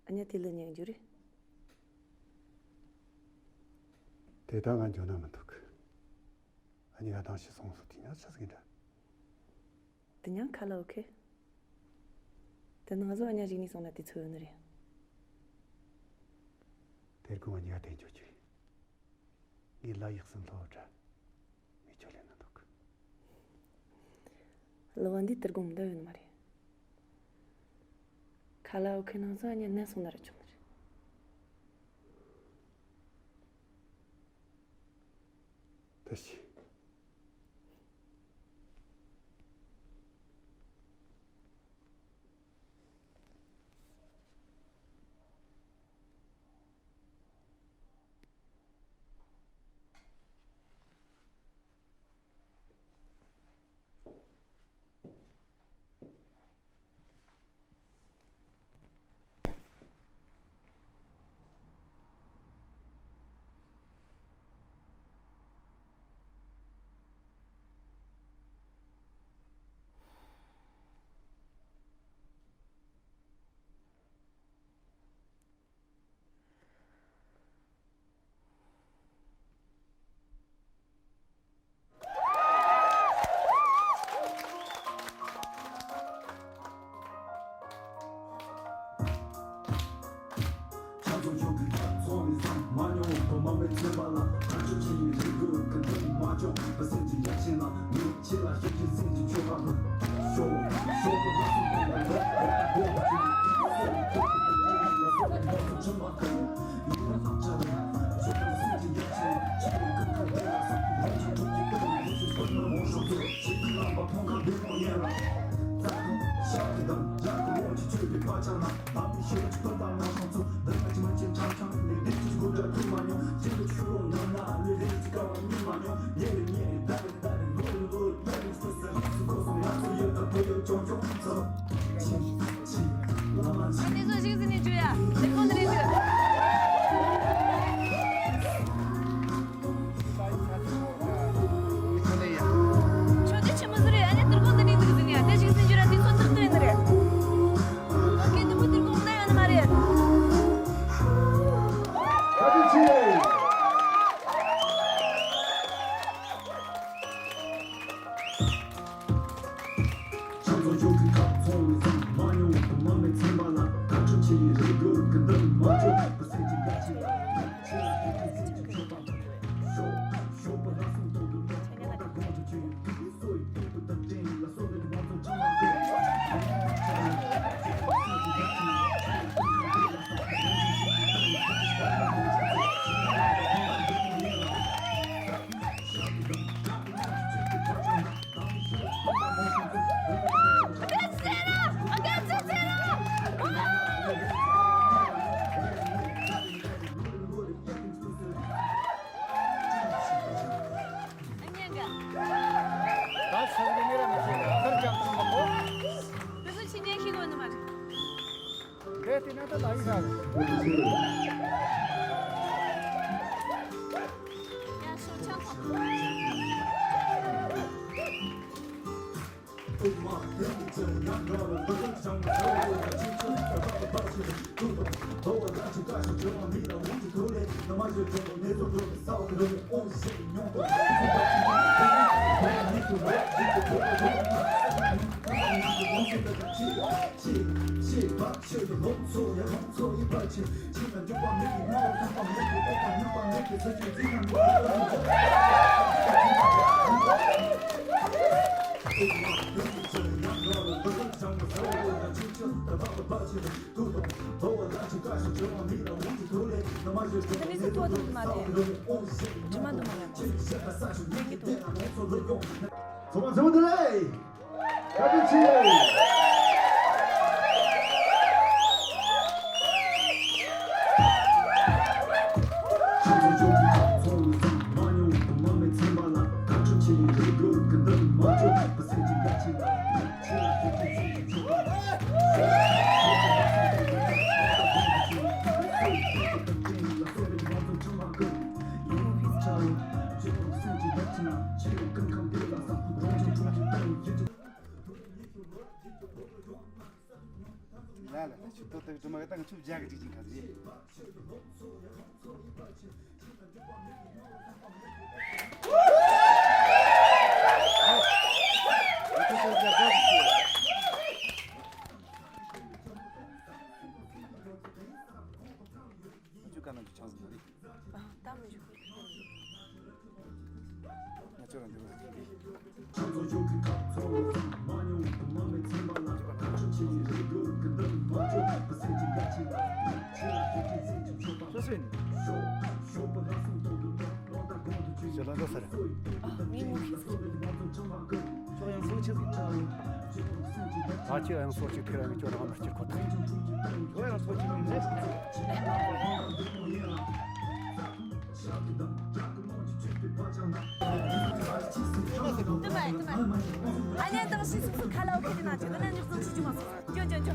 ཨ་ཉ་དེ་ལ་ཉན་རྒྱུ་རེད། དེ་ད་ང་འཇོན་ན་མི་འདུག་ཨ་ཉི་ག་དང་ཤི་སོང་སོ་དེ་ཉག་ཆ་ཟིག་འདྲ། དེ་ཉག་ཁ་ལ་ཨོ་ཁེ། དེ་ནང་བཟོ་ཨ་ཉ་ཞིག་ནས་སོང་ན་དེ་ཚོ་ཡོད་ནི་རེད། དེ་རྒོ་ང་གཉིས་ཀ་དེ་འཇོག་རྒྱུ་རེད། ངས་ལ་ཡག་སེམས་ལྷོ་བྲ། མི་ཆོ་ལེ་ན་འདུག་ལོ་བ་འདི་དེ་རྒོ་མི་འདྲ་ཡོད་ནི་མ་རེད། ཁ་ལ་ཨོ་ཁེ་ནང་བཟོ་ཨ་ཉ་ནན་སོང་ན་ར་ཆོག་ནི་རེད། ད་ཤི། ཨ་ནི་བཟོ་ཞིག་ཟིན་ནས་བཅུག་ཡ། དེ་ཁོང་དུ་རེད་འདུག་ཁྱོད་དེ་ཆི་མོ་ཟིག་རེད། ཨ་ནི་དུར་ཁོང་དུ་ནས་འདུག་ཟིན་ཡ། དེ་ཞིག་ཟིན་རྒྱུ་ར་དེ་ཚོ་ཏག་ཏག་ཡིན་ནི་རེད། ཨ་ཁེ་དུ་མོ་དུར་ཁོང་ན་ཡོད་ནི་མ་རེད། བཀའ་དྲིན་ཆེ། འདི་མི་ཚེ་ཐོག་ཏུ་མ་རེད། ཇི་མ་འདུག་མ་རེད། ཚོགས་པ་མཛད་པ་བདེ་ལེགས། བཀའ་དྲིན་ཆེ། ལ་ལ་ལ། ཁྱོད་ཏོ་ཏག་སྒྲོལ་མ་གི་ད་ང་ཚོ་བརྒྱ་གི་ཅིག་ཅིག་ཁ་ཟེ། ཁྱོད་ཀ་ནང་གི་ཆང་ཟིན་རེད། ད་མི་འཇུག་གི། ང་ཚོ་རང་འདི་རུ། སོ་སོ་ཡིན། ཞེ་ལ་འདྲ་ས་རེད། ཨ། ངས་ངོ་ཤེས་སོང་། ཁྱོད་ཡང་སོ་ཆི་ཟིག་ད་ཁྱོད་ཡང་སོ་ཆི་ཐེ་ར་ཡང་ཁྱོད་རང་ལ་སྐྱིད་ཁོ་ཐག་ཁྱོད་ཡང་སོ་ཆི་མིན་ནས། དུ་མ་དུ་མ། ཨ་ནེ་དང་ཤི་སུ་སུ་ཁ་ལ་ཁེ་ན་ཅི་ན་ཉི་ཟུང་ཆི་ཅི་མ་སོ། ཅོ་ཅོ་ཅོ།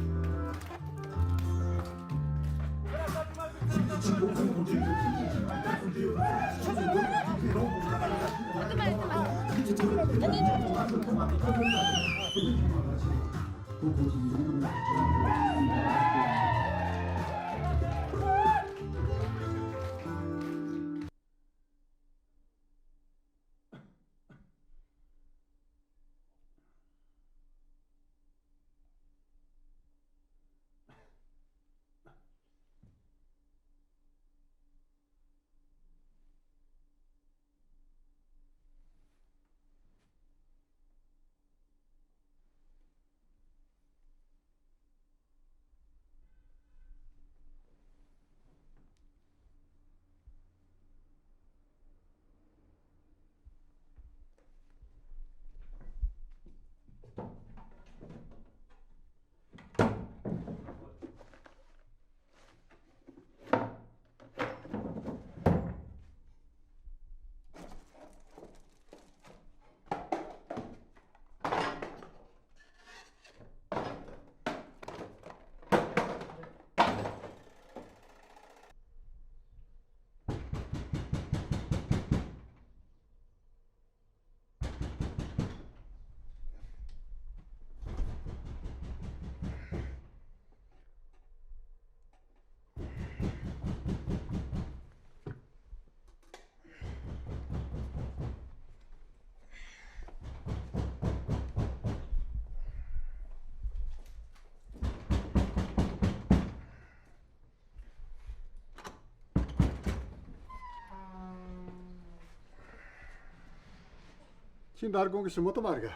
ཁྱིམ་བར་གོང་གི་ཞི་མོ་དུ་མ་རེད་ག་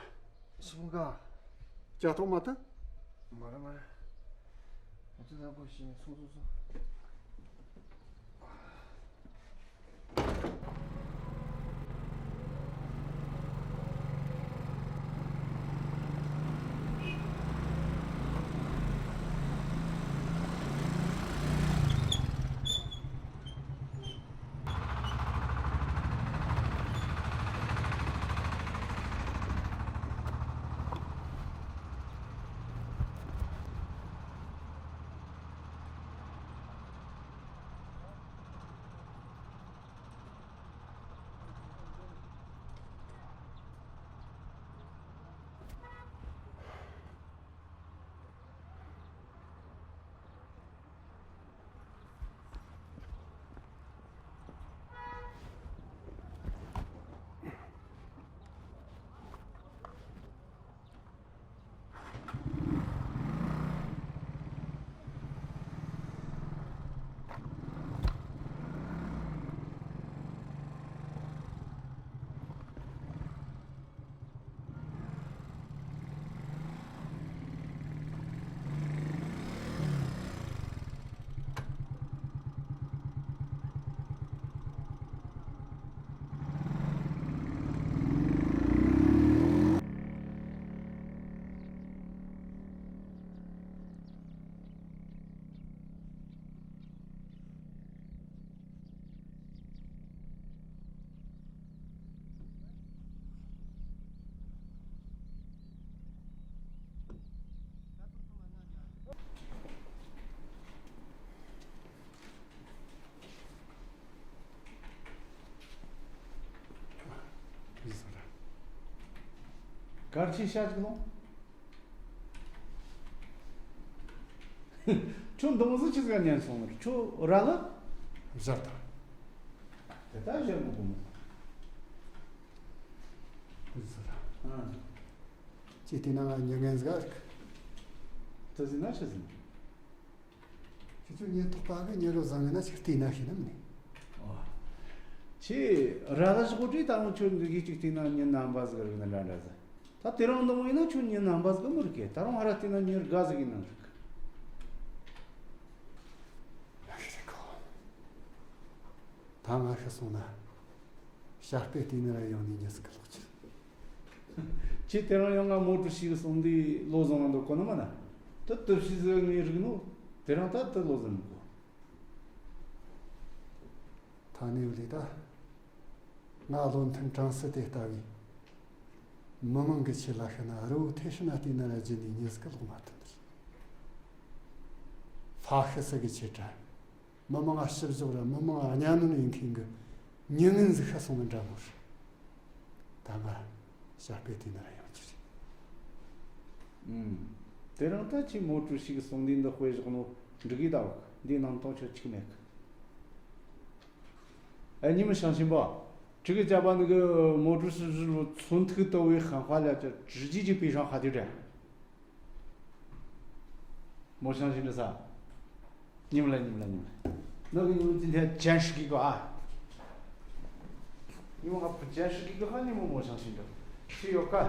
ཞི་མོ་ག་ཅ་ཐོག་མ་ཐུ། མ་རེད་མ་རེད། ང་ཚོ་ལ་གོ་ཞིང་སོང་སོང་སོང་། གར་ཆེ་ཤ་ཅིག་ལོངས། ཁྱོད་འདང་ཟིག་ཆི་ཟིག་ཉན་སོང་ནི། ཁྱོད་ར་ལ། བཞག་དང་། དེ་ད་བཞག་མི་དགོས་མོ། དེ་ཟེར་ར། ཨ། ཅི་བལྟས་ན་ང་མྱི་ངན་ཟིག་རིག་དེ་ཟེར་ན་ཆི་ཟིག་ཁྱེད་ཚོ་ཉེན་རྟོག་པ་གི་མྱི་རོ་བཟང་ངན་ན་ཅིག་བལྟས་ན་ཤེས་ནམ་ནི། ཨོ། ཁྱེད་ར་ལ་ཞོག་དྲིས། ད་རུང་ཁྱོད་འདི་གི་ཅིག་བལྟས་ན་མྱི་རྣམ་པ་ཟིག་རིག་ན་འདྲ་འདྲ་ཟིག་ད་དེ་རིང་འདི་མོ་ཡིན་ན་ཁྱོད་མྱི་རྣམ་པ་ཟིག་མི་རིག་གི། ད་རུང་ཧ་ར་བལྟས་ན་མྱི་དགའ་ཟིག་ཡིན་ན་རིག་ད་ང་ཤི་སོང་ན། ཞྭ་སྤེ་དེ་ནི་ར་ཡང་ནི་ཉི་ཟིག་གི་ལོག་ཅི། ཁྱེད་དེ་རིང་ཡང་ང་མོ་ཀྲུའུ་ཞི་གི་གསུང་འདི་བློ་བཟང་ང་འདོད་གོ་ནི་མ་ན། དེ་དུ་ཕྱི་ཟིག་ངས་རིག་ནོ། དེ་རིང་ད་དེ་བློ་བཟང་མི་གོ། ཐ་ནི་བ་ལི་ད། ང་བློ་མཐུན་ཀྲང་སི་ཏེ་ལྟ་བུའི་མི་མང་གི་ཆེད་ལ་ཤི་ན། རི་བོ་ཐེ་ཧྲི་ན་བལྟས་ན་ར་རྗེས་ནས་ཉི་ཟིག་གི་ལོག་མ་ཐུབ་ནི་རེད། ཧྥ་ཤི་སི་གི་ཆེ་དྲག་མི་མང་ང་ཞིབ་འཇོག་ར་མི་མང་ང་གཉའ་གནོན་ཡིན་མཁན་གི་མྱི་ངན་ཟིག་ཤི་སོང་ནི་འདྲ་མོ་རེད། ད་ང་ཞྭ་སྤེ་དེ་ན་ར་ཡོང་རྒྱུ་རེད། ཨུམ། དེ་རིང་ད་ཁྱེད་མོ་ཀྲུའུ་ཞི་གི་གསུང་འདི་འདི་དཔེ་བཞག་ནོ་འགྲིག་གི་ད་བུ། འདི་ནང་དོན་ཆོ་གཅིག་མེད་གི། ཨ། 你们相信吧。这个加班那个毛主席日路村头到位喊话了，这直接就被上哈丢的。 没相信的啥？你们来，你们来，你们来。那个你们今天见识给个啊？你们还不见识给个哈？你们没相信的。是要干。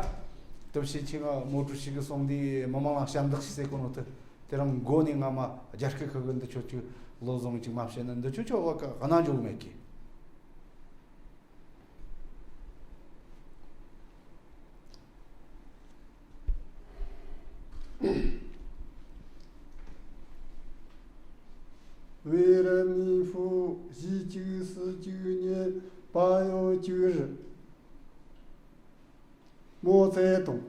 对不起，这个毛主席个兄弟，慢慢往想的是这个弄的。 དེ་རིང་མགོ་ནས་རྔ་མ་རྒྱ་སྐད་ཁུ་གི་འདི་ཆོ་ཆོ་བློ་བཟང་ཅིག་མ་བཤད་ན་འདི་ཆོ་ཆོ་བ་ག་གནང་འཇོག་མེད་ཀི། བོད་རིགས་མིན་ཧྥུ་གཞིས་བཅུ་སུ་བཅུ་གཉིས་པ་ཡོ་བཅུ་རུ། 毛泽东，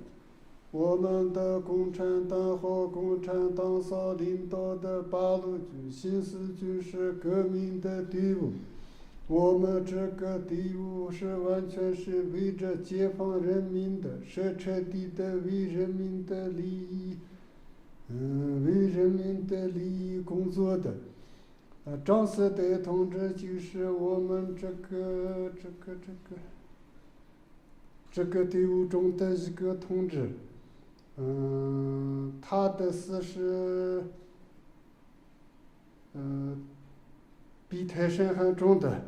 我们的共产党和共产党所领导的八路军新四军是革命的队伍。我们这个队伍是完全是为着解放人民的，是彻底的为人民的利益，嗯，为人民的利益工作的。呃，张思德同志就是我们这个，这个，这个， 这个队伍中的一个同志，嗯，他的死是，嗯，比泰山还重的。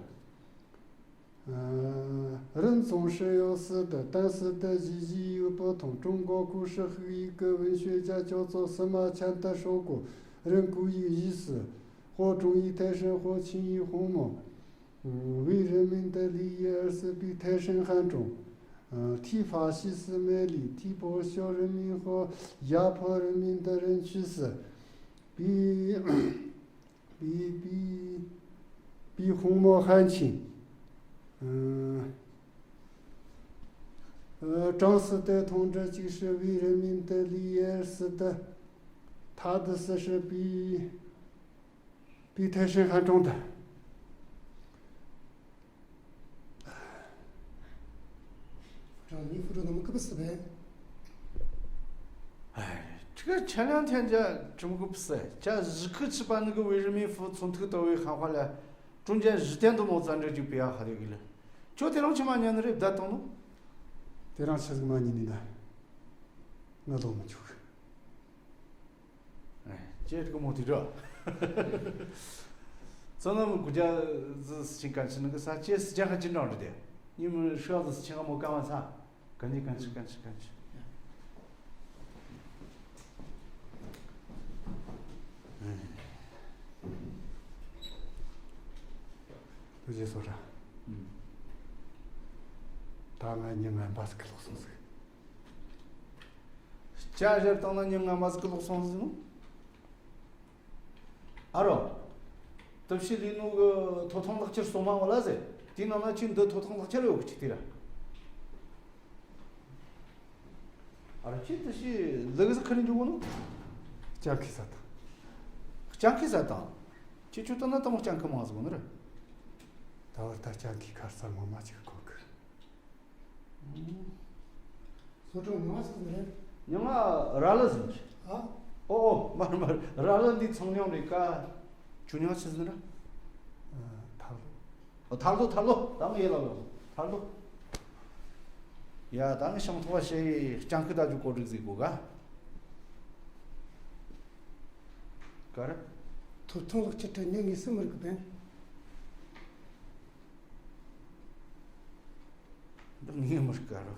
嗯，人总是要死的，但死的意义又不同。中国古时候一个文学家叫做司马迁，他说过：“人固有一死，或重于泰山，或轻于鸿毛。” 嗯，为人民的利益而死比泰山还重。嗯，替法西斯卖力，替剥削人民和压迫人民的人去死，比，比，比，比鸿毛还轻。嗯，呃，张思德同志就是为人民的利益而死的，他的死是比 比泰山还重的。 部长，你部长那么可不是呗？哎，这个前两天这这么个不是，这日克去把那个为人民服务从头到尾喊话了，中间一点都没咱这就不要喊这个了。就这种情况，你那里不打动了？这种事情嘛，你呢？我都没去。 哎，这个问题着。咱们国家是事情干起那个啥，这事情还紧张着的。你们说的事情还没干完啥？赶紧，赶紧，赶紧，赶紧。哎。刘杰所长，嗯，ད་ང་མྱི་ངན་པ་ཟིག་གི་ལོག་སོང་ཟིག 假设等到你俺妈是个老双子呢？ཨ་རོ། དུ་ཕྱི་ལི་ནུ་གི་ཐོ་ཐང་ལག་ཁྱེར་སོ་མ་བ་ལ་ཟེ། དེ་ནང་ན་ཅི་འདི་ཐོ་ཐང་ལག་ཁྱེར་ཡོད་གི་ཅི་དེ་ར། ཨ་རོ་ཅི་དུ་ཕྱི་ལི་གི་ཟི་ཁ་རིན་འཇུག་གོ་ནུ། སྤྱང་ཀི་ས་དང་། སྤྱང་ཀི་ས་དང་། ཅི་ཆུ་ཏུ་ན་དང་སྤྱང་ཀི་མང་ཟིག་གོ་ནི་ར། ད་བར་ད་སྤྱང་ཀི་ཁར་ས་ངོ་མ་ཅིག་གོ་གི། 所长，你妈是哪人？ ཉང་ང་ར་ལ་ཟིན་ཅི། 啊？ ཨོ་ཨོ། མར་མར་ར་ལ་འདི་ཚང་མྱོང་རེད་ཀ། ཆུ་མྱོང་ཆི་ཟིན་ར། ཨ། ཐར་ལོ། ཨོ། ཐར་ལོ། ཐར་ལོ། ད་ངས་ལ་ལོ། ཐར་ལོ། ཡ། ད་ངས་ཤང་ཐོག་བ་ཞེ་སྤྱང་ཀི་ད་རྒྱུ་གོ་སྒྲིག་ཟིག་གོ་ག་ག་ར། ཐོབ་ཐང་ལག་ཁྱེར་དྲ་ཉེ་ངེས་སུ་མི་རིག་པས། འདི་ངས་མི་རིག་ག་ར།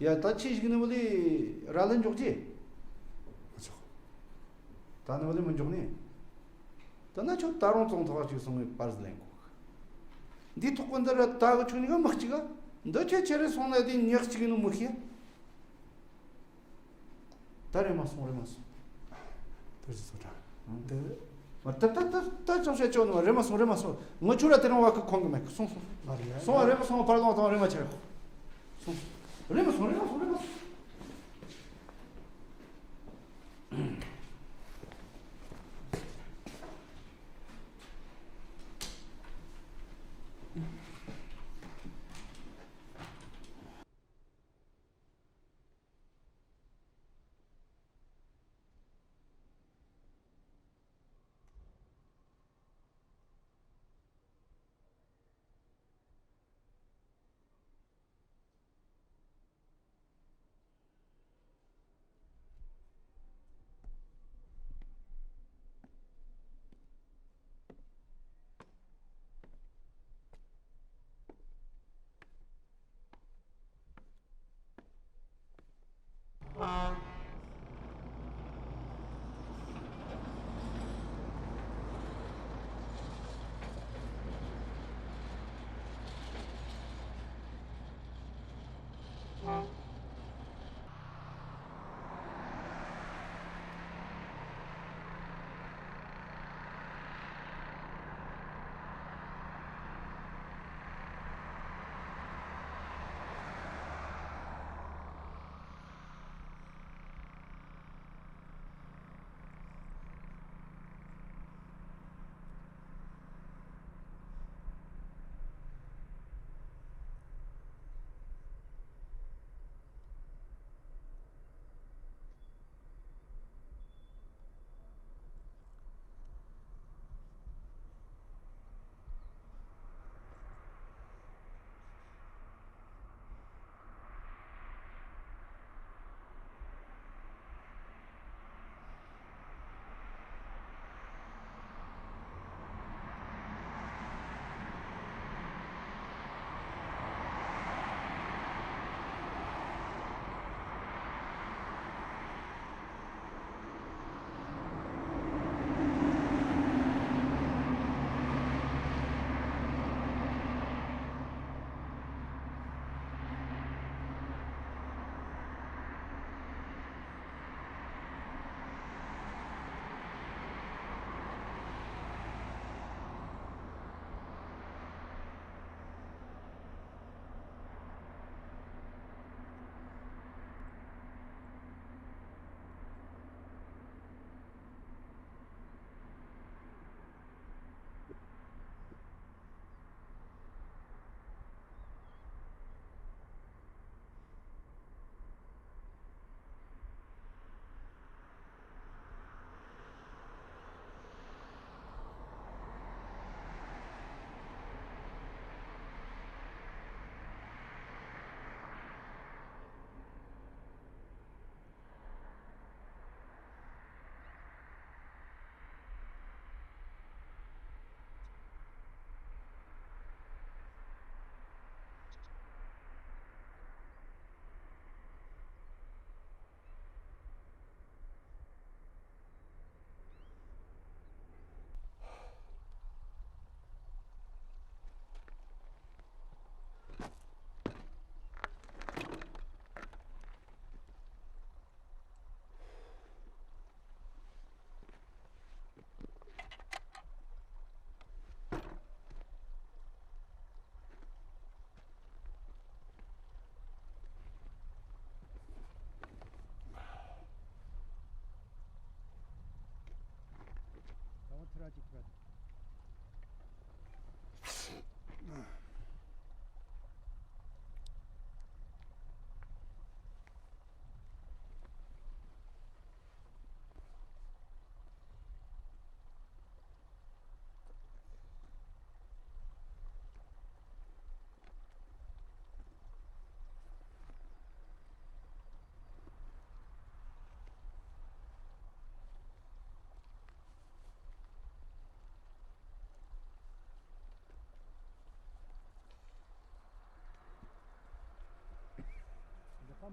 ཡ། ད་ཁྱེད་ཞིག་ནི་བུ་ལི་ར་ལན་འཇོག་རྒྱུ། མི་ཆོག་ད་ནི་བུ་ལི་མི་འཇོག་ནི། ད་ན་ཁྱོད་ད་རུང་བཙོང་ཐོག་ཅིག་སོང་བའི་པར་ཟི་ལེན་གོ། འདི་ཐོག་གི་འདི་ར་ད་གི་ཆུ་ནི་ག་མི་གཅིག་ག་འདི་ཁྱེད་ཁྱེད་རེ་སོང་ན་དེ་ཉག་གཅིག་ནི་མི་ཤེས། ད་རེ་མ་སོང་། རེ་མ་སོང་། དེ་ཟིག་ཚོ་དྲ། འདི། མ། ད་ད་ད་ད་ཅང་བཤད་ཆོག་ནི་མ། རེ་མ་སོང་། རེ་མ་སོང་། ངོ་ཆུ་ར་དེ་རིང་བ་གི་ཁོང་གི་མེད་གི། སོང་སོང་། མ་རེད། སོང་། རེ་མ་སོང་། བར་ལོང་དང་རེ་མ་ཆེ། སོང་། རེ་མ་སོང་། རེ་མ་སོང་། རེ་མ་སོང་།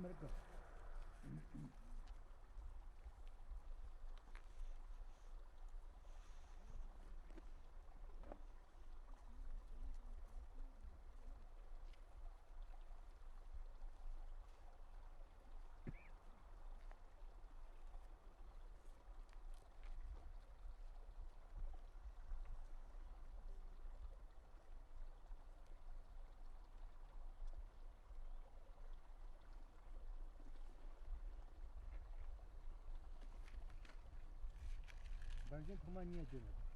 མི་རིགས། འབར་ཞིང་ཐོག་མ་ཉིད་བརྗོད་མེད།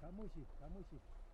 ཁ་མོ་ཤི། ཁ་མོ་ཤི།